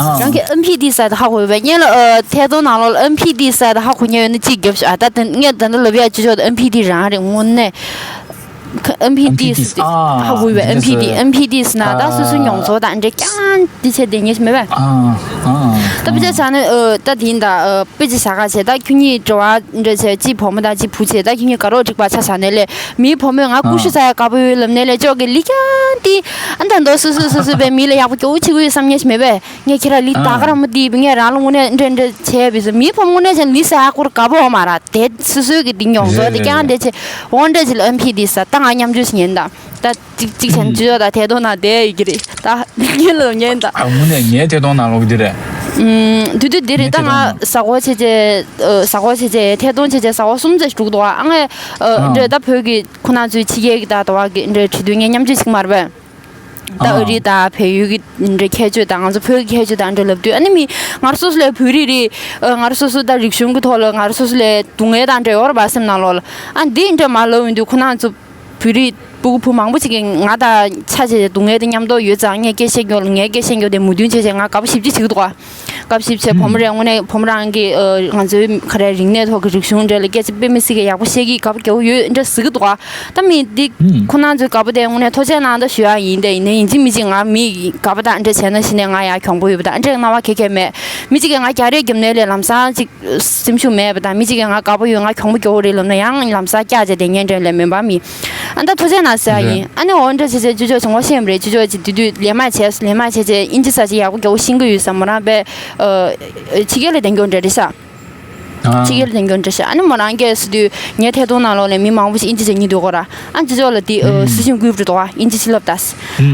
ཨང་། རང་གི་ཨེམ་ཕི་ཏི་ཟེར་ད་ཧ་གོ་ཡོད་པས། ངས་ལ་ཨ་ཐད་གཏོང་ནང་ལོགས་ལ་ཨེམ་ཕི་ཏི་ཟེར་ད་ཧ་གོ་མཁན་ཡོད་ན་གཅིག་རྒྱོབ་ཤོག་ཨ། ད་དེ་ངས་ད་ལྟ་ལབ་ཡག་ཅོ་ཅོག་ད་ཨེམ་ཕི་ཏི་རང་རེད་དངོས་གནས། ཨེམ་པི་ཏི་ཟེར་ཏེ། ཧ་གོ་བས། ཨེམ་པི་ཏི། ཨེམ་པི་ཏི་ཟེར་ན་ད་སོ་སོའི་མྱོང་ཚོར་དང་འདྲ་རྐྱང་འདི་བྱས་བསྡད་ཉན་ཞིག་མེད་པས། ད་དཔེ་ཆ་བཞག་ན་ད་དེ་ཡིན་ད། དཔེ་ཆ་བཞག་ག་བྱས། ད་ཁྱོད་གཉིས་འབྲེལ་བ་འདྲ་བྱས། གཅིག་བུ་མོ་དང་གཅིག་བུ་བྱས། ད་ཁྱོད་གཉིས་དགའ་རོགས་འགྲིག་པ་ཆ་བཞག་ནས་ལས། མིའི་བུ་མོས་ང་ཀུ་ཤུ་ཟ་ཡ་དགའ་པོ་ཡོད་ལབ་ནས་ལས། ཅོག་གི་ལི་ཀྱང་ཏི། ཨ་ད་མདོ་སོ་སོ་སོ་སོ་བས་མི་ལ་ཡག་པོ་སྐྱོ་བོ་བྱེད་ཀྱི་ཡོད་བསམ་ཉན་ཞིག་མེད་པས། ངས་ཁྱེད་རང་ལི་ད་ག་རང་མོ་དེ་ངས་རང་ལ་དངོས་གནས་འདྲ་འདྲ་བྱས་པས་སོ། མིའི་བུ་མོ་དངོས་གནས་ཀྱང་ལི་ཟ་ཡ་སྐོར་དགའ་པོ་ཡོད་མ་རེད། དེ་སོ་སོའི་གི་དེ་མྱོང་ཚོར་དེ་རྐྱང་དེ་བྱས། འོ་འདྲ་ཅིག་ལ་ཨེམ་པི་ཏི་ཟ། ད་ང་མཉམ་སྤྱོད་ཞིག་ཉན་ད། ད་ཅིག་ཅིག་བྱས་ན་ཅི་ཡོད་ད། ཐད་གཏོང་ནང་བསྡད་ཡོད་ཀྱི་རེད་ད། ངས་ལབ་ཉན་ད། ཨ་དངོས་གནས་ངའི་ཐད་གཏོང་ནང་ལོག་གི་དེ་རེད། ཨུམ། དུས་དུས་དེ་རེད་ད། ངའི་ཐད་གཏོང་ནང་། ང་ཟ་སྒོ་བྱས་རྗེས། ཟ་སྒོ་བྱས་རྗེས། ཐད་གཏོང་བྱས་རྗེས་ཟ་སྒོ་གསུམ་ཙམ་ཞིག་འགྲོ་གི་འདུག་ཨ་ངས་འདྲ་ད་བོད་ཀྱི་ཁོ་ན་ཚོའི་ཕྱི་རྒྱལ་གྱི་ད་དུ་བ་གི་འདྲ་བྲིས་དུས་ངས་མཉམ་སྤྱོད་ཞིག་མ་རེད་པས། ད་ཨ་རི་དང་བལ་ཡུལ་གྱི་འདྲ་ཁྱད་ཆོས་དང་ང་ཚོ་བོད་ཀྱི་ཁྱད་ཆོས་དང་འདྲ་ལབ་དུས། ཨ་ནི་མི་ང་རང་སོ་སོ་ལས་བོད་རིགས་རེད། ང་རང་སོ་སོ་ད་རིག་གཞུང་གི་ཐོག་ལ་ང་རང་སོ་སོ་ལས་སྡུག་བསྔལ་དང་འདྲ་ཡོད་རེད་པ་སེམས་ནང་ལོགས་ལ། ཨ་འདི་འདྲ་མ་ལབ་ཡོང་དུས་ཁོ་ན་ཚོ་བོད་རིགས་སྤུ་གུ་བུ་མང་པོ་ཅིག་གིས་ང་དང་ཆ་བྱས་སྡུག་བསྔལ་དེ་མཉམ་དུ་ཡོད་ཙང་། ངས་སྐད་བཤད་མཁན་ལ་ངའི་སྐད་བཤད་མཁན་དེ་མོས་མཐུན་བྱས་བྱས་ང་དགའ་པོ་ཞེ་པོ་ཅིག་བྱེད་ཀྱི་འདུག་ག་དགའ་པོ་ཞེ་པོ་བྱས། བུ་མོ་རེད། དངོས་གནས་བུ་མོ་རང་གིས་ང་ཚོའི་ག་རེ་རིག་གནས་ཐོག་གི་རིག་གཞུང་འདྲ་ལ་སྐད་ཆ་དཔེ་མི་སྲིད་ཀྱི་ཡག་པོ་བཤད་ཀྱི་དགའ་པོ་སྐྱོ་བོ་ཡོད་འདྲ་ཟེར་གྱི་འདུག་ག་ད་མི་འདི་ཁོ་ན་ཚོའི་དགའ་པོ་དེ་དངོས་གནས་ཐུགས་རྗེ་གནང་ད་ཞུ་ཡག་ཡིན། དེ་ཡིན་ནའི་ཡིན་གཅིག་མིན་གཅིག་ང་མི་དགའ་པོ་དང་འདྲ་བྱས་ན་གཞི་ནས་ང་ཡང་གྱོང་པོ་ཡོད་པ་དང་འདྲ་སྣང་བ་ག་གེ་མེད། མི་གཅིག་གིས་ང་རྒྱག་རེས་བརྒྱབ་ནའི་ལས་ལམ་སང་ཅིག་སེམས་ཤུགས་མེད་པ་དང་། མི་གཅིག་གིས་ང་དགའ་པོ་ཡོད། ང་གྱོང་པོ་སྐྱོ་བོ་རེད་ལབ་ན་ཡང་ལམ་སང་སྐྱག་བྱས་བསྡད་ཉན་འདྲ་ལས་མེད་པ་མི། ཨ་ད་ཐུགས་རྗེ་གནང་ཟེར་ཡག་ཡིན། ཨ་ནི་འོ་འདྲ་བྱས་བྱས་ཅོ་ཅོ་ཅིག་ངོ་ཤེས་པ་རེད། ཅོ་ཅོ་ཅིག་དེ་དུས་ལས་མ་བྱས། ལས་མ་བྱས་བྱས་ཨིན་ཇི་ས་ཅིག་ཡག་པོ་སྐྱོ་བོ་ཤེས་ཀྱི་ཡོད་ས་མོ་རང་པས། ཕྱི་རྒྱལ་ལ་བསྡད་མཁན་འདྲ་རེད་ཤག་ཕྱི་རྒྱལ་ལ་བསྡད་མཁན་འདྲ་ཤག་ཨ་ནི་མོ་རང་སྐད་ཟེར་དུས་ངའི་ཐད་གཏོང་ནང་ལོགས་ལ་མི་མང་པོ་ཞིག་ཨིན་ཇི་བྱེད་སྙིང་འདོད་ཀྱི་ར། ཨ་ཅོ་ཅོ་ལ་དེ་སི་ཤིང་བསྐུར་འགྲོ་འདུག་ག་ཨིན་ཇི་ཅིག་ལབ་ད།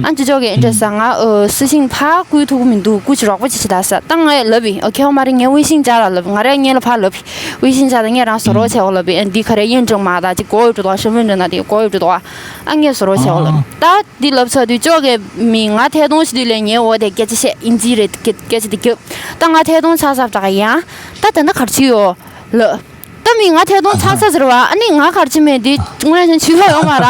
ཨ་ཅོ་ཅོ་གིས་འདྲ་ཟེར། ང་སི་ཤིང་ཕར་བསྐུར་ཐུབ་ཀྱི་མི་འདུག་སྐུ་མཁྱེན་རོགས་པ་ཅིག་བྱེད་ད་ཟེར། ད་ངས་ལབ་པས། ཨོ་ཁེ་བ་མ་རེད། ངས་ཝེ་ཤིང་ཅ་ལ་ལབ། ང་རང་སྔོན་ལ་ཕར་ལབ་པས། ཝེ་ཤིང་ཅ་ལ་ངས་རང་བཟོ་རོགས་བྱེད་འོ་ལབ་པས། ཨ་འདི་ག་རེ་ཡིན་འགྲིག་མ་ད་ཅིག་གོ་ཡོད་འགྲོ་འདུག་ག་ཤོ་མོན་འགྲོ་ན་དེ་གོ་ཡོད་འགྲོ་འདུག་ག་ཨ་ངས་བཟོ་རོགས་བྱེད་འོ་ལབ། ད་འདི་ལབ་ཚར་དུས་ཅོ་ཅོ་གིས་མི་ང་ཐད་གཏོང་བྱེད་དུས་ལས་ངའི་འོག་དེ་སྐད་ཆ་བཤད། ཨིན་ཇི་རེད། སྐད་ཆ་དེ་རྒྱབ། ད་ང་ཐད་གཏོང་ཚར་ཚར་ད་ག་ཡང་ད་ད་ལྟ་ག་རེ་བྱེད་ཀྱི་ཡོད་ལབ། ད་མི་ང་ཐད་གཏོང་ཚར་ཚར་ཟེར་བ། ཨ་ནི་ང་ག་རེ་བྱེད་མེད་དེ་དངོས་གནས་ཆུ་ལོག་ཡོང་མ་ར།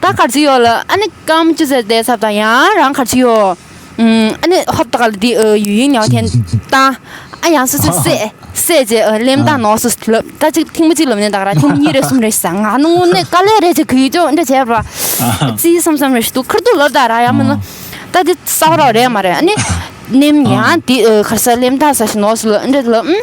ད་ག་རེ་བྱེད་ཡོད་ལ། ཨ་ནི་སྐར་མ་བཅུ་ཙམ་བསྡད་ཚར་དང་ཡང་རང་ག་རེ་བྱེད་ཡོད། ཨ་ནི་ཧོབ་ཏེ་ག་ལ་དེ་ཡུན་ཡིན་ཉའོ་ཐེན་བཏང་། ཨ་ཡང་སོ་སོས་བསད་བསད་རྗེས་ལེམ་བཏང་ནོ་སོ་སོ་ལབ། ད་ཅིག་ཐེངས་མ་གཅིག་ལབ་ནས་ད་ག་ར་ཐེངས་མ་གཉིས་རེ་གསུམ་རེ་ཟ། ང་ནི་དངོས་གནས་དཀའ་ལས་རེ་བྱེད་གི་ཡོད་ཅོ་འདྲ་བྱས་པ། ཙི་བསམ་བསམ་རེ་ཞིག་འདུག་ཁར་ཏུ་ལབ་ད་ར་ཡ་མིན་ན། ད་དེ་གསར་པ་རོགས་རེད་མ་རེད། ཨ་ནི་ནེམ་ཡང་དེ་ག་རེ་ཟ་ལེམ་བཏང་ཟ་ཞིག་ནོ་སོ་ལབ་འདྲ་ལབ།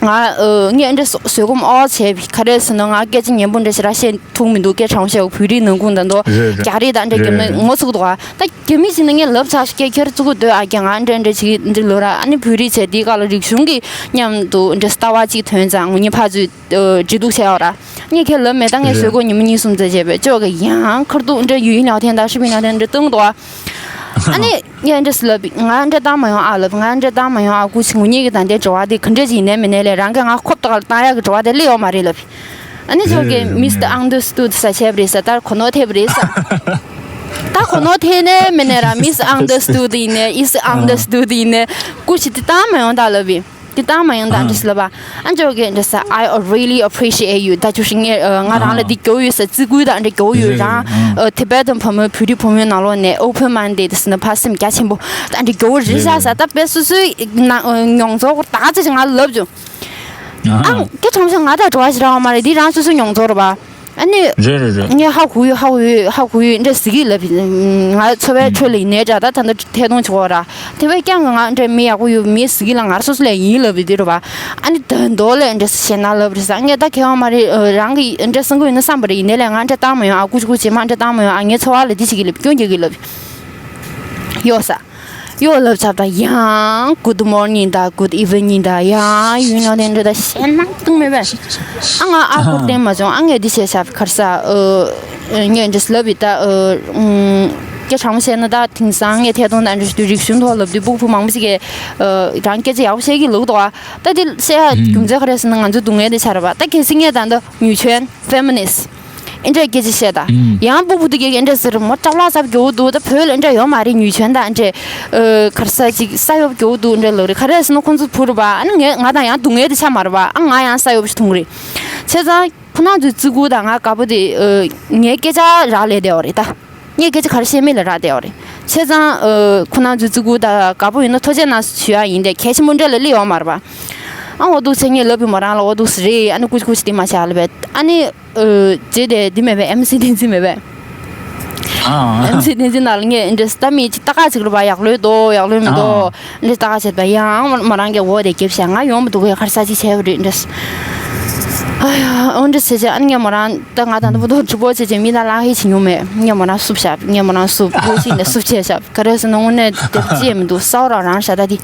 ང་ཨ་ངས་འདྲ་བཟོད་སྒོམ་ཨོ་བྱས་པའི་ག་རེ་ཟེར་ན། ང་སྐད་ཆ་ཉན་པོ་འདྲ་ཞིག་ར་བཤད་ཐུབ་མི་འདུག་སྐད་གྲང་བཤད་བོད་རིགས་ནང་ཁུངས་ད་མདོ་རྒྱ་རིགས་དང་འདྲ་རྒྱབ་ན་ངོ་ཚ་གི་འདུག་ག་ད་རྒྱ་མི་ཞིག་ན་ངས་ལབ་ཚར་སྐད་ཁྱེར་བཙུགས་འདོད་ཨ་ཀྱང་ང་འདྲ་འདྲ་བྱེད་འདྲ་ལོ་ར། ཨ་ནི་བོད་རིགས་བྱས་དེའི་སྐབས་ལ་རིག་གཞུང་གི་མཉམ་དུ་འདྲ་ལྟ་བ་གཅིག་ཐོན་ཙང་ངུ་ཉི་ཕ་ཚོས་འབྲེལ་གཏུག་བྱས་ཡོད་ར། ངས་ཁྱེད་ལབ་མེད། ད་ངས་བཟོད་སྒོམ་ཉི་མ་གཉིས་གསུམ་ཙམ་བྱས་པས་ཅོ་ཅོ་གིས་ཡང་ཁར་ཏུ་འདྲ་ཡུན་ཡིན་ལའོ་ཐེན་ད་ཧྲི་པིན་ལའོ་ཐེན་འདྲ་བཏང་འདུག་ག་ཨ་ནི། ངས་འདྲ་སུ་ལབ། ང་འདྲ་བཏང་མ་ཡོང་ཨ་ལབ། ང་འདྲ་བཏང་མ་ཡོང་ཨ། སྐུ་མཁྱེན་ངུ་ཉིད་ཀྱི་ད་ལྟའི་འགྲོ་བ་འདི་ག་འདྲ་ཅིག་ཡིན་ནའི་མིན་ནའི་ལས་རང་གིས་ང་ཁོབ་ཏོག་ལ་བཏང་ཡག་གི་འགྲོ་བ་དེ་སླེབས་ཡོད་མ་རེད་ལབ། ཨ་ནི་ཅོ་ཅོ་གིས་མིས་ཨང་ཏུ་སྟུ་ཏུ་ས་བྱས་པ་རེད་ས། ད་གོ་ནོར་ཐེབས་པ་རེད་ས། ད་གོ་ནོར་ཐེབས་ནའི་མིན་ནའི་ར་མིས་ཨང་ཏུ་སྟུ་ཏུ་ཡིན་ནའི་ཨིས་ཨང་ཏུ་སྟུ་ཏུ་ཡིན་ནའི་སྐུ་མཁྱེན་འདི་བཏང་མ་ཡོང་ད་ལབ་པས། འདི་བཏང་མ་ཡོང་ད་འདྲ་སུ་ལབ་པ། ཨ་ཅོ་ཅོ་གིས་འདྲ་ས། I really appreciate you. ད་ཅོ་ཤི་ངས་ང་རང་ལ་འདི་རྒྱོ་ཡོད་ས། བརྩི་བཀུར་དང་འདྲ་རྒྱོ་ཡོད་རང་། ཨ་ཐི་བེ་ཏན་བུ་མོ་བོད་རིགས་བུ་མོའི་ནང་ལོགས་ནས་ཨོ་ཕན་མན་ཌེ་དེ་ཟེར་ན་ཕ་སེམས་རྒྱ་ཆེན་པོ་ད་འདྲ་རྒྱོ་རེད་ཤག་ས། ད་དཔེ་སོ་སོའི་ན་མྱོང་ཚོར་ད་ཅི་ང་ལབ་བྱུང་། ཨ་སྐད་གྲང་ཤ་ང་ད་འགྲོ་བ་ཞིག་རང་བ་མ་རེད། འདི་རང་སོ་སོའི་མྱོང་ཚོར་རེད་པ། ཨ་ནི། རེད་རེད་རེད། ངས་ཧ་གོ་ཡོད་ཧ་གོ་ཡོད་ཧ་གོ་ཡོད་འདྲ་ཟེར་གི་ལབ། ང་འཚོ་བའི་ཁྲོད་ལ་ཡིན་ནའི་འདྲ་ད་ད་ལྟ་ཐད་གཏོང་བྱེད་དགོས་ར། དེ་བས་ཀྱང་ང་འདྲ་མི་ཡག་པོ་ཡོད་མི་ཟེར་གི་ལ་ང་རང་སོ་སོ་ལ་ཡིན་ལབ་ཡོད་དེ་རེད་པ། ཨ་ནི་ད་མདོ་ལ་འདྲ་ཞེ་ན་ལབ་རེད་ས། ངས་ད་ཁེ་བ་མ་རེད། རང་གི་འདྲ་བསམ་གི་ཡོད་ན་བསམ་པ་རེད། ཡིན་ནའི་ལས་ང་འདྲ་བཏང་མ་ཡོང་ཨ། ཀུ་ཅི་ཀུ་ཅི་མ་འདྲ་བཏང་མ་ཡོང་ཨ། ངའི་འཚོ་བ་ལ་འདི་བྱེད་གི་ལབ་སྐྱོན་རྒྱག་གི་ལབ་ཡོད་ས། ཡོ་ལབ་ཚར་དང་ཡང་good morning དང་good evening དང་ཡང་ཡུན་ནང་དེ་འདྲ་ད་ཤེས་ན་ཏུང་མེད་པས། ཨ་ང་ཨ་ཁོར་བསྟན་མ་བྱུང་། ཨ་ངས་འདི་བྱས་ཤག་ག་རེ་ཟ། ངས་འདྲ་ལབ་ཡིན་ད། སྐད་གྲང་མོ་བཤད་ན་ད་དེང་སང་ངས་ཐད་གཏོང་དང་འདྲ་ཞུ་དུས་རིག་གཞུང་ཐོག་ལབ་དུས་སྤུ་གུ་བུ་མང་པོ་ཞིག་གིས་རང་སྐད་ཆ་ཡག་པོ་བཤད་ཀྱི་ལོག་འདུག་ཨ། ད་འདི་བཤད་ཡ་རྒྱུ་མཚན་ག་རེ་ཟེར་ན་ང་ཚོའི་སྡུག་བསྔལ་འདི་ཆགས་རེད་པ། ད་གལ་སྲིད་ངས་ད་འདི་女权feminist ཨེ་འདྲས་སྐད་ཆ་བཤད་ད། ཡང་སྤུ་གུ་དེ་གས་ཨེ་འདྲས་ཟེར་མོ་སྐྲ་ལག་སབ་རྒྱོ་འདུག་ད་བོད་ལ་ཨེ་འདྲས་ཡོད་མ་རེད།女权དང་ཨེ་འདྲས་གར་ས་ཅིག་ས་ཡོབ་རྒྱོ་འདུག་ཨེ་འདྲས་ལོ་རེད། ག་རེ་ཟེར་ན་ཁོང་ཚོ་བུ་རུ་བ་ཨ་ནི་ངས་ང་དང་ཡང་སྡུག་བསྔལ་དེ་ཆགས་མ་རེད་པ། ཨ་ང་ཡང་ས་ཡོབ་ཞིག་འཐུང་རེད། བྱས་ཙང་ཁོ་ན་ཚོའི་བརྩི་བཀུར་དང་ང་དགའ་པོ་དེ་ངའི་སྐད་ཆ་རག་ལས་བསྡད་པ་རེད་ད། ངས་སྐད་ཆ་ག་རེ་བཤད་མེད་ལ་རག་བསྡད་པ་རེད། བྱས་ཙང་ཁོ་ན་ཚོའི་བརྩི་བཀུར་དང་དགའ་པོ་ཡིན་ན་ཐུགས་རྗེ་གནང་ཞུ་ཡ་ཡིན་ཏེ་གལ་ཆེན་པོ་འདྲ་ལ་སླེབས་ཡོད་མ་རེད་པ། ཨ་འོ་འདུག་ཟེར་ངས་ལབ་ཡོད་མོ་རང་ལ། འོ་འདུག་ཟེར་རེད། ཨ་ནི་ཀུ་ཅི་ཀུ་ཅི་དེ་མ་བྱ་ལབ་པས། ཨ་ནི་རྗེས་དེ་འདི་མེད་པས། ཨེམ་སི་བསྟན་འཛིན་མེད་པས། ཨེམ་སི་བསྟན་འཛིན་ནང་ལ་ངས་འདྲེ་ད་མི་ཅི་ལྟ་ག་ཅིག་རུ་བ་ཡག་ལོས་དོ་ཡག་ལོས་མི་དོ། འདྲེ་ལྟ་ག་བྱེད་པ་ཡང་མོ་རང་གི་འོ་དེ་རྒྱབ་བྱས་ང་ཡོང་མི་འདུག་གས། ཁར་ས་ཅི་བྱས་པ་རེད་འདྲེ། ཨ་ཡ་འོ་འདྲེ་བྱས་བྱས། ཨ་ནི་ངས་མོ་རང་ད་ང་ད་ནུ་བུ་དོ་གྲི་པོ་བྱས་བྱས་མི་ད་ལང་ཧེ་ཆི་ཉུང་མེད། ངས་མོ་རང་སུབ་བྱ། ངས་མོ་རང་སུབ་ཀུ་ཅི་ནས་སུབ་བྱས་བྱ། ག་རེ་ཟེར་ན་དངོས་གནས་དེ་ཅི་ཡང་མི་འདུག་ས་འོ་རང་རང་ཤ་ད་དེ།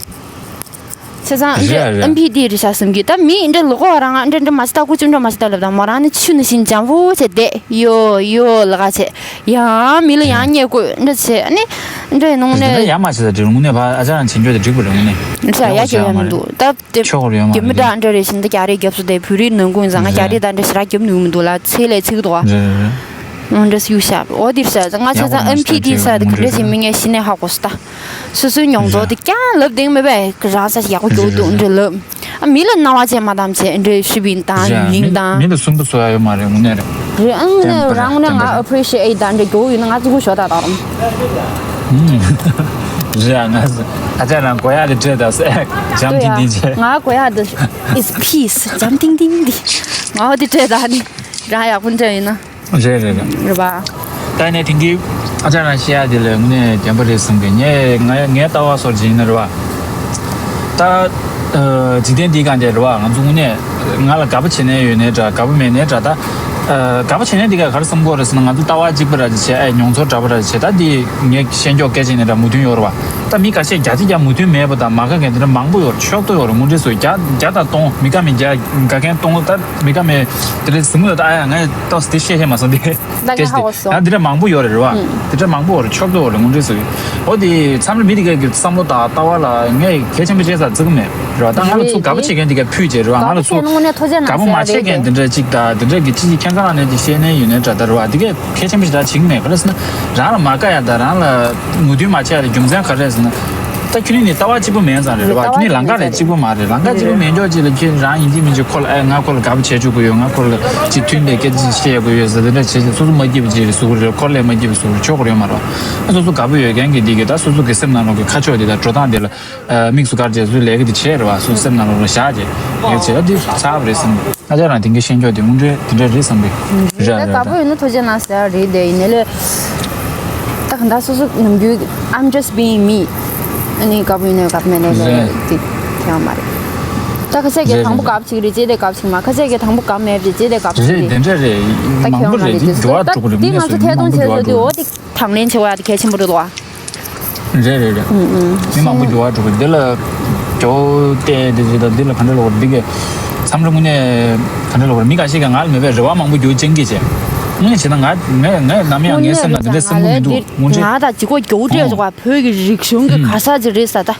བྱས་ཙང་འདྲེ་རེད་རེད། ཨེམ་ཕི་ཏི་རེད་ཤག་བསམ་གི། ད་མི་འདྲེ་ལོག་གོ་རང་འདྲེ་འདྲེ་མ་ཤི་ད་ཀུ་ཅི་འདྲེ་མ་ཤི་ད་ལབ་ད་མོ་རང་ནི་ཆུ་ནི་བཞིན་འཇམ་པོ་བྱས་བསྡད་ཡོ་ཡོ་ལ་ག་བྱས་ཡང་མི་ལ་ཡང་རེད། བརྙས་དགོས་འདྲེ་བྱས། ཨ་ནི་འདྲེ་ནང་ནས་ཡང་མ་བྱས་ད་འདྲེ་དངོས་གནས་ཕ་ཨ་ཅག་རང་བྱེད་འཇོག་དེ་འགྲིག་པ་རེད། དངོས་གནས་ཡ་ཡ་ཡག་པོ་བྱས་ཡ་མ་མི་རེད། འདུག་ད་དེ་ཆོག་རེད་ཡོད་མ་རྒྱུ་མི་རེད། འདྲ་འདྲེ་རེད་བཞིན་ད་རྒྱ་རེད་རྒྱབ་སུ་དེ་བོད་རིགས་ནང་ཁུལ་ཡིན་ཙང་ང་རྒྱ་རེད་ད་འདྲེ་ཞེ་དྲག་རྒྱབ་ནུས་མི་འདུག་ལ། ཚེ་ལས་ཚིག་འདུག་ཨ། རེད་རེད། འདྲེ་སུ་ཡུ་ཤ་འོ་དེ་ཤ་ང་བྱས་ཙང་ཨེམ་ཕི་ཏི་ས་དེ་ག་འདྲེ་བྱེད་མི་ངས་གཞི་ནས་ཧ་གོ་སོང་ད། སོ་སོའི་མྱོང་ཚོར་དེ་ཀྱང་ལབ་དེང་མེད་པས་རང་ས་ཞིག་ཡག་པོ་རྒྱུག་འདུག་འདྲེ་ལབ། ཨ་མི་ལ་སྣང་བ་ཅན་མ་བཏང་བྱས་འདྲེ་ཤི་བིན་དང་ཡིན་དང་། མི་ལ་སུན་པོ་བཟོ་ཡ་ཡོད་མ་རེད་དངོས་གནས་རེད། རེད་ཨང་ནས་རང་ངོ་ནས་ང་ཨ་པི་རི་ཤི་ཨེ་ཊི་དང་འདྲེ་རྒྱུག་ཡོད་ན་ང་ཙི་གུ་ཞོ་ད་དང་རེད་ཨ་ང་ཨ་ཅག་རང་གོ་ཡག་དེ་སྤྲད་ད་སེ་འཇམ་ཐིང་ཐིང་བྱས། ང་གོ་ཡག་དེ་is peace འཇམ་ཐིང་ཐིང་འདི་ང་འོ་དེ་སྤྲད་ད་ནི་རང་ཡག་པོ་འདྲ་ཡིན་ན། རེད་རེད་རེད། རེད་པ། ད་ནས་དེང་གི་ཨ་ཅག་རང་བཤད་ཡ་དེ་ལས་དངོས་གནས་བདེན་པ་རེད་བསམ་གི། ངས་ངས་ངའི་ལྟ་བ་སོར་བྱིན་ན་རེད་པ། ད་འཇིག་རྟེན་འདིའི་སྒང་དེ་རེད་པ། ང་ཚོ་དངོས་གནས་ང་ལ་དགའ་པོ་བྱེད་ནས་ཡོད་ནའི་འདྲ་དགའ་པོ་མེད་ནའི་འདྲ། ད་དགའ་པོ་བྱེད་ནས་འདི་ག་ག་རེ་བསམ་གྱི་ཡོད་རེད་ཟེར་ན་ང་ཚོ་ལྟ་བ་གཅིག་པ་འདྲ་ཅིག་བྱས། ཨེ་མྱོང་ཚོར་འདྲ་པོ་འདྲ་ཅིག་བྱས། ད་འདི་ངས་ཤེས་འཇོག་སྐད་ཆ་ནས་འདྲ་མོས་མཐུན་ཡོད་རེད་པ། ད་མི་ཁ་ཤས་བརྒྱ་ཆ་བརྒྱ་མོས་མཐུན་མེད་པ་དང་མ་དགའ་མཁན་དེ་འདྲ་མང་པོ་ཡོད་རེད། མང་པོ་ཡོད་རེད། དངོས་འབྲེལ་སུ་བརྒྱ་བརྒྱ་དང་སྟོང་མི་དགའ་མི་བརྒྱ་དགའ་མཁན་སྟོང་ད་མི་དགའ་མི་དེ་འདྲ་ཟིན་གྱི་ཡོད། ད་ཨ་ཡ་ངས་ཏོག་ཙམ་དེ་བཤད་ཤེས་མ་སོང་དེ། ད་ངས་ཧ་གོ་སོང་། ཡང་དེ་འདྲ་མང་པོ་ཡོད་རེད་རེད་པ། དེ་འདྲ་མང་པོ་ཡོད་རེད། ཆོག་ཏུ་ཡོད་རེད། དངོས་འབྲེལ་སུ་ཡོད། འོ་དེ་མཚམས་རེ་མི་དེ་གའི་གི་བསམ་བློ་དང་ལྟ་བ་ལ་ངས་གལ་ཆེན་པོ་བྱས་ས་བརྩི་གི་མེད་རེད་པ། ད་ང་ལ་ཚུར་དགའ་པོ་བྱེད་མཁན་དེ་གའི་ཕུད་བྱས་རེད་པ། ང་ལ་ཚུར་དགའ་པོ་མ་བྱེད་མཁན་དེ་འདྲ་ཅིག་དང་དེ་འདྲ་གི་ཅི་ཅི་ཁྱེད་རང་ནས་དེ་བཤད་ནས་ཡོད་ནའི་འདྲ་ད་རེད་པ། དེ་གའི་གལ་ཆེན་པོ་ཞེ་དྲག་བྱེད་ཀྱི་མེད། ག་རེ་ཟེར་ན་རང་ལ་མ་དགའ་ཡ་དང་རང་ལ་མོས་མཐུན་མ་བྱས་ཡ་དེ་རྒྱུ་མཚན་ག་རེ་རེད་ཟེར་ན། ད་ཁྱོད་ནི་ལྟ་བ་གཅིག་པོ་མེད་ཙང་རེད་རེད་པ། ཁྱོད་ནི་ལམ་ཁ་ལས་གཅིག་པོ་མ་རེད། ལམ་ཁ་གཅིག་པོ་མེད་ཀྱོག་ཅིག་ལ་ཁྱོད་རང་ཡིན་གཅིག་མིན་གཅིག་ཁོ་ལ་ཨེ་ང་ཁོ་ལ་དགའ་པོ་བྱེད་བཅུག་གི་ཡོད། ང་ཁོ་ལ་ཅིག་མཐུན་པའི་སྐད་ཆ་བཤད་དགོས་ཡོད་ཟེར་དེ་འདྲ་བྱེད་བྱེད། སོ་སོ་མ་སྐྱིད་པ་ཅིག་རེད་ཟེར་གི་རེད། ཁོ་ལས་མ་སྐྱིད་པ་ཟེར་གི་རེད། ཆོག་གི་རེད་མ་རེད་པ། སོ་སོ་དགའ་པོ་ཡོད་མཁན་གྱི་འདི་གི་ད་སོ་སོ་གི་སེམས་ནང་ལོགས་ཀྱི་ཁ་ཕྱོགས་དེ་དང་འགྲོ་སྟངས་དེ་ལ་དམིགས་སུ་བཀར་བྱས་སོ་སོའི་ལས་ཀ་དེ་བྱས་རེད་པ། སོ་སོའི་སེམས་ནང་ལོགས་ལ་བཞག་བྱས་ལས་ཀ་བྱས་ད་འདི་ཚར་བ་རེད་བསམ་གི། ཨ་ཅག་རང་དེང་གི་ཤེས་འཇོག་དེ་དངོས་འབྲེལ་དེ་འདྲ་རེད་བསམ་གི། རེད་རེད། ད་དགའ་པོ་ཡོད་ན་ཐུགས་རྗེ་གནང་ཟེར་ཡ་རེད་དེ། ཡིན་ནའི་ལས་ད་གང་ལྟར་སོ་སོ་ནམ་རྒྱུན་I'm just being me། ཨ་ནི་དགའ་པོ་ཡོད་ན་དགའ་པོ་མེད་ན་ལས་རེད། དེ་ཁྱད་པར་མ་རེད། ད་ཁ་ཤས་ཀྱིས་རེད་དང་པོ་རེད། དགའ་པོ་ཅིག་རེད་ཅེས་དེ་དགའ་པོ་ཅིག་མ། ཁ་ཤས་ཀྱིས་དང་པོ་དགའ་པོ་མེད་རེད་ཅེས་དེ་དགའ་པོ་ཅིག་རེད། རེད་དེ་འདྲ་རེད། ད་ཁྱད་པར་མ་རེད། འདི་འགྲོ་བ་དེ་འདྲ་འགྲོ་གི་རེད། འདི་ང་ཚོ་ཐད་གཏོང་བྱེད་ས་དེ་འོ་དེ་དང་ལེན་བྱེད་དགོས་ཡ་དེ་གལ་ཆེན་པོ་རེད་དོ། རེད་རེད་རེད། ཨུ་ཨུ། མི་མང་པོ་འགྱུར་བ་འགྲོ་གི་འདི་ལ། རྒྱོ་བལྟས་དེ་ཅི་དང་འདི་ལ་ག་འདྲ་ལབ་དགོས་རེད། འདི་གས་མཚམས་རེ་དངོས་གནས་ག་འདྲ་ལབ་དགོས་རེད། མི་འགའ་ཞིག་གིས་ང་ལ་མེད་པའི་རེ་བ་མང་པོ་འགྱུར་ཅན་གྱི་བྱས། དངོས་གནས་བྱས་ན་ང་ངས་ངས་ནམ་ཡང་ངའི་སེམས་ནང་འདི་འདྲའི་སེམས་ཁུར་མི་འདུག་དངོས་འབྲེལ། ང་ད་ཅི་གོ་རྒྱོ་བལྟས་ཨོ། ཅོག་བོད་ཀྱི་རིག་གཞུང་གི་ཨུ་ག་ས་ཅིག་རེད་ས་ད།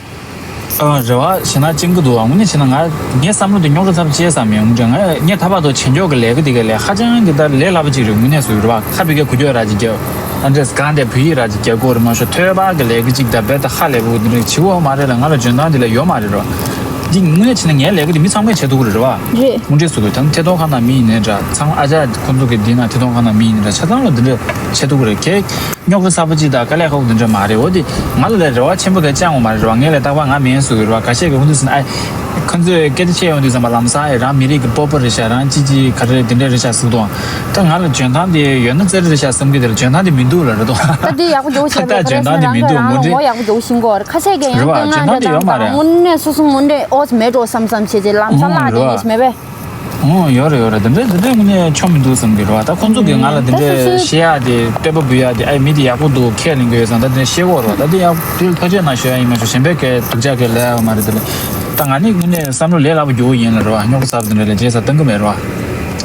ཨ་རེ་བ་ཞེ་ན་ཅན་གྱི་འདུག་ཨ། དངོས་གནས་བྱས་ན་ང་ངའི་བསམ་བློ་འདི་རྙོག་དྲ་ཚབས་ཆེ་ས་མེད། དངོས་འབྲེལ་ང་ངས་ད་བར་དུ་བྱེད་འཇོག་གི་ལས་ཀ་འདི་གས་ལས་ཧ་ཅང་གི་ད་ལས་སླ་པོ་ཅིག་རེད། དངོས་གནས་སུ་རེད་བ། ཁ་བི་གས་གུ་རྒྱོ་ར་ཅིག་རྒྱབ། ཨ་འདྲས་གང་དེ་བོད་ཡིག་ར་ཅིག་རྒྱག་དགོས་རེད་མ་ཤོ་ཐོས་པ་གི་ལས་ཀ་ཅིག་ད་རྦད་ད་ཧ་ལས་པོ་འདི་འདྲ་བྱེད་དགོས་མ་རེད་ལ། ང་ལ་འཇོན་ཐང་འདི་ལ་ཡོད་མ་རེད་རོ། འདི་དངོས་གནས་བྱས་ན་ངའི་ལས་ཀ་འདི་མི་ཚང་མས་བྱེད་ཐུབ་ཀྱི་རེད་རོ། རེད། དངོས་འབྲེལ་སུ་གི་དང་ཐད་གཏོང་ཁང་ནང་མི་ཡིན་ནའི་འདྲ་ཚང་མ་ཨ་ཅག་ཁོང་ཚོ་གི་འདི་ན་ཐད་གཏོང་ཁང་ནང་མི་ཡིན་ནའི་འདྲ་ཆ་ཚང་ལ་འདི་འདྲ་བྱེད་ཐུབ་ཀྱི་རེད། ཁྱེད་རྙོག་དྲ་ཚ་པོ་ཅིག་དང་དཀའ་ལས་ཁག་པོ་འདི་འདྲ་མ་རེད། འོ་དེ་ང་ལ་ལས་རེ་བ་ཆེན་པོ་གི་བཅངས་ཡོད་མ་རེད་རོ། ངས་ལས་རྟག་པར་ང་མིན་སུ་གི་རོ། ཁ་ཤས་ཀྱི་ཁོང་ཚོ་ཟིན་ཨ། ཁོང་ཚོས་སྐད་ཆ་བཤད་ཡོང་དུས་ཙམ་པ་ལམ་སང་ཨེ་རང་མི་རིགས་ཀྱི་སྤོབས་པ་རེད་ཤག་རང་ཅི་ཅི་ག་རེ་དེ་འདྲ་རེད་ཤག་ཟེར་གི་འདུག་ད་ང་ལ་འཇོན་ཐང་དེ་ཡོད་ན་རྩེ་རེ་རེད་ཤག་བསམ་གི་དེ་ལ་འཇོན་ཐང་དེ་མི་འདུག་ལ་རེད་དོ། ད་འདི་ཡག་པོ་འཇོག་བྱས་པ་ད་རེད། ག་རེ་འཇོན་ཐང་དེ་མི་འདུག་རང་ངོ་ཡག་པོ་འཇོག་ཤེས་གོ། ཁ་ཤས་ཀྱིས་ཡང་རེད་བ། སྐད་ངན་འཇོན་ཐང་དེ་ཡོད་མ་རེད། དངོས་གནས་སོ་སོ་དངོས་འབྲེལ་ཨོ་ཙི་མེད་འགྲོ་བསམ་བསམ་བྱས་བྱས་ལམ་སང་ཨང་ལག་རེད་དེ་བ། ངེས་མེད་པས། ཨོ་ཡོད་རེད་ཡོད་རེད། དེ་འདྲ་དེ་འདྲ་དངོས་གནས་ཆོ་མི་འདུག་བསམ་གི་རེད་བ། ད་ཁོང་ཚོ་གིས་ང་ལ་དེ་ད་སོ་འདྲ་སོའི་བཤད་ཡག་དེ་བསྟོད་པ་འབུལ་ཡག་དེ་ཨེ་མི་དེ་ཡག་པོ་འདུག་ཁས་ལེན་གི་ཡོད་ཙང་ད་དེ་ཡག་དེ་ལ་ཐུགས་རྗེ་གནང་ཞུ་ཡག་ཡིན་མ་གཏོགས་གཞན་པའི་སྐད་སྡུག་ཅག་གི་ལབ་ཡག་མ་རེད། དེ་ལ་ད་ང་ནི་དངོས་གནས་བསམ་བློ་ལས་སླ་པོ་རྒྱུ་བོ་ཡིན་ལ་རེད་བ། རྙོག་དྲ་ཚ་པོ་དེ་འདྲ་ལ་རྗེས་ས་གཏོང་གི་མེད་རེད་བ།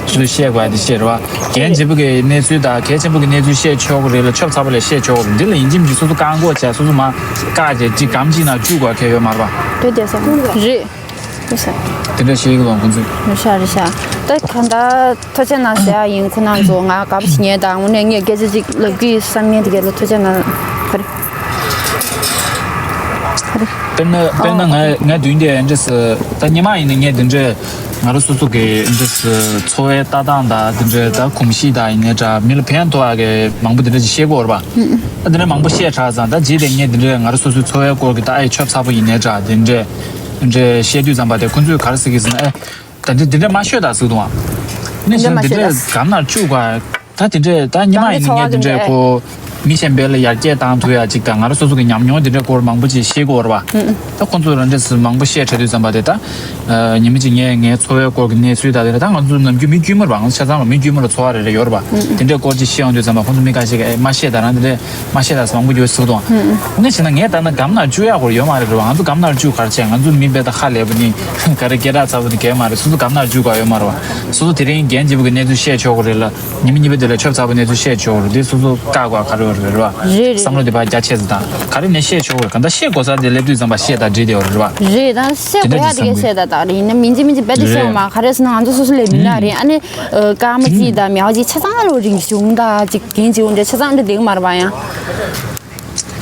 སོ་སོས་བཤད་དགོས་ཡག་དེ་བཤད་རེད་བ། རྒན་བྱིས་པོ་གི་གནས་ཚུལ་དང་གལ་ཆེན་པོ་གི་གནས་ཚུལ་བཤད་ཆོག་གི་རེད་ལ་ཆོབ་ཚ་པོ་ལ་བཤད་ཆོག་གི་རེད། འདི་ལ་ཡིན་གཅིག་མིན་གཅིག་སོ་སོ་བཀག་འགོག་བྱས་སོ་སོ་མ་བཀག་བྱས་ཅིག་གམ་གཅིག་ནང་བཅུག་དགོས་ཁེལ་ཡོད་མ་རེད་བ། དེ་བསྡད་ས་རེད། དེ་འདྲ་བཤད་ཀྱི་ལོང་ཁོང་ཚོས། རེད་ཤག་རེད་ཤག་ད་གང་ལྟར་ཐུགས་རྗེ་གནང་ཟེར་ཡག་ཡིན། ཁོ་རང་ཚོ་ང་དགའ་པོ་བྱེད་མཁན་དང་དངོས་གནས་ངས་སྐད་ཆ་ཅིག་ལབ་དུས་བསམ་མཁན་དེ་གས་ལ་ཐུགས་རྗེ་གནང་། ཧ་རེ། ཧ་རེ། དཔེར་ན་དཔེར་ན་ཨོ། ང་ང་དུས་འདི་འདྲ་ད་སྔོན་མ་ཡིན་ན་ངས་འདི་འདྲ་ང་རང་སོ་སོ་གི་འདྲ་འཚོ་བའི་ལྟ་སྟངས་དང་འདི་འདྲ་ད་གོམས་གཤིས་དང་ཡིན་ནའི་འདྲ་མི་ལ་ཕན་ཐོགས་ཡག་གི་མང་པོ་འདི་འདྲ་ཅིག་བཤད་ཀྱི་ཡོད་རེད་པ། ད་འདི་འདྲ་མང་པོ་བཤད་དྲགས་ཙང་ད་རྗེས་དེ་ངས་འདི་འདྲ་ང་རང་སོ་སོའི་འཚོ་བའི་སྐོར་གྱི་ད་ཨེ་ཆོབ་ཚ་པོ་ཡིན་ནའི་འདྲ་འདི་འདྲ། འདྲ་བཤད་དུས་ཙམ་པ་དེ་ཁོང་ཚོས་ག་རེ་ཟེར་གི་ཟེར་ན། ཨེ། ད་འདི་འདི་འདྲ་མ་ཤོད་ད་ཟེར་གི་འདུག་ཨ། ནས་འདི་འདྲ་མ་ཤོད་ད། འདི་འདྲ་གམ་ན་བཅུག་ག་ད་དེ་འདྲས་ད་ཉི་མ་ཡིན་ངས་དེ་འདྲས་ཁོ་མི་གཞན་པའི་ལ་ཡར་རྒྱས་བཏང་ཐུབ་ཡ་ཅིག་དང་། ང་རང་སོ་སོ་གི་ཉམས་མྱོང་དེ་འདྲས་སྐོར་མང་པོ་ཅིག་ཤེས་དགོས་རེད་པ། ད་ཁོང་ཚོ་རང་འདྲས་སུ་མང་པོ་བཤད་བྱས་དུས་ཙམ་པ་དེ་ད་ཉི་མ་གཅིག་ངས་ངའི་འཚོ་བའི་སྐོར་གྱི་གནས་ཚུལ་དང་དེ་འདྲ། ད་ང་ཚོ་ནམ་རྒྱུན་མི་དཀྱུས་མ་རེད་པ། ང་ཚོ་ཆ་ཚང་ལ་མི་དཀྱུས་མ་ལ་འཚོ་བ་རེ་རེ་ཡོད་རེད་པ། དེ་འདྲས་སྐོར་ཅིག་བཤད་ཡོང་དུས་ཙམ་པ་ཁོང་ཚོ་མི་ཁ་ཤས་ཀྱིས་ཨེ་མ་བཤད་ད། རང་དེ་འདྲས་མ་བཤད་ད་ཟེར་མང་པོ་ཡོད་ཟེར་གི་འདུག་ཨ། དངོས་གནས་བྱས་ན་ངས་ལྟ་ན་གམ་ན་བཅུག་ཡག་སྐོར་ཡོད་མ་རེད་རེད་པ། ང་ཚོ་གམ་ན་བཅུག་ག་རེ་བྱས། ང་ཚོ་མི་དཔེ་ད་ཧ་ལས་པ་ནི་ག་རེ་སྐད་གྲགས་ཚ་པོ་དེ་གས་མ་རེད། སོ་སོ་གམ་ན་བཅུག་ག་ཡོད་མ་རེད་པ། སོ་སོ་དེ་རིང་རྒན་བྱེད་པོ་གི་གནས་ཚུལ་བཤད་ཆོག་གི་རེད་ལ། ཉི་མ་གཉིས་པ་དེ་ལ་ཆབ་ཚ་པོ་གནས་ཚུལ་བཤད་ཆོག་རེད། དེ་སོ་སོ་བཀག་དགོས་ག་རེ་ཡོད་རེད་པ། རེད་རེད། བསམ་བློ་དེ་ཕར་རྒྱ་ཆེ་ཙམ་དང་། ག་རེ་ནས་བཤད་ཆོག་རེད། གང་ལྟར་བཤད་དགོས་ས་དེ་སླེབས་དུས་ཙམ་པ་བཤད་དང་འགྲིག་བསྡད་ཡོད་རེད་པ། རེད། ད་བཤད་དེ་འདྲ་དགོས་ཡ་ཅིག་དེ་གས་བསམ་གི་བཤད་དང་དག་རེད། ཡིན་ན་མིན་ཅི་མིན་ཅི་རྦད་དེ་བཤད་རེད། ཡོང་མ། ག་རེ་ཟེར་ན་ང་ཚོ་སོ་སོ་ལས་མི་ལ་ཨུམ། རེད། ཨ་ནི་ཨ་སྐར་མ་གཅིག་དང་མི་ཡ་གཅིག་ཆ་ཚང་ལོ་རིང་བྱུང་ད་ཅིག་རྒན་གཅིག་འོང་འདྲ་ཆ་ཚང་འདྲ་བསྡད་གི་མ་རེད་པ། ཡང་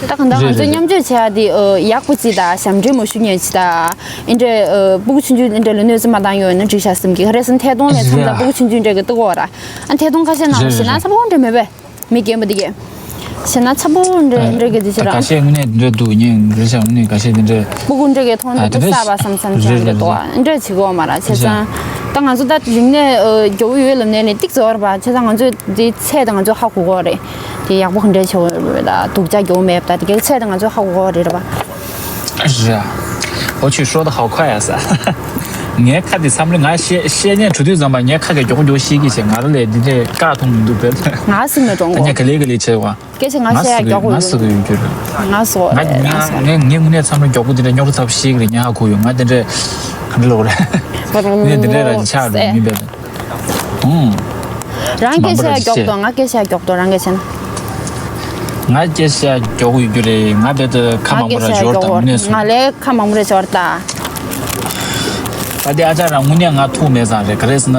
ད་གང་ལྟར་ང་ཚོས་མཉམ་སྤྱོད་བྱེད་ཡ་དེ་ཨ་ཡག་པོ་ཅིག་དང་། ཞབས་འདྲེན་མ་ཞུ་མཁན་ཅིག་དང་། ཨེ་འདྲས་ཨ་སྤུ་གུ་ཆུང་ཆུང་ཨེ་འདྲས་ལ་གནོད་འཚེ་མ་བཏང་ཡོད་ན་འགྲིག་ཤག་བསམ་གི། ག་རེ་ཟེར་ན་ཐད་གཏོང་ལས་མཚམས་ལ་སྤུ་གུ་ཆུང་ཆུང་འདྲས་ཀྱི་ལྟ་གོ་ར། ཨ་ཐད་གཏོང་ཁ་ཤས་ནང་ཞེད་སྣང་ཚ་པོ་འདྲ་མེད་པས། མི་རྒན་པ་འདི་གས། ཞེད་སྣང་ཚ་པོ་འདྲ་འདྲ་གི་འདི་ཞེ་ད་ག་རང་། ཤས་དངོས་གནས་འདི་འདྲ་འདུག་ཉིན་རེ་བཞིན་དངོས་གནས་ཁ་ཤས་འདི་འདྲ། སྤུ་གུ་འདྲ་གི་མཐོང་ཨ་དུས་དེ་འདྲ་གསར་པ་བསམ་བསམ་རེད་ཅན་རེད་འདྲ་འདུག་རེད། འདྲ་བྱེད་གོ་མ་ར། བྱས་ཙང་ད་ང་ཚོ་ད་རིམས་ནད་ཨ་མགྱོགས་པོ་ཡོད་ལབ་ནས་ནི་ཏིག་ཙམ་རེད་པ། བྱས་ཙང་ང་ཚོས་འདི་ཚད་དང་ང་ཚོས་ཧ་གོ་གོ་རེད། དེ་ཡག་པོ་ག་འདྲ་བྱེད་དགོས་རེད་ད། སྡུག་ཅག་མགྱོགས་པོ་མེད་པ་ད། དེ་གའི་ཚད་དང་ང་ཚོས་ཧ་གོ་གོ་རེད་རེད་པ། རེད། ཨོ་ཆུ་ཧྲོ་ད་ཧའོ་ཁ་ཡ་ས། ངའི་ཁ་དེ་མཚམས་རེ་ང་བཤད་བཤད་ཉན་གྲུ་དུས་ཙམ་པ་ངའི་ཁ་གི་མགྱོགས་མགྱོགས་བཤད་ཀྱི་བྱས། ང་ར་ལས་འདི་འདྲས་བཀག་ཐུབ་མི་འདུག་བས། ང་སེམས་ནས་འགྲོ་ད་ངས་གོ་ག་ལེ་ག་ལེ་བྱས་པ། སྐད་ཆ་ང་ང་བཤད་ཡ་སུ་མགྱོགས་པོ་ང་ཡོད་སུ་ཡོད་རྒྱུ་རེད། ང་སོ་ང་རེད། ང་ང་སོ་ངས་ངས་དངོས་གནས་མཚམས་རེ་མགྱོགས་པོ་དེ་འདྲས་རྙོག་དྲ་ཚ་པོ་ཤེས་ཀྱི་རེད། ངས་ཧ་གོ་ཡོད། ང་དེ་འདྲས་ག་འདྲ་ལབ་དགོས་རེད། ངས་དེ་འདྲས་ར་ཆགས་རེད་མི་བས། ཨུམ། རང་སྐད་ཆ་ཡ་མང་པོ་ར་མགྱོགས་ཅིག་དོ། ང་སྐད་ཆ་ཡ་མགྱོགས་དོ། རང་སྐད་ཆ་ན། ང་སྐད་ཆ་ཡ་མགྱོགས་ཡོད་རྒྱུ་རེད། ང་རྦད་དེ་ཁ་མང་པོ་ར་འབྱོར་དང་དངོས་གནས་སུ། ང་ལས་ཁ་མང་པོ་ར་འབྱོར་ད། ད་དེ་ཨ་ཅག་རང་དངོས་གནས་ང་ཐུག་མེད་ཙང་རེད། ག་རེ་ཟེར་ན་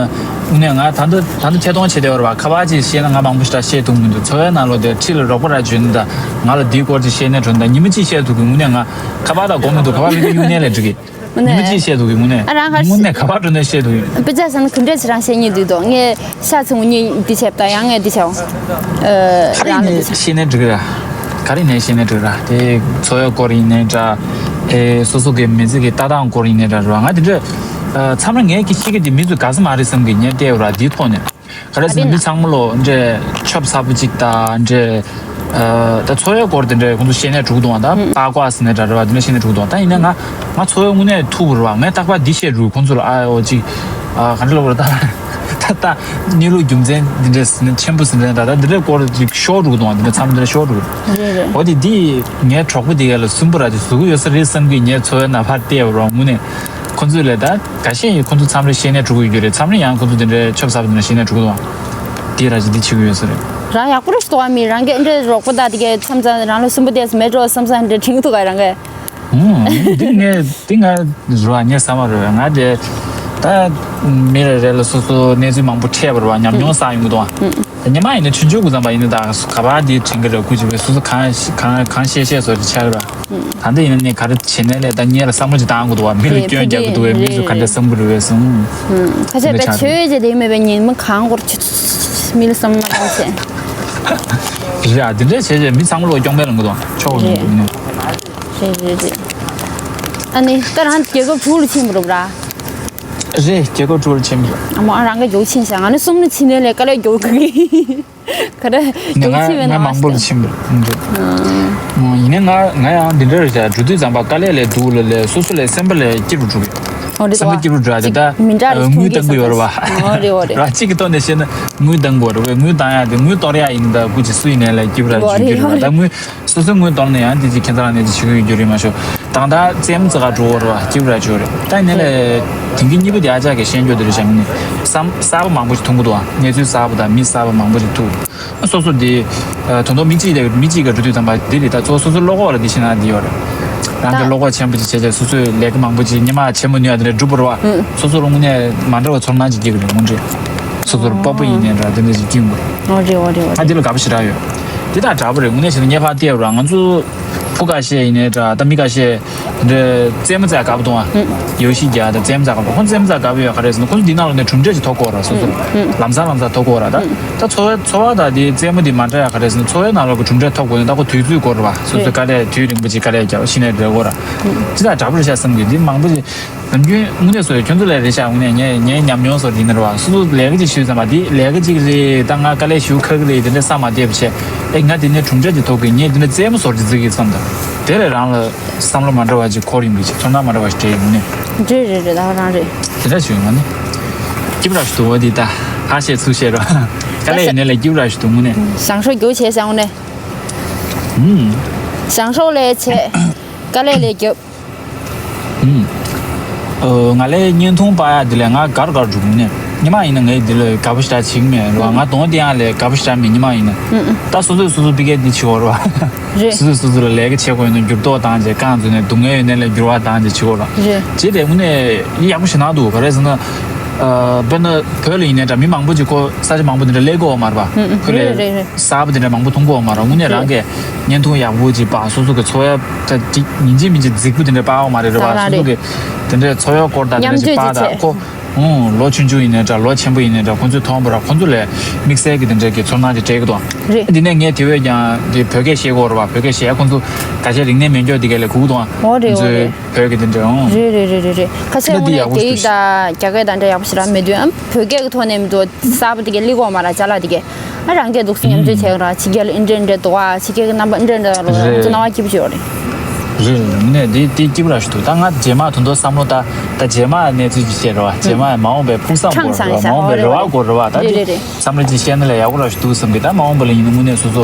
དངོས་གནས་ང་ད་འདི་ད་འདི་ཐད་གཏོང་བྱེད་བསྡད་ཡོད་རེད་པ། ཁ་པར་ཅིག་བཤད་ན་ང་མང་པོ་ཞིག་ད་བཤད་ཐུབ་མི་འདུག་འཚོ་བའི་ནང་ལོགས་དེ་འཁྲིས་ལ་རོགས་པ་ར་བྱོན་ད། ང་ལ་འདིའི་སྐོར་ཅིག་བཤད་ན་འགྲོ་ད། ཉི་མ་གཅིག་བཤད་ཐུབ་གི། དངོས་གནས་ང་ཁ་པར་དང་དགོས་མི་འདུག་ཁ་པར་ལེན་གི་གཡུག་ནས་ལས་འགྲིག་གི། དངོས་གནས། ཉི་མ་གཅིག་བཤད་ཐུབ་ཀྱི་དངོས་གནས། ཨ་རང་ཁ་དངོས་གནས་ག་པར་འགྲོ་ན་བཤད་ཐུབ་ཀྱི། དཔེ་ཆ་ཟ་ན་ག་འདྲས་ཅིག་རང་བཤད་སྙིང་འདོད་འདུག་ངས་ཤ་ཚ་ངུ་གཉིས་འདི་བྱས་པ་དང་ཡང་ངས་འདི་བྱས་པ། ཨ་ག་རེ་རང་ལ་ཡིན་འདི་ནའི་བྱས། བཤད་ནའི་འགྲིག་ར། ག་རེ་ཡིན་ནའི་བཤད་ནའི་འགྲིག་ར། དེ་འཚོ་བའི་སྐོར་ཡིན་ནའི་འདྲ། ཨེ་སོ་སོ་གི་མི་ཚེ་གི་ལྟ་སྟངས་སྐོར་ཡིན་ནའི་འདྲ་ར། ང་འདི་འདྲ་ཨ་མཚམས་རེ་ངས་ཀྱི་ཤེས་ཀྱི་འདི་མི་ཚོས་དགའ་ས་མ་རེད་བསམ་གི། ངས་བལྟས་ཡོད་ར། འདིའི་ཐོག་ནས། ག་རེ་ཟེར་ན་མི་ཚང་མ་ལོ་འདྲེ་ཆབ་ཚ་པོ་ཅིག་དང་འདྲེ། ད་འཚོ་བའི་སྐོར་དེ་འདྲ་ཁོང་ཚོ་བཤད་ནས་འགྲོ་གི་འདུག་ད་པགས་ཀོ་ཟེར་ནས་འདྲ་རེད་པ། དེ་འདྲ་བཤད་ནས་འགྲོ་གི་འདུག་ད་ཡིན་ན་ང་ང་འཚོ་བའི་དངོས་གནས་ཐུག་པ་རེད་པ། ངས་རྟག་པར་འདི་བཤད་འགྲོ། ཁོང་ཚོ་ལ་ཨ་འོ་ཅིག་ཨ་ག་འདྲ་ལབ་དགོས་རེད། ད་ད་ད་གནས་ལུགས་རྒྱུ་མཚན་འདི་འདྲ་ཟེར་ནས་ཆེན་པོ་ཟེར་ནས་ད་ད་འདི་འདྲའི་སྐོར་ཅིག་ཤོར་འགྲོ་གི་འདུག་འདི་འདྲ་མཚམས་འདི་འདྲ་ཤོར་འགྲོ་གི་འདུག་རེད་རེད། འོ་དེ་འདི་ངའི་གྲོགས་པོ་དེ་ག་ལ་སུན་པོ་ར་ཅིག་བཟོ་གི་ཡོད་ས་རེད་བསམ་གི། ངས་འཚོ་བའི་ནང་ཕར་བལྟས་པ་རེད་པ། དངོས་གནས་ཁོང་ཚོ་ལ་ད། འགའ་ཤས་ཡིས་ཁོ་ཚོ་མཚམས་རེ་བཤད་ནས་འགྲོ་གི་ཡོད་རེད། མཚམས་རེ་ཡང་ཁོ་ཚོ་དེ་འདྲའི་ཆབ་གསར་པ་དེ་འདྲ་བཤད་ནས་འགྲོ་གི་འདུག་དེ་ར་ཅིག་འདི་བྱེད་ཀྱི་ཡོད་ས་རེད། རང་ཡག་པོ་རེད་ཤག་འདུག་བ། མི་རང་གི་འདྲ་རོགས་པ་དང་དེ་གའི་མཚམས་མཚམས་རང་ལ་སུན་པོ་བསྡད་ས་མེད་འགྲོ་བསམ་བསམ་འདྲ་དྲན་གྱི་འདུག་ག་རང་གི། ཨུམ། འདི་ངས་འདི་ང་རུ་བ་ངས་བསམ་པ་རེད། ང་དེ་ད་མི་རེ་རེ་ལ་སོ་སོ་གནས་ཚུལ་མང་པོ་འཕྲད་པ་རེད་བ། ཉམས་མྱོང་བསགས་ཡོང་གི་འདུག་བ། ཉི་མ་ཡིན་ན་ཆུང་ཆུང་གི་ཙམ་པ་ཡིན་ན་ད་ག་པར་འདི་དྲན་གི་རེད། སྐུ་མཁྱེན་པས་སོ་སོ་གང་གང་གང་བཤད་བཤད་བཟོ་ཅིག་ཆགས་གི་རེད། ད་ལྟ་ཡིན་ན་ནི་ག་རེ་བྱེད་ནའི་ལས་ད་ངས་ལ་བསམ་བློ་ཅིག་བཏང་དགོས་འདུག་བ། མི་ལ་སྐྱོན་རྒྱག་གི་འདུག་བས། མི་ཚོ་ག་འདྲ་བསམ་གི་རེད་བས་སོང་། ཁ་ཤས་དཔེ་ཆོས་ཅིག་དེ་མེད་པའི་ཉིན་མོ་གང་སྐོར་ཆུ་མི་ལ་བསམ་མ་བཏང་བྱས། རེད་ཨ། དེ་འདྲ་བྱས་བྱས་མི་ཚང་མ་ལོ་སྐྱོང་མེད་ལ་འགོ་དང་ཆོག་གི་མི་འདུག་རེད་རེད་རེད། ཨ་ནི་ད་རང་རྒྱལ་ཁབ་དྲུག་ལ་ཕྱིན་པ་རེད་པ། རེད། རྒྱལ་ཁབ་དྲུག་ལ་ཕྱིན་པ་རེད། ཨ་མ་རང་གི་རྒྱུག་ཕྱིན་ཤག་ང་ནི་གསུམ་ལ་ཕྱིན་ནའི་ལས་དཀའ་ལས་རྒྱག་གི། ག་རེ་ནས་རྒྱུག་ཕྱིན་པའི་ང་ང་ནང་མང་པོ་ལ་ཕྱིན་པ་རེད། ཡིན་ནའི་ང་ང་ཡང་འདི་འདྲ་རེད་ཤག་འགྲོ་དུས་ཙམ་པ་དཀའ་ལས་ལས་སྡུག་ལ་ལས་སོ་སོ་ལས་སེམས་པ་ལས་སྐྱིད་རུ་འགྲོ་གི། ཨོ་རེད་སེམས་པ་པ། སྐྱིད་རུ་འགྲོ་ཡ་དེ་ཅིག་ད་མི་འདྲ་རེ་ངུས་མཐོང་གི་བཏང་དགོས་ཡོད་རེད་བ། ཨོ་རེད་ཨོ་རེད། ར་གཅིག་གི་ཐོག་ནས་བཤད་ན་ངུས་བཏང་དགོས་རེད་བས། ངུས་བཏང་ཡ་དེ་ངུས་གཏོར་ཡ་ཡིན་ད་སྐུ་མཁྱེན་སུ་ཡིན་ནའི་ལས་སྐྱིད་རུ་ར་ཨོ་འཇུག་རྒྱུ་རེད་རེད་ཨོ་བ། རེད། ད་ངུས་སོ་སོའི་ངུས་གཏོར་ན་ཡང་དེ་ཅིག་ཁྱད་མཚར་ནས་དེ་བྱེད་ཀྱི་ཡོད་རྒྱུ་རེད་མ་ཤོག་དང་ད་རྩེད་མོ་རྩེ་ག་འགྲོ་བ་རེད་བ། སྐྱིད་པོ་ར་བྱོས་རེད། ད་ཡིན་ནའི་ལས་དེང་གི་གཉིས་པོ་དེ་ཨ་ཅག་གིས་ཤེས་རྒྱུ་དེ་རེད་ཤག་ནི་བསམ་གསར་པ་མང་པོ་ཞིག་མཐོང་གི་འདུག་བ། གནས་ཚུལ་གསར་པ་དང་མི་གསར་པ་མང་པོ་ཞིག་ཐུག་སོ་སོ་དེ་ད་དུང་མི་གཅིག་དེ་མི་གཅིག་ག་འགྲོ་དུས་ཙམ་པ་དེ་རེད། ད་གཙོ་བོ་སོ་སོ་བློ་ཁོག་ལ་དེ་ཤེས་ན་དེ་ཡོད་རེད། རང་གི་བློ་ཁོག་ཆེན་པོ་ཅིག་བྱས་བྱས་སོ་སོས་ལས་ཀ་མང་པོ་ཅིག་སྔོན་མ་བྱེད་མ་ནུས་ཡ་དེ་འདྲ་འགྲུབ་པ་རེད་བ། སོ་སོ་ལ་དངོས་གནས་མ་འདྲ་བ་ཚོར་སྣང་ཅིག་སྐྱེ་གི་རེད་དངོས་འབྲེལ། སོ་སོར་སྤོབས་པ་ཡིན་ནའི་འདྲ་དེ་འདྲ་ཞིག་སྐྱེ་འོང་གི་རེད། ཨོ་རེད་ཨོ་རེད་ཨོ་ཨ་རེད། དེ་ལ་དགའ་པོ་ཞེ་དྲག་ཡོད། དེ་དང་འདྲ་པོ་རེད། དངོས་གནས་བྱས་ན་ངས་ཕར་བལྟས་པ་ར་ང་ཚོ་ ཕྲུ་གུ་ཁ་ཤས་ཡིན་ནའི་འདྲ། ད་མི་ཁ་ཤས་འདྲ་རྩེད་མོ་རྩེ་དགའ་པོ་འདུག་ཨ། ཡོ་ཤི་རྒྱག་དང་རྩེད་མོ་རྩེ་དགའ་པོ། ཁོང་རྩེད་མོ་རྩེ་དགའ་པོ་ཡོད། ག་རེ་ཟེར་ན་ཁོང་ཚོ་འདི་ནང་ལོགས་ནས་གྲུབ་འབྲས་ཅིག་ཐོབ་དགོས་ར། སོ་སོ་ལམ་སང་ལམ་སང་ཐོབ་དགོས་ར། ད་ད་འཚོ་བའི་འཚོ་བ་དང་དེ་རྩེད་མོ་དེ་མ་འདྲ་ཡ། ག་རེ་ཟེར་ན་འཚོ་བའི་ནང་ལོགས་ཀྱི་གྲུབ་འབྲས་ཐོབ་དགོས་ན་ད་ཁོ་དུས་ཚོད་འགོར་ར་བ། སོ་སོ་དཀའ་ལས་དུས་རིང་པོ་ཅིག་དཀའ་ལས་རྒྱག་ཤི་ནས་འགྲོ་དགོས་ར། ཅི་ལྟར་དྲག་པོ་རེད་ཤག་བསམ་གི། འདི་མང་པོ་ཅིག་ནམ་རྒྱུན་དངོས་གནས་སོ་ཁྱོད་ཚོ་ལས་རེད་ཤག་དངོས་གནས་ངས་ངའི་ཉམས་མྱོང་སོགས་ཡིན་ནར་བ། སོ་སོ་ལས་ཀ་ཅིག་ཞུས་ཙམ་པ་འདི་ལས་ཀ་ཅིག་རེད། ད་ང་དཀའ་ལས་ཞུ་ཁག་གི་རེད། དེ་འདྲ་བསམ་མ་བསྡད་པ་བྱས། ཨེ་ང་དེ་ནས་གྲུབ་འབྲས་ཅིག་ཐོབ་གི། ངས་དེ་འདྲ་རྩེད་མོ་སོགས་ཅིག་རྩེ་གི་བསམ། ད་དེ་ལས་རང་ལ་བསམ་བློ་མ་འདྲ་བ་ཅིག་འཁོར་ཡོང་གི་ཅིག་ཚོར་སྣང་མ་འདྲ་བ་ཞིག་སྤྲད་ཡོང་ནས། རེད་རེད་རེད། ད་རང་རེད། དེ་འདྲ་ཞུ་ཡོང་ནས། སྐྱིད་པོ་ར་ཞིག་འདུག་འོ་འདི་ད་ཕར་བཤད་ཚུར་བཤད་རོགས། དཀའ་ལས་ཡིན་ནས་ལས་སྐྱིད་པོ་ར་ཞིག་འདུག་དངོས་གནས། བཟང་ཤོག་རྒྱུ་བྱས་བཟང་ནས། ཨུམ། བཟང་ཤོག་ལས་བྱས། དཀའ་ལས་ལས་རྒྱབ། ཨུམ། ཨོ། ང་ལས་བརྙན་ཐུང་པ་ཡ་འདི་ལས་ང་དགའ་རུ་དགའ་རུ་འགྲོ་གི་ནས། ཉི་མ་ཡིན་ན་ངས་འདི་ལས་དགའ་པོ་ཞེ་དྲག་བྱེད་ཀྱི་མེད་རེད་བ། ང་གདོང་དེ་ཡང་ལས་དགའ་པོ་ཞེ་དྲག་མེད། ཉི་མ་ཡིན་ན། ཨུམ་ཨུམ། ད་སོ་སོས་སོ་སོ་ཕི་ཀེ་འདི་བྱེད་དགོས་རེད་བ། རེད། སོ་སོས་སོ་སོ་ལ་ལས་ཀ་བྱེད་དགོས་ཡོད་ན་འགྱུར་ལྡོག་བཏང་བྱས། རྐང་འཛུལ་ནས་སྡུག་བསྔལ་ཡོད་ན་ལས་འགྱུར་བ་བཏང་བྱས་བྱེད་དགོས་རེད། རེད། བྱེད་དེ་དངོས་གནས་ཡག་པོ་ཞེ་དྲག་འདུག་ག་རེ་ཟེར་ན། ཨ། དཔེར་ན་བོད་ལ་ཡིན་ནའི་འདྲ། མི་མང་པོ་ཅིག་ཁོ་ས་ཆ་མང་པོ་འདི་འདྲ་སླེབས་ཀྱི་ཡོད་མ་རེད་བ། ཨུམ་ཨུམ། ཁོ་ལས་རེད་རེད་རེད། གསར་པ་འདི་འདྲ་མང་པོ་མཐོང་གི་ཡོད་མ་རེད། དངོས་གནས་རང་གིས་བརྙན་ཐུང་ཡག་པོ་ཅིག་པ། སོ་སོ་གི་འཚོ་བའི་ད་ཅིག་ཡིན་གཅིག་མིན་གཅིག་རྫིག་པོ་འདི་འདྲ་པ་ཡོད་མ་རེད་རེད་བ། རང་སོ་སོ་རེད། གི་དེ་འདྲའི་འཚོ་བའི་སྐོར་དང་དེ་འདྲ་ཅིག་པ་དང་། ཁོ་ཨུང་ལོ་ཆུང་ཆུང་ཡིན་ནའི་འདྲ། ལོ་ཆེན་པོ་ཡིན་ནའི་འདྲ། ཁོང་ཚོས་མཐོང་བ་ར། ཁོང་ཚོ་ལས་དམིགས་བསལ་གི་དེ་འདྲའི་གི་ཚོར་སྣང་ཅིག་སྤྲད་ཀྱི་འདུག་རེད། འདི་ནས་ངས་དེ་བས་ཀྱང་དེ་བོད་སྐད་བཤད་ཀྱི་ཡོད་རེད་བ། བོད་སྐད་བཤད་ཡ་ཁོང་ཚོ་ག་ཤེད་རིག་གནས་མེད་མཁན་དེ་ག་ལས་སྒུག་འདུག་འོ་རེད། འོ་རེད། བོད་ཀྱི་དེ་འདྲ་ཨང་། རེད་རེད་རེད་རེད་རེད། ཁ་ཤས་དངོས་གནས་དེ་ཡག་པོ་ཞིག་འདུག་ད་རྒྱ་སྐད་དང་འདྲ་ཡག་པོ་ཞིག་རང་མེད་དུས། ཨམ་བོད་སྐད་ཀྱི་ཐོག་ནས་མི་འདུག་གསར་པ་དེ་ག་ལི་གོ་མ་ར་ཅ་ལག་དེ་ག་ཨ་རང་སྐད་འདུག་སེ་ཉམས་བཅོས་བྱས་ར། ཕྱི་རྒྱལ་ལ་འདྲ་འདྲ་འདུག་ཨ་ཕྱི་རྒྱལ་གྱི་རྣམ་པ་འདྲ་འདྲ་རོ། ཁོང་ཚོ་སྣང་བ་སྐྱིད་པོ་ཞིག་ཡོད་རེད། རེད་རེད། དངོས་གནས་འདི་འདི་སྐྱིད་པོ་ར་ཞིག་འདུག་ད་ང་རྗེས་མ་དོན་དུ་བསམ་བློ་ད་ད་རྗེས་མ་གནས་ཚུལ་ཅིག་བཤད་ར་བ། རྗེས་མ་མ་འོངས་པའི་ཕུགས་བསམ་སྐོར་ར་བ། མ་འོངས་པའི་རེ་བ་སྐོར་ར་བ། ད་འདི་བསམ་བློ་ཅིག་བཤད་ན་ལས་ཡག་པོ་ར་ཞིག་འདུག་བསམ་གི། ད་མ་འོངས་པ་ལ་ཡིན་ན་དངོས་གནས་སོ་སོ་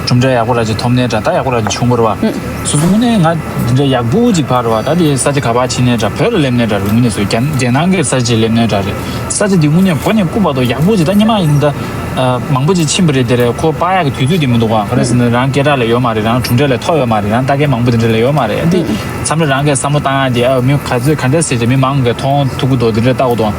གྲུབ་འབྲས་ཡག་པོ་ར་ཅིག་ཐོབ་ནའི་འདྲ། ད་ཡག་པོ་ར་ཅིག་བྱུང་བ་ར་བ། སོ་སོ་དངོས་གནས་ང་འདི་འདྲ་ཡག་པོ་ཅིག་ཕར་ར་བ། ད་དེ་ས་ཆ་ག་པར་ཕྱིན་ནའི་འདྲ། བོད་ལ་སླེབས་ནའི་འདྲ་རེད། དངོས་གནས་སོ་རྒྱ་རྒྱལ་ནང་གི་ས་ཆ་ཅིག་སླེབས་ནའི་འདྲ་རེད། ས་ཆ་འདི་དངོས་གནས་མགོ་ནས་རྐུབ་བར་དུ་ཡག་པོ་ཅིག་ད་སྔོན་མ་ཡིན་ད། ཨ། མང་པོ་ཅིག་ཕྱིན་པ་རེད། དེ་རེད། ཁོ་པ་ཡག་གི་དུས་ཚོད་དེ་མི་འདུག་ག་ག་རེ་ཟེར་ན་རང་སྐད་གྲགས་ལ་ཡོད་མ་རེད། རང་གྲུབ་འབྲས་ལ་ཐོབ་ཡོད་མ་རེད། རང་ལྟ་མཁན་མང་པོ་དེ་འདྲ་ལ་ཡོད་མ་རེད། འདི་བསམ་བློ་རང་གིས་བསམ་བློ་བཏང་ཡ་དེ། ཨ། མི་ག་ཚོད་ག་འདྲ་ཟེར་ཏེ་མི་མང་གིས་མཐོང་ཐུབ་ཀྱི་འདུག་དེ་འདྲ་ལྟ་དགོས་འདུག་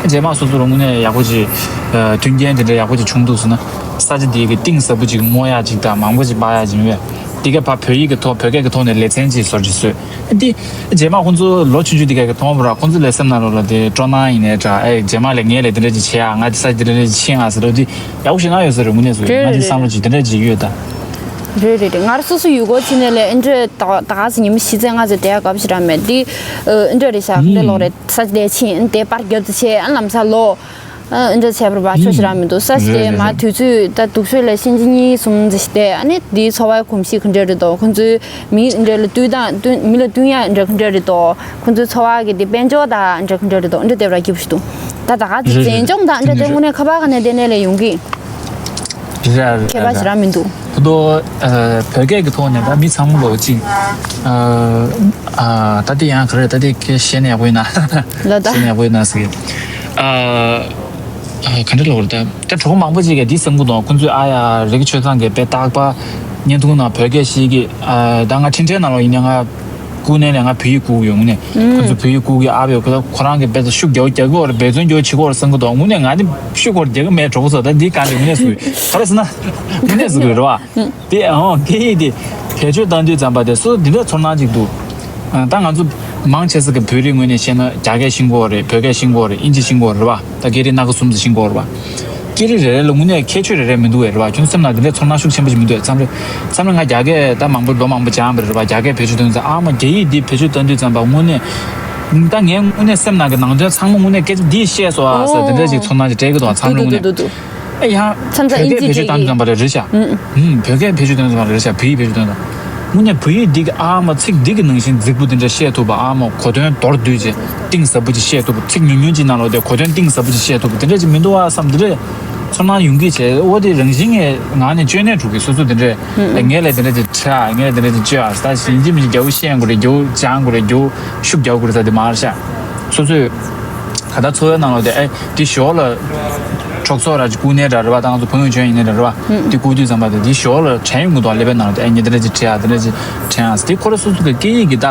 རྗེས་མ་སོ་སོ་རང་དངོས་གནས་ཡག་པོ་ཅིག་ཨ། མཐུན་རྐྱེན་དེ་འདྲ་ཡག་པོ་ཅིག་བྱུང་འདུག་ཟེར་ན། ས་ཆ་དེ་གི་གཏིང་ཟབ་པོ་ཅིག་སྔོག་ཡ་ཅིག་དང་། མང་པོ་ཅིག་པ་ཡ་ཅིག་མེད་པས། དེ་ག་ཕར་བོད་ཡིག་གི་ཐོག་བོད་སྐད་གི་ཐོག་ནས་ལེ་ཚན་ཅིག་བཟོ་ཅིག་བཟོས། འདི་རྗེས་མ་ཁོང་ཚོ་ལོ་ཆུང་ཆུང་དེ་ག་གི་མཐོང་བ་ར། ཁོང་ཚོ་ལས་སེམས་ནང་ལོགས་ལ་དེ་སྤྲོ་སྣང་ཡིན་ནའི་འདྲ། ཨེ། རྗེས་མ་ལས་ངས་ལས་དེ་འདྲ་ཅིག་བྱེད་ཨ། ང་དེ་ས་དེ་འདྲ་ཅིག་ཕྱིན་ཨ་ཟེར་རོ། དེ་ཡག་པོ་ཞེ་དྲག་ཡོད་ས་རེད། དངོས་གནས་སུ་ང་དེ་བསམ་བློ་ཅིག་དེ་འདྲ་ཅིག་ཡོད་ད། རེད་རེད་རེད། ང་རང་སོ་སོ་ཡུལ་སྐོར་ཕྱིན་ནས་ལས་ཨེ་འདྲ་ད་ད་ག་ཟེ་ཉི་མ་ཕྱི་ཚེས་ལྔ་ཚེས་དེ་ཡག་གབ་ཞེ་དྲག་མེད་དེ། ཨེ་འདྲ་རེད་ཤག་འདྲ་ལོག་རེད། ས་དེ་ཕྱིན་དེ་པར་རྒྱབ་ཏུ་ཆེ་ཨ་ལམ་ས་ལོ། ཨ་འདྲ་བྱས་པར་བ་ཆོ་ཞེ་དྲག་མི་འདུག་ས་ཞིག་དེ་མ་དུས་ཚོད་ད་དུག་ཤོས་ལ་ཤིན་ཅི་གཉིས་གསུམ་ཙམ་ཞིག་དེ། ཨ་ནི་དེའི་འཚོ་བའི་གོམས་གཤིས་ག་འདྲ་རེད་དོ། ཁོང་ཚོའི་མི་འདྲ་ལ་བསྟུན་སྟངས་བསྟུན་མི་ལ་བསྟུན་ཡ་འདྲ་ག་འདྲ་རེད་དོ། ཁོང་ཚོའི་འཚོ་བ་གི་དེ་དཔལ་འབྱོར་དང་འདྲ་ག་འདྲ་རེད་དོ། འདྲ་དེ་བར་སྐྱིད་པོ་ཞིག་འདུག་ད་ད་ག་ཅིག་རེད་རེད། མཛེས་ལྗོངས་དང་འདྲ་དེ་དངོས་གནས་ཁ་པར་ག་ནས་བསྡད་ནས་ལས་ཡོང་གི། རེད་རེད། ཁྱད་པར་ཞེ་དྲག་མི་འདུག་ད་དུང་ཨ་བོད་སྐད་ཀྱི་ཐོག་ནས་ད་མི་ཚང་མ་ལོ་གཅིག་ཨ་ཨ་ད་དེ་ཡང་ག་རེ། ད་དེ་ཁྱེད་བཤད་ན་ཡག་པོ་ཡིན་ན། ལ་ད་བཤད་ན་ཡག་པོ་ཡིན་ན་ཟེར་གི། ཨ་ཨ་ག་འདྲ་ལབ་དགོས་རེད། ད་ད་གྲོགས་མང་པོ་ཅིག་གིས་འདི་བསམ་གི་འདུག་ཁོང་ཚོས་ཨ་ཡ་རིག་ཆོས་ཚང་གིས་དཔེ་རྟག་པར་བརྙན་ཐུང་ནང་བོད་སྐད་བཤད་གི། ཨ་ད་ང་འཕྲིན་ཕྲན་ནང་ལོགས་ཡིན་ནའི་ང་སྐུ་ནས་ནས་ང་བོད་ཡིག་སྐུག་ཡོད་ངུ་ནས། ཁོ་ཚོ་བོད་ཡིག་སྐུག་གི་ཨ་བས་ཁོ་ཁོ་རང་གི་དཔེ་ཚོ་ཤུགས་རྒྱག་རྒྱག་གི་འོར་འབད་བརྩོན་རྒྱག་བྱེད་གི་འོར་བསམ་གི་འདུག་ངུ་ནས་ང་དེ་ཤུགས་འོར་རྒྱག་གི་མེད་གྲོགས་པོ་ཚོ། ད་འདི་གང་དེ་ངུ་ནས་སུ་ག་རེ་ཟེར་ན་ངུ་ནས་སུ་གི་རེད་བ། དེ་ཨོ་སྐད་ཡིག་དེ་བེད་སྤྱོད་བཏང་དུས་ཙམ་པ་དེ་སུ་འདི་འདྲ་ཚོར་སྣང་ཅིག་འདུག་ད་ང་ཚོ་མང་ཆེ་ས་གི་བོད་རིགས་ངོས་ནས་བཤད་ན་རྒྱ་སྐད་ཤེས་གི་འོ་རེད། བོད་སྐད་ཤེས་གི་འོ་རེད། དབྱིན་ཇི་ཤེས་གི་འོ་རེད་བ། ད་སྐད་རིགས་སྣ་ཁ་གསུམ་ཙམ་ཤེས་གི་འོ་རེད་བ། སྐད་རིགས་རེ་རེ་ལ་དངོས་གནས་ཁྱད་ཆོས་རེ་རེ་མི་འདུག་བས་རེད་བ། ཁྱོད་སེམས་ནང་དེ་འདྲའི་ཚོར་སྣང་ཤུགས་ཆེན་པོ་ཞིག་མི་འདུག་བས། མཚམས་རེ་མཚམས་རེ་ང་རྒྱ་སྐད་ད་མང་པོ་ལོ་མང་པོ་སྦྱངས་པ་རེད་བ། རྒྱ་སྐད་བེད་སྤྱོད་གཏོང་དུས་ཨ་མ་རྒྱ་ཡིག་འདི་བེད་སྤྱོད་གཏོང་དུས་ཙམ་པ་དངོས་གནས་ད་ངའི་དངོས་གནས་སེམས་ནང་གི་ནང་དོན་ཚང་མ་དངོས་གནས་སྐད་ཆ་འདི་བཤད་སོང་ཨ་ཟེར་དེ་འདྲ་ཞིག་ཚོར་སྣང་ཞིག་སྤྲད་ཀྱི་འདུག་མཚམས་རེ་དངོས་གནས། ཨེ་ཡང་མཚམས་མཚམས་བོད་སྐད་བེད་སྤྱོད་གཏོང་དུས་ཙམ་པ་རེད་རེད་ཤག་ཨུམ། བོད་སྐད་བེད་སྤྱོད་གཏོང་དུས་ཙམ་པ་རེད་ཤག་བོད་ཡིག་བེད་སྤྱོད་གཏོང་དུས་ཙམ་པ། དངོས་གནས་བོད་ཡིག་འདི་གི་ཨ་མ་ཚིག་འདི་གི་ནང་བཞིན་རྫིག་པོ་དེ་འདྲ་བཤད་ཐུབ་པ། ཨ་མ་གོ་དོན་མདོར་བསྡུས་བྱས་གཏིང་ཟབ་པོ་ཅིག་བཤད་ཐུབ་པ། ཚིག་ཉུང་ཉུང་ཅིག་ནང་ལོགས་དེ་གོ་དོན་གཏིང་ཟབ་པོ་ཅིག་བཤད་ཐུབ་པ་དེ་འདྲ་ཅིག་མི་འདུག་ཨ་བསམ་དེ་འདྲ་ཚོར་སྣང་ཡོང་གི་བྱས། འོ་དེ་རང་བཞིན་གྱི་ངང་ནས་བཅོས་ནས་འགྲོ་གི། སོ་སོ་དེ་འདྲ་ཨེ་ངས་ལས་དེ་འདྲ་ཅིག་བྱས་ཨ། ངས་ལས་དེ་འདྲ་ཅིག་བཅོས་ཨ། ད་ཡིན་གཅིག་མིན་གཅིག་རྒྱའུ་ཤེས་དགོས་རེད། རྒྱའུ་སྦྱང་དགོས་རེད། རྒྱའུ་ཤུགས་རྒྱག་དགོས་རེད་ཟེར་དེ་མ་རེད་ཤག་སོ་སོས་ག་ད་འཚོ་བའི་ནང་ལོགས་དེ་ཨེ་དེ་ཞོར་ལ་གྲོགས་ཚོགས་ར་ཅིག་སྐུ་ནས་འདྲ་རེད་བ། ད་ང་ཚོ་ཕ་ཡུལ་ཆོས་ཡིན་ནའི་འདྲ་རེད་བ། དེ་སྐུ་དུས་ཙམ་པ་དེ་དེ་ཞོར་ལ་དྲན་ཡོང་གི་འདུག་ཀླད་པའི་ནང་ལ་དེ་ཨེ་ངས་དེ་འདྲ་ཅིག་བྲིས་ཨ། དེ་འདྲ་ཅིག་དྲན་ཨ་ཟེར། དེ་ཁོ་རང་སོ་སོ་གི་སྐད་ཡིག་གི་ད་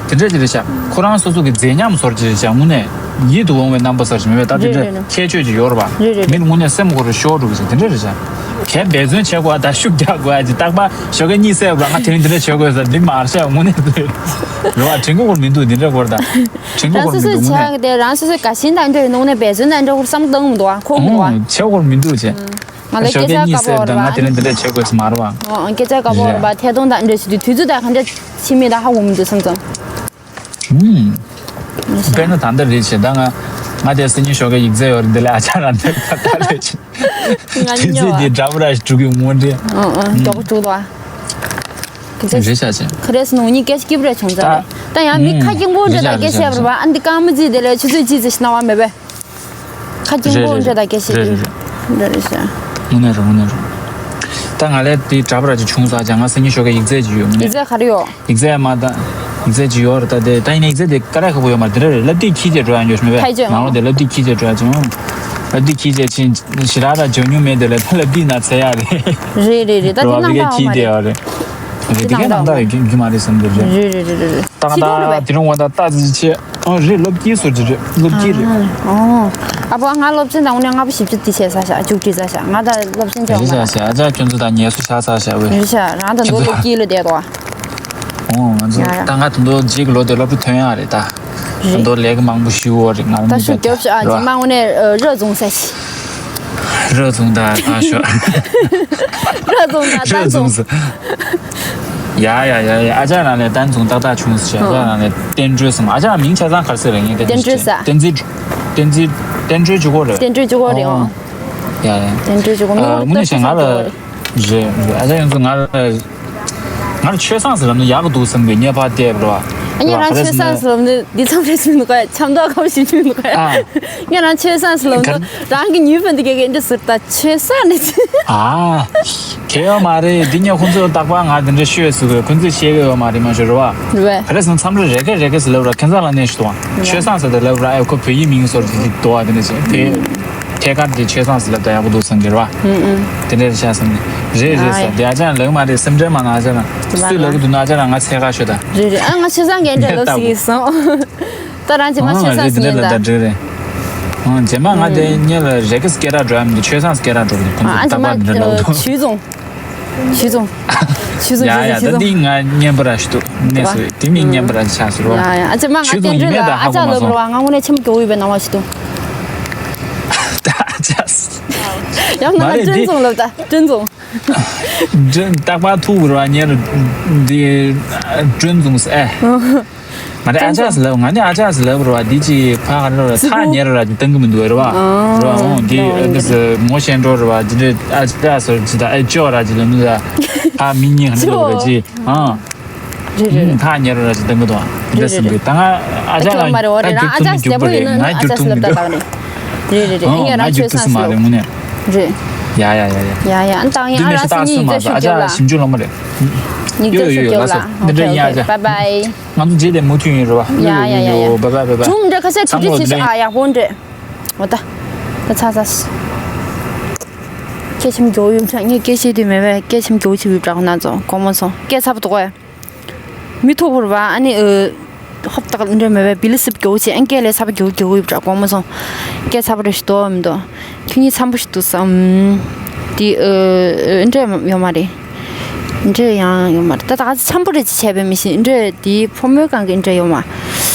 དེ་འདྲ་ཅིག་རེད་ཤག་ཁོ་རང་སོ་སོ་གི་མཛེས་ཉམས་བཟོ་ཅིག་རེད་ཤག་དངོས་གནས་ཡིད་དུ་འོང་བའི་རྣམ་པ་ཟེར་ཞིག་མེད་པས། ད་དེ་འདྲ་རེད་རེད། ཁྱད་ཆོས་ཅིག་ཡོད་རེད་བ། རེད་རེད་རེད། མི་དངོས་གནས་སེམས་ཁོ་རུ་ཤོར་འགྲོ་གི་ཟེར་དེ་འདྲ་རེད་ཤག་གས་འབད་བརྩོན་བྱེད་དགོས། ད་ཤུགས་རྒྱག་དགོས། ཨ་ཅེ་རྟག་པར་ཞོགས་ཀས་གཉིད་སད་པ་ང་དེ་རིང་འདི་འདྲ་བྱེད་དགོས་ཟེར་འདི་མ་རེད་ཤག་དངོས་གནས་རེད་བ། དྲན་གྱི་ཡོད་མི་འདུག་འདི་འདྲ་སྐོར་ད་དྲན་གྱི་རང་ཡོད་སོ་མི་འདུག་སོའི་དངོས་གནས། ཆགས་དེ་རང་སོ་སོའི་དགའ་ཞེན་དང་འདྲ་བའི་ནང་ནས་འབད་བརྩོན་དང་འདྲ་བར་བསམ་བློ་བཏང་མི་འདུག་ཨ། འཁོར་མི་འདུག་ཨ། ཨོ་བྱེད་དགོས་མི་འདུག་ཅེ། ང་ལ་སྐད་ཞོགས་ཀས་ཆ་གཉིད་དཀར་པོ་སད་བར་ད་ང་དེ་རིང་འདི་འདྲ་བྱེད་དགོས་ཟེར་མ་རེད་བ། ཨོ་ཨོ་སྐད་ཆ་དཀར་པོ་བར་བ་ཐད་གཏོང་དང་འདྲ་ཞུ་དུས་དུས་ཚོད་དང་གང་འདྲ་ཕྱིན་མིན་ད་ཧ་གོ་མི་འདུག་བསམ་བསམ། ཨུམ། དཔེར་ན་ད་ལྟ་རེད་ཅེ་ད་ང་ང་དེ་སང་ཉིན་ཞོགས་ཀས་ཡིག་ཚད་ཡོད་རེད། འདི་ལས་ཨ་ཅག་རང་འདི་ད་ལྟ་རེད་ཅེ། ང་དུས་ཚོད་འདི་འདྲ་པོ་ར་ཞིག་འགྲོ་གི་ཡོད་མ་རེད། ཨོ་ཨོ་མགྱོགས་པོ་འགྲོ་ད། རེད་ཤག་ཅེ། ཁ་རེས་ནང་ཉིན་སྐད་ཆ་སྐྱིད་པོ་རེ་བྱུང་ཙང་རེད། ད་ཡང་མི་ཁ་སྐྱེངས་པོ་འདྲ་ད་སྐད་ཆ་བར་བ་ཨ་འདི་རྐང་མ་ཅིག་དེ་ལས་ཆུ་ཚོད་ཅིག་ཅིག་ཞིག་སྣང་བ་མེད་པས། ཁ་སྐྱེངས་པོ་འདྲ་ད་སྐད་ཆ་རེད་རེད་རེད། འདྲ་རེད་ཤག་དངོས་གནས་རེད་དངོས་གནས་རེད། ད་ང་ལས་དེ་འདྲ་པོ་ར་ཅིག་བྱུང་ཙང་ང་སང་ཉིན་ཞོགས་ཀས་ཡིག་ཚད་ཅིག་ཡོད་དངོས་གནས། ཡིག་ཚད་ག་རེ་ཡོད། ཡིག་ཚད་མ་ད། ཡིག་ཚད་ཅིག་ཡོད་རེད་ད་དེ་ད་ཡིན་ན་ཡིག་ཚད་དེ་དཀའ་ལས་ཁག་པོ་ཡོད་མ་རེད། དེ་འདྲ་རེད། ལབ་དེབ་ཁྱི་རྒྱ་འགྲོ་ཡ་འགྱོ་ཤི་མེད་པས། ཕལ་ཆེར་ནང་ལོགས་དེ་ལབ་དེབ་ཁྱི་རྒྱ་འགྲོ་ཡ་ཅིག་ཡོང་། ལབ་དེབ་ཁྱི་རྒྱ་ཕྱིན་ཞེ་དྲག་ད་འཇོན་མྱོང་མེད་དེ་ལས་ད་ལབ་དེབ་ན་ཚད་ཡ་རེད། རེད་རེད་རེད། ད་དེ་རོ་བ་ནང་བི་གའི་པ་ཁྱི་ཡོད་མ་རེད། དེ་ཡོད་རེད། རེད་དེ་གའི་ནང་ད་ཡོད་རྒྱུ་མ་རེད་བསམ་གྱི་རེད། རེད་རེད་རེད་རེད། ད་ང་ད་དེ་རིང་འོ་ད་ལྟ་ཅི་བྱེད། ཨ་རེད། སློབ་དཀྱིལ་སོར་གྱི་རེད། སློབ་དཀྱིལ་རེད། ཨོ། ཨ་པོ་ང་སློབ་ཚན་དང་དངོས་གནས་ལྔ་པོ་བཞི་བཅུ་དེ་བྱས་ས་ཤག་མཇུག་སྒྲིལ་ས་ཤག་ང་ད་སློབ་ཚན་ཅོག་རེད་མ་ཤག་ཤག་ཨ་ཅག་ཁྱོད་ཚོ་ད་ངལ་གསོ་བྱ་ས་ཤག་ཝེ། རེད་ཤག་རང་ད་ཁྱོད་ཚོ་ད་སློབ་དཀྱིལ་ལ་བསྡད་དོ། ཨོ་ང་ཚོ་ཡ་ཡ། ད་ང་ད་དུང་རྗེས་ཀྱི་ལོ་དེ་སློབ་ཕྲུག་ཐོན་ཡག་རེད་ད། ད་དུང་ལས་ཀ་མང་པོ་ཞུ་འོ་རེད་ང་ད་ལ་ཤུགས་རྒྱོབ་ཤག་ཨ་རྗེས་མ་དངོས་གནས་རོ་བ་རོ་བཟུང་ས་ཤག་རོ་བཟུང་ད་ད་ཤོག་རོ་བཟུང་ད་རོ་ད་བཟུང་བཟུང་། ཡ་ཡ་ཡ་ཡ། ཨ་ཅག་རང་ལས་བསྟན་བཟུང་ཏག་ཏག་བྱུང་ཟེར། ཨ་ཅག་རང་ལས་བསྟན་སྒྲོལ་ཟེར། ཨ་ཅག་རང་མིང་ཆ་ཚང་ག་རེ་ཟེར་རེད། ངས་བསྟན་སྒྲོལ་ཟེར། བསྟན་འཛིན། བསྟན་འཛིན། བསྟན་སྒྲོལ་གཅིག་པོ་རེད། བསྟན་སྒྲོལ་གཅིག་པོ་རེད་ཨང་། ཡ་ཡ། བསྟན་སྒྲོལ་གཅིག་པོ་མིང་ཨ་དངོས་གནས་བཤད་ན་ང་ལ་རེད་རེད། ཨ་ཅག་ཡོངས་སུ་ང་ལ་ང་ལ་ཆོས་བཟང་ཟེར་ལབ་ན་ཡག་གི་འདུག་བསམ་གི་ངས་ཕར་བལྟས་པ་རེད་བ། ཨ་ངས་རང་ཆོས་བཟང་ཟེར་ལབ་ན་འདི་ཙམ་རེད་ཟེར་མི་དགོས། ཆབ་མདོ་ཁམས་ཞིབ་ཆུ་མི་དགོས། ཨ། ངས་རང་ཆོས་བཟང་ཟེར་ལབ་ན་རང་གི་ཉུལ་ཕན་འདི་གས་ཀྱི་འདྲ་ཟུར་ད་ཆོས་བཟང་ནི་ཅི། ཨ། གལ་ཡོད་མ་རེད། འདི་ཉིད་ཁོང་ཚོས་རྟག་པར་ང་འདི་འདྲ་ཤོད་ཟེར་གི་ཁོང་ཚོས་བཤད་གི་ཡོད་མ་རེད་མ་ཤོད་རེད་བ། རེད་བས། ག་རེ་ཟེར་ན་མཚམས་རེ་རེ་གས་རེ་གས་ཟེར་ལབ་ར་ཁྱེད་ཚང་ལ་གནས་ཤིག་དང་ཆོས་བཟང་ཟེར་ཏེ་ལབ་ར་ཨེ་ཁོ་བོད་ཡིག་མིང་སོར་གྱི་འདུག་བ་དེ་འདྲ་བྱས་དེ། ཐད་ཀར་དེ་ཆོས་བཟང་ཟེར་ལབ་ད་ཡག་པོ་འདུག་བསམ་གི་རེད་བ། དེ་འདྲ་རེད་ཤག་བསམ་ནས་རེད་རེད་ཟེར་དེ་ཨ་ཅག་ལབ་མ་རེད་སེམས་ཁྲལ་མ་གནང་ཨ་ཅག་རང་སུས་ལབ་གི་འདུག་ན་ཨ་ཅག་རང་ང་ཚད་ཁ་ཤོད་ད། རེད་རེད། ཨ་ང་ཆོས་བཟང་གི་འདྲ་ལབ་ཟེར་གི་སོང་། ད་རང་རྗེས་མ་ཆོས་བཟང་ཟེར་ཉན་ད། རེད་རེད། རྗེས་མ་ང་དེ་ཉན་ལ་རེ་གེ་སྐད་གྲགས་འགྲོ་ཡ་མི་འདུག་ཆོས་བཟང་སྐད་གྲགས་འགྲོ་གི་འདུག་ཁོང་ཚོ་རྟག་པར་འདི་འདྲ་ལབ་འདུག་ཞུས་ཙང་། ཞུས་ཙང་། ཞུས་ཙང་། ཡ་ཡ་ད་འདི་ང་སྙན་པ་ར་ཞིག་འདུག་གནས་སུ་དེ་མི་སྙན་པ་ར་ཆགས་སུ་རོ། ཡ་ཡ་ཨ་ཅེ་མ་ང་ཞུས་ཙང་ཡིན་མེད་ད་ཧ་གོ་མ་སོང་། ང་དངོས་གནས་ཆེན་པོ་མགྱོགས་ཡོད་པའི་སྣང་བ་ཞིག་འདུག་ད་ཅག་ཡང་ན་ང་སྤྲིན་ཙང་ལབ་ད་སྤྲིན་ཙང་། རྟག་པར་ཐུག་ར་ཉེ་རུ་འདི་སྤྲིན་ཙང་ཨེ། ང་ནི་ཨ་ཅག་ཟེར་ལབ། ང་ནི་ཨ་ཅག་ཟེར་ལབ་རེད་བ། འདི་ཅི་ཕ་ག་རེ་རེད་བ། ཐག་ཉེ་རེད་བ། འདི་གཏོང་གི་མི་འདུག་རེད་བ། རེད་བ། འོང་འདི་འདི་ཟེར་ངོ་ཤེས་འགྲོ་རེད་བ། འདི་འདྲའི་ཨ་ཅག་ཟེར་ཅི་ད་ཨེ་ཅོ་ར་ཅི་ལབ་མི་ཟེར། ཨ་མི་གཉིས་ག་འདྲ་ལབ་རེད་ཅི། ཨ། རེད་རེད། ཐག་ཉེ་རེད་བ་ཅི་གཏོང་གི་འདུག་འདི་འདྲ་ཟེར་འདུག་ད་ང་ཨ་ཅག་ལ་ད་རྒྱུག་ཐུབ་ན་རྒྱུག་པ་རེད། ང་རྒྱུག་ཐུབ་མི་འདུག་རེད་རེད་རེད། ཨ་ང་རྒྱུག་ཐུབ་སུ་མ་རེད་དངོས་གནས། རེད། ཡ་ཡ་ཡ་ཡ། ཡ་ཡ་ཨ་ད་ཡང་ཨ་ར་སི་ཉིད་ཡིག་ཚད་ཤུགས་རྒྱབ་ལ། ཞིབ་འཇུག་སློབ་མ་རེད། ཡོ་ཡོ་ཡོ་ལགས་སོ། འདི་འདྲ་ཡིན་ཨ་ཅག Bye bye། ང་ཚོ་རྗེས་ལས་མུ་མཐུད་ཡིན་རེད་བ། ཡ་ཡ་ཡ་ཡ། ཡོ་ཡོ་བ་བ་བ་བ། ཁྲུམ་འདྲ་ཁ་ཤས་དུས་ཚོད་ཆེ་ཆེ་ཨ་ཡག་པོ་འདྲ། འོ་ད། ད་ཚ་ཚ། སྐད་ཆ་མགྱོགས་ཡོད་ཤག་ངས་སྐད་བཤད་དུས་མེད་པས་སྐད་ཆ་མགྱོགས་ཆེ་བའི་བྲག་ན་ཚོ་དགོང་མོ་ཚོ་སྐད་ཚ་པོ་འདུག་གས། མི་ཐུག་པོ་རེད་བ། ཨ་ནི་ཨ། ཧོབ་ཏག་འདྲ་མེད་པས་བི་ལི་སིབ་མགྱོགས་བྱས་ཨ་སྐད་ལས་ཚ་པོ་མགྱོགས་མགྱོགས་ཡོད་བྲག་དགོང་མོ་ཚོ་སྐད་ཚ་པོ་རེ་ཞིག་འདུག་མི་འདུག་ཁྱོད་གཉིས་འཚམ་པོ་ཞིག་འདུག་བསམ། དེ་ཨ་འདྲ་ཡོད་མ་རེད། འདྲ་ཡང་ཡོད་མ་རེད། ད་ད་ག་ཚོད་འཚམ་པོ་རེད་ཅེས་བྱས་པས་མི་ཤེས། འདྲ་དེའི་ཕོ་མོའི་སྒང་གི་འདྲ་ཡོད་མ།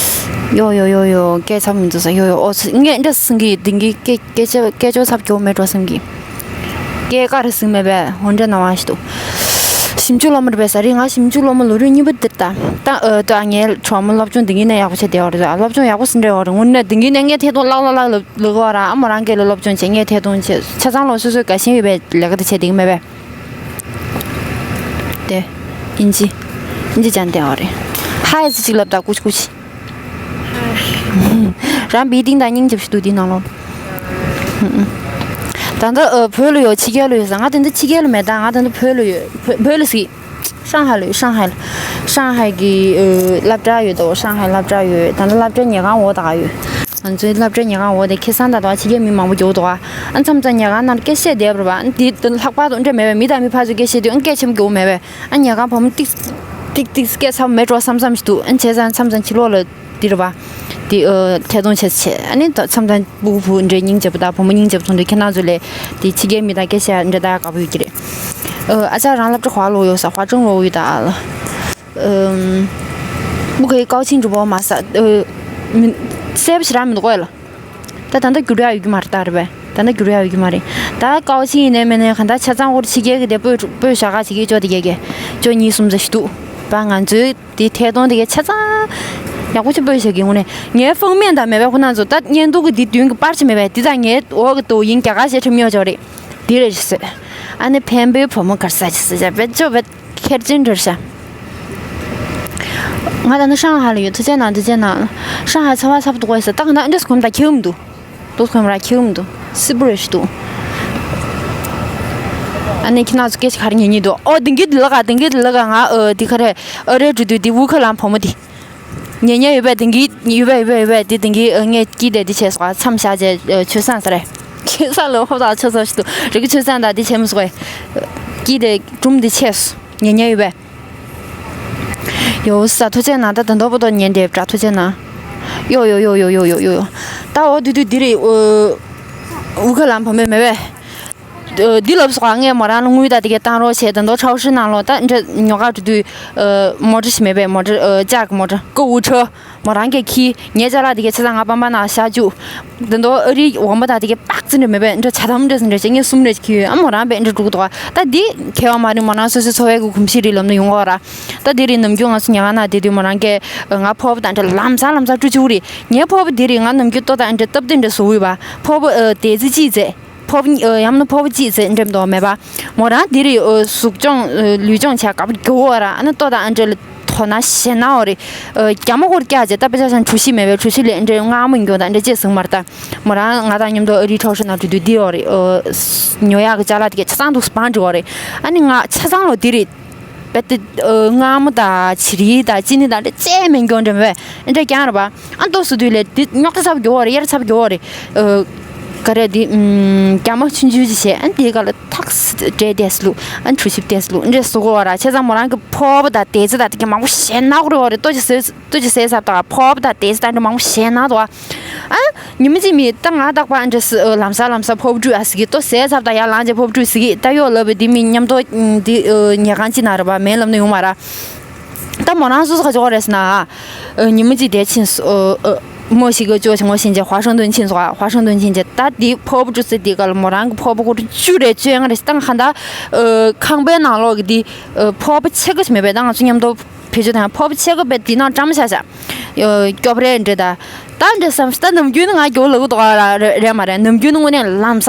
ཡོ་ཡོ་ཡོ་ཡོ་སྐད་ཚ་མི་འདུག་ས་ཡོ་ཡོ་ཨོ་ངས་འདྲ་སེང་གི་དེང་གི་སྐད་སྐད་ཆ་སྐད་ཅོར་ཚ་པོ་མགྱོགས་མེད་འགྲོ་སེང་གི་སྐད་ཀ་རེ་ཟིང་མེད་པས་འོ་འདྲ་སྣང་བ་ཞིག་འདུག་ཞིབ་འཇུག་སློབ་མ་རེད་པས་ས་རེད། ང་ཞིབ་འཇུག་སློབ་མ་ལོ་རིམ་གཉིས་པ་འདིར་ད་ད་ཨོ་ད་ངའི་གྲོགས་མོ་སློབ་སྦྱོང་དེང་གི་ནས་ཡག་པོ་བྱས་བསྡད་པ་རེད། ད་སློབ་སྦྱོང་ཡག་པོ་ཟིན་འདྲ་ཡོད་རེད། དངོས་གནས་དེང་གི་ནས་ངས་ཐད་གཏོང་བརླག་བརླག་བརླག་ལབ་ལབ་གོ་ར། ཨ་མ་རང་སྒེར་ལ་སློབ་སྦྱོང་བྱས་ངས་ཐད་གཏོང་བྱས་ཆ་ཚང་ལོ་སོ་སོའི་དགའ་ཞེན་ཡོད་པའི་ལས་ཀ་དེ་བྱས་བསྡད་ཀྱི་མེད་པས། དེ། ཨིན་ཇི། ཨིན་ཇི་སྦྱང་བསྡད་པ་རེད། ཧའེ་ཟེར་ཅིག་ལབ་དང་ཀུ་ཅི་ཀུ་ཅི། རང་བི་ཏིང་དང་སྙིང་རྗེ་པོ་ཞིག་འདུག་འདི་ནང་ལོགས། ད་ལྟ་ཨ་བོད་ལ་ཡོད་ཕྱི་རྒྱལ་ལ་ཡོད་ཟེར། ང་ད་ལྟ་ཕྱི་རྒྱལ་ལ་མེད་ད། ང་ད་ལྟ་བོད་ལ་ཡོད། བོད་བོད་ལ་ཟིག་ཧྲང་ཧའེ་ལ་ཡོད། ཧྲང་ཧའེ་ལ། ཧྲང་ཧའེ་གི་ཨ་སློབ་གྲྭ་ཡོད་དོ། ཧྲང་ཧའེ་སློབ་གྲྭ་ཡོད། ད་ལྟ་སློབ་གྲྭའི་ཉལ་ཁང་འོག་ད་ག་ཡོད། ང་ཚོའི་སློབ་གྲྭའི་ཉལ་ཁང་འོག་དེ་ཁ་སང་ད་ལྟ་ཕྱི་རྒྱལ་མི་མང་པོ་འགྱོ་འདུག་ཨ་མཚམས་མཚམས་ཉལ་ཁང་ནང་སྐད་བཤད་བསྡད་པ་རེད་པ། འདི་ལྷག་པར་དུ་འདྲ་མེད་པས། མི་དང་མི་ཕར་ཚུར་སྐད་བཤད་དུས་ཨ་སྐད་ཆེན་པོ་འགྱོ་མེད་པས། ཨ་ཉལ་ཁང་བུ་མོ་ཏིག་ཏིག་ཏིག་སྐད་ཚ་པོ་མེད་འགྲོ་བསམ་བསམ་ཞིག་འདུག་ཨ་བྱས་ཙང་མཚམས་མཚམས་ཕྱི་ལོགས་ལ་ འདི་རེད་པ། དེ་ཨ་ཐད་གཏོང་བྱས་བྱས། ཨ་ནི་ད་མཚམས་དང་སྤུ་གུ་བུ་འདྲེ་སྙིང་རྗེ་པོ་དང་བུ་མོ་སྙིང་རྗེ་པོ་མཐོང་དུས་ཁྱེད་རང་ཚོ་ལས་དེ་ཕྱི་རྒྱལ་མི་དང་སྐད་ཆ་འདྲ་ད་དགའ་པོ་ཡོད་ཀྱི་རེད། ཨ་ཨ་ཅག་རང་སློབ་གྲྭ་ག་ལོག་ཡོད་ས། ཧྭ་ཀྲུང་ལོག་ཡོད་ད། ཨམ། སྤུ་གུའི་ཀའོ་ཆིང་གྲུ་པོ་མ་ས། ཨ་མི་གསལ་པོ་ཞེ་དྲག་མི་འདུག་གོ་ལ། ད་ད་ལྟ་རྒྱུགས་ར་ཡོད་ཀྱི་མ་རེད་ད་རེད་པས། ད་ལྟ་རྒྱུགས་ར་ཡོད་ཀྱི་མ་རེད། ད་ཀའོ་ཆིང་ཡིན་ནའི་མིན་ནའི་གང་ལྟར་ཆ་ཚང་འོར་ཕྱི་རྒྱལ་གྱི་དེ་སྤོས་སྤོས་ཞག་ཁ་ཕྱི་རྒྱལ་ཅོ་དེ་རྒྱལ་གྱི་ཅོ་གཉིས་གསུམ་ཙམ་ཞིག་འདུག་པ། ང་ཚོའི་དེ་ཐད་གཏོང་དེ་གའི་ཆ་ཚང་ཡག་པོ་ཆེ་སྤོས་ཞག་གི་ངོ་ནས་ངའི་ཕང་མེད་ད་མེད་པས། ཁོ་ན་ཚོ་ད་བརྙན་ཐུང་གི་དེ་མདུན་གྱི་པར་ཆ་མེད་པས། དེ་ད་ངའི་འོག་གི་ཏོ་ཡིན་རྒྱ་གར་ཞེ་ཁྲིམས་ཉོ་ཅོག་རེད། དེ་རེད་ཟེར། ཨ་ནི་འཕན་པོའི་བུ་མོ་གར་ས་ཅི་ཟེར་བྱ་བེད་ཅོ་བེད། ཁེར་ཅན་འདྲ་ཤག་ང་ད་ནི་ཧྲང་ཧའེ་ལ་ཡོད། ཐུགས་རྗེ་གནང་། ཐུགས་རྗེ་གནང་། ཧྲང་ཧའེ་ཚ་བ་ཚ་པོ་འདུག་གས། ད་ག་ན་འདྲ་སྐོམ་ད་ཁྱེའུ་མི་འདུག་འདུག་སྐོམ་ར་ཁྱེའུ་མི་འདུག་སིལ་བུ་རེ་ཞིག་འདུག་ཨ་ནི་ཁྱེད་རང་ཚོ་སྐད་ཆ་ག་རེ་ཉན་ཉན་འདུག་ཨོ་དེང་གི་དེ་ལ་ག་དེང་གི་དེ་ལ་ག་ང་ཨོ་དེ་ག་རེ་ཨ་རེ་འགྲོ་དུས་དེ་ཝུ་ཁ་ལམ་བུ་མོ་དེ་ཉན་ཉན་ཡོད་པས། དེང་གི་ཡོད་པས་ཡོད་པས་ཡོད་པས། དེ་དེང་གི་ངས་ཀི་དེ་དེ་བྱས་སོང་། མཚམས་བཞག་བྱས་ཆོས་སང་ས་རེ་ཆོས་སང་ལ་ཧོབ་ད་ཆོས་སང་ཞིག་འདུག་རེ་གི་ཆོས་སང་ད་དེ་བྱས་མི་སོང་བས། ཀི་དེ་སྒྲུང་དེ་བྱས་སོང་། ཉན་ཉན་ཡོད་པས། ཡོ་ས་ཐུགས་རྗེ་གནང་། ད་ད་འདོ་པོ་ཏོ་ཉན་དེབ་དྲ་ཐུགས་རྗེ་གནང་། ཡོ་ཡོ་ཡོ་ཡོ་ཡོ་ཡོ་ཡོ་ཡོ། ད་འོ་དུས་དུས་འདི་རེད། ཨུ་ཁ་ལམ་བུ་མོ་མེད་པས། འདི་ལབ་སོང་། ངས་མོ་རང་ལ་དངུལ་དང་དེ་གའི་བཏང་རོགས་བྱས། ད་འདོ་ཁྲའོ་ཧྲི་ནང་ལོགས་ད་འདྲ་ཉོ་ག་འགྲོ་དུས་མོ་ཊ་ཞིག་མེད་པས། མོ་ཊ་ལྕགས་ཀྱི་མོ་ཊ་ཀོ་འུ་ཁྲི། མོ་རང་གིས་ཁྱེར། ངའི་ཅ་ལག་དེ་གའི་ཆ་ཚང་ང་པང་པང་ནང་བཞག་བཅུག་དེ་འདྲ་ཨ་རིའི་འོ་མ་དང་དེ་གའི་པགས་ཙི་འདྲ་མེད་པས། འདྲ་ཇ་དམ་འདྲ་ཟིན་འདྲ་བྱས། ངས་གསུམ་རེ་ཁྱེར་ཡོད། ཨ་མོ་རང་པས་འདྲ་འགྲོ་གི་འདུག་ད་འདི་ཁྱད་པར་མ་རེད། མོ་རང་སོ་སོའི་འཚོ་བའི་གི་གོམས་གཤིས་རིགས་ལམ་ནས་ཡོང་གི་ཡོད་ར། ད་འདི་རིགས་ནམ་རྒྱུན་ང་ཚོ་ཉལ་ཁང་ནང་བསྡད་དུས་མོ་རང་གིས་ང་ཕོར་པ་དང་འདྲ་ལམ་སང་ལམ་སང་བཀྲུ་བཅུག་རེད། ངའི་ཕོར་པ་འདི་རིགས་ང་ནམ་རྒྱུན་ལྟོ་དང་འདྲ་སྟབས་བདེ་འདྲ་བཟོ་གི་ཡོད་པ། ཕོར་པ་ཨ་དེ་ཚོ་གཅིག་ཚེ། ཕོར་པ་ཨ་ཡང་ན་ཕོར་པ་གཅིག་ཚེ་འགྲེམ་དོ་མེད་པ། མོ་རང་དེ་རིང་ཨ་གཟུགས་སྦྱོང་ཨ་ལུས་སྦྱོང་བྱས་དགའ་པོ་དགའ་བོ་ར། ཨ་ནི་ལྟོ་དང་ཨ་འདྲ་ལ་དོ་ན་ཞེ་ན་འོ་རེད། ཨ་རྒྱ་མོ་ཁོར་བཀྱག་བྱས། ད་དཔེ་ཆ་ཆ་གྲུ་བཞི་མེད་པའི་གྲུ་བཞི་ལས་འདྲེ་མངར་མོ་ཡིན་གྱོང་དང་འདྲེ་ཅེས་ཟིང་མར་ད། མོ་རང་ང་དང་མཉམ་དུ་ཨ་རིའི་ཁྲའོ་ཧྲི་ནང་འགྲོ་དུས་འདི་འོ་རེད། ཨ་ཉོ་ཡག་གི་ཅ་ལག་དེ་གས་ཆ་ཚང་འདུག་སྤང་འགྲིག་འོ་རེད། ཨ་ནི་ང་ཆ་ཚང་ལོ་དེ་རེད། བེ་ཏི་ཨ་མངར་མོ་དང་བྱི་རིལ་དང་ཅི་ནི་དང་འདྲ་ཅེས་མེད་གྱོང་འདྲེ་མེད་པས། འདྲེ་རྐྱང་རེད་པ། ཨ་ལྟོ་བཟོ་དུས་ལས་འདི་རྙོག་དྲ་ཚ་པོ་རྒྱོ་བ་རེད། གཡར་ཚ་པོ་རྒྱོ་བ་རེད། ཨ་ག་རེ་འདི་ཨམ་རྒྱ་མ་ཆུང་ཆུང་ཅིག་བྱས། ཨ་འདིའི་སྒང་ལ་ཐག་སི་འདྲེ་བསྡད་སི་ལུག་ཨ་གྲུ་ཞིབ་བསྡད་སི་ལུག་འདྲེ་བཟོ་གོ་བ་ར། བྱས་ཙང་མོ་རང་གི་ཕོར་པ་དང་དེ་ཚོ་དང་དེ་ག་མང་པོ་ཞེ་ན་གོ་རེད་བ་རེད། ལྟོ་ཅིག་ཟས་ལྟོ་ཅིག་ཟས་ཟབ་དང་ཕོར་པ་དང་དེ་ཚོ་དང་འདྲེ་མང་པོ་ཞེ་ན་དོ། ཨ། ཉི་མ་གཅིག་མི་ད་ང་རྟག་པར་འདྲ་སི་ཨ་ལམ་སང་ལམ་སང་ཕོར་པ་བཀྲུས་ཨ་ཟིག་གི་ལྟོ་ཟས་ཚབ་དང་ཡར་ལངས་རྗེས་ཕོར་པ་བཀྲུས་ཟིག་གི་ད་ཡོད་ལབ་པའི་དེ་མི་མཉམ་དུ་འདི་ཨ་ཉལ་ཁང་གཅིག་ན་ར་བ་མེད་ལབ་ན་ཡོང་མ་ར། ད་མོ་རང་སོ་སོ་ག་ཅོག་རེད་ཟེར་ན་ཨ་ཉི་མ་གཅིག་དེ་ཕྱིན་སོ་ཨ་ཨ་མོ་ཞིག་གི་ཅོ་ཞིག་ངོ་ཤེས་རྗེས་ཧྭ་ཤང་ཏུན་ཕྱིན་སོ། ཧྭ་ཤང་ཏུན་ཕྱིན་རྗེས་ད་དེ་ཕོར་པ་བཀྲུས་ཟེར་དེ་ག་ལ་མོ་རང་གི་ཕོར་པ་ཀོ་ཀྲུ་བཅུ་རེ་བཅོ་ལྔ་རེ་ད་ང་ཧ་ད་ཨ་ཁང་པའི་ནང་ལོགས་ཀྱི་དེ་ཨ་ཕོར་པ་ཕྱེད་ཀ་ཞིག་མེད་པས། ད་ང་ཚོ་མཉམ་དུ་བེད་སྤྱོད་དང་ཕོར་པ་ཕྱེད་ཀ་བེད་དེ་ནང་བཀྲམ་བཞག་བཞག་ཡོ་སྐྱོབ་རེ་འདྲེ་ད། ད་འདྲེ་བསམ་ད་ནམ་རྒྱུན་ནི་ང་རྒྱོ་ལ་གུ་དོག་ར་རེད་མ་རེད། ནམ་རྒྱུན་ནི་དངོས་གནས་ལམ་ས་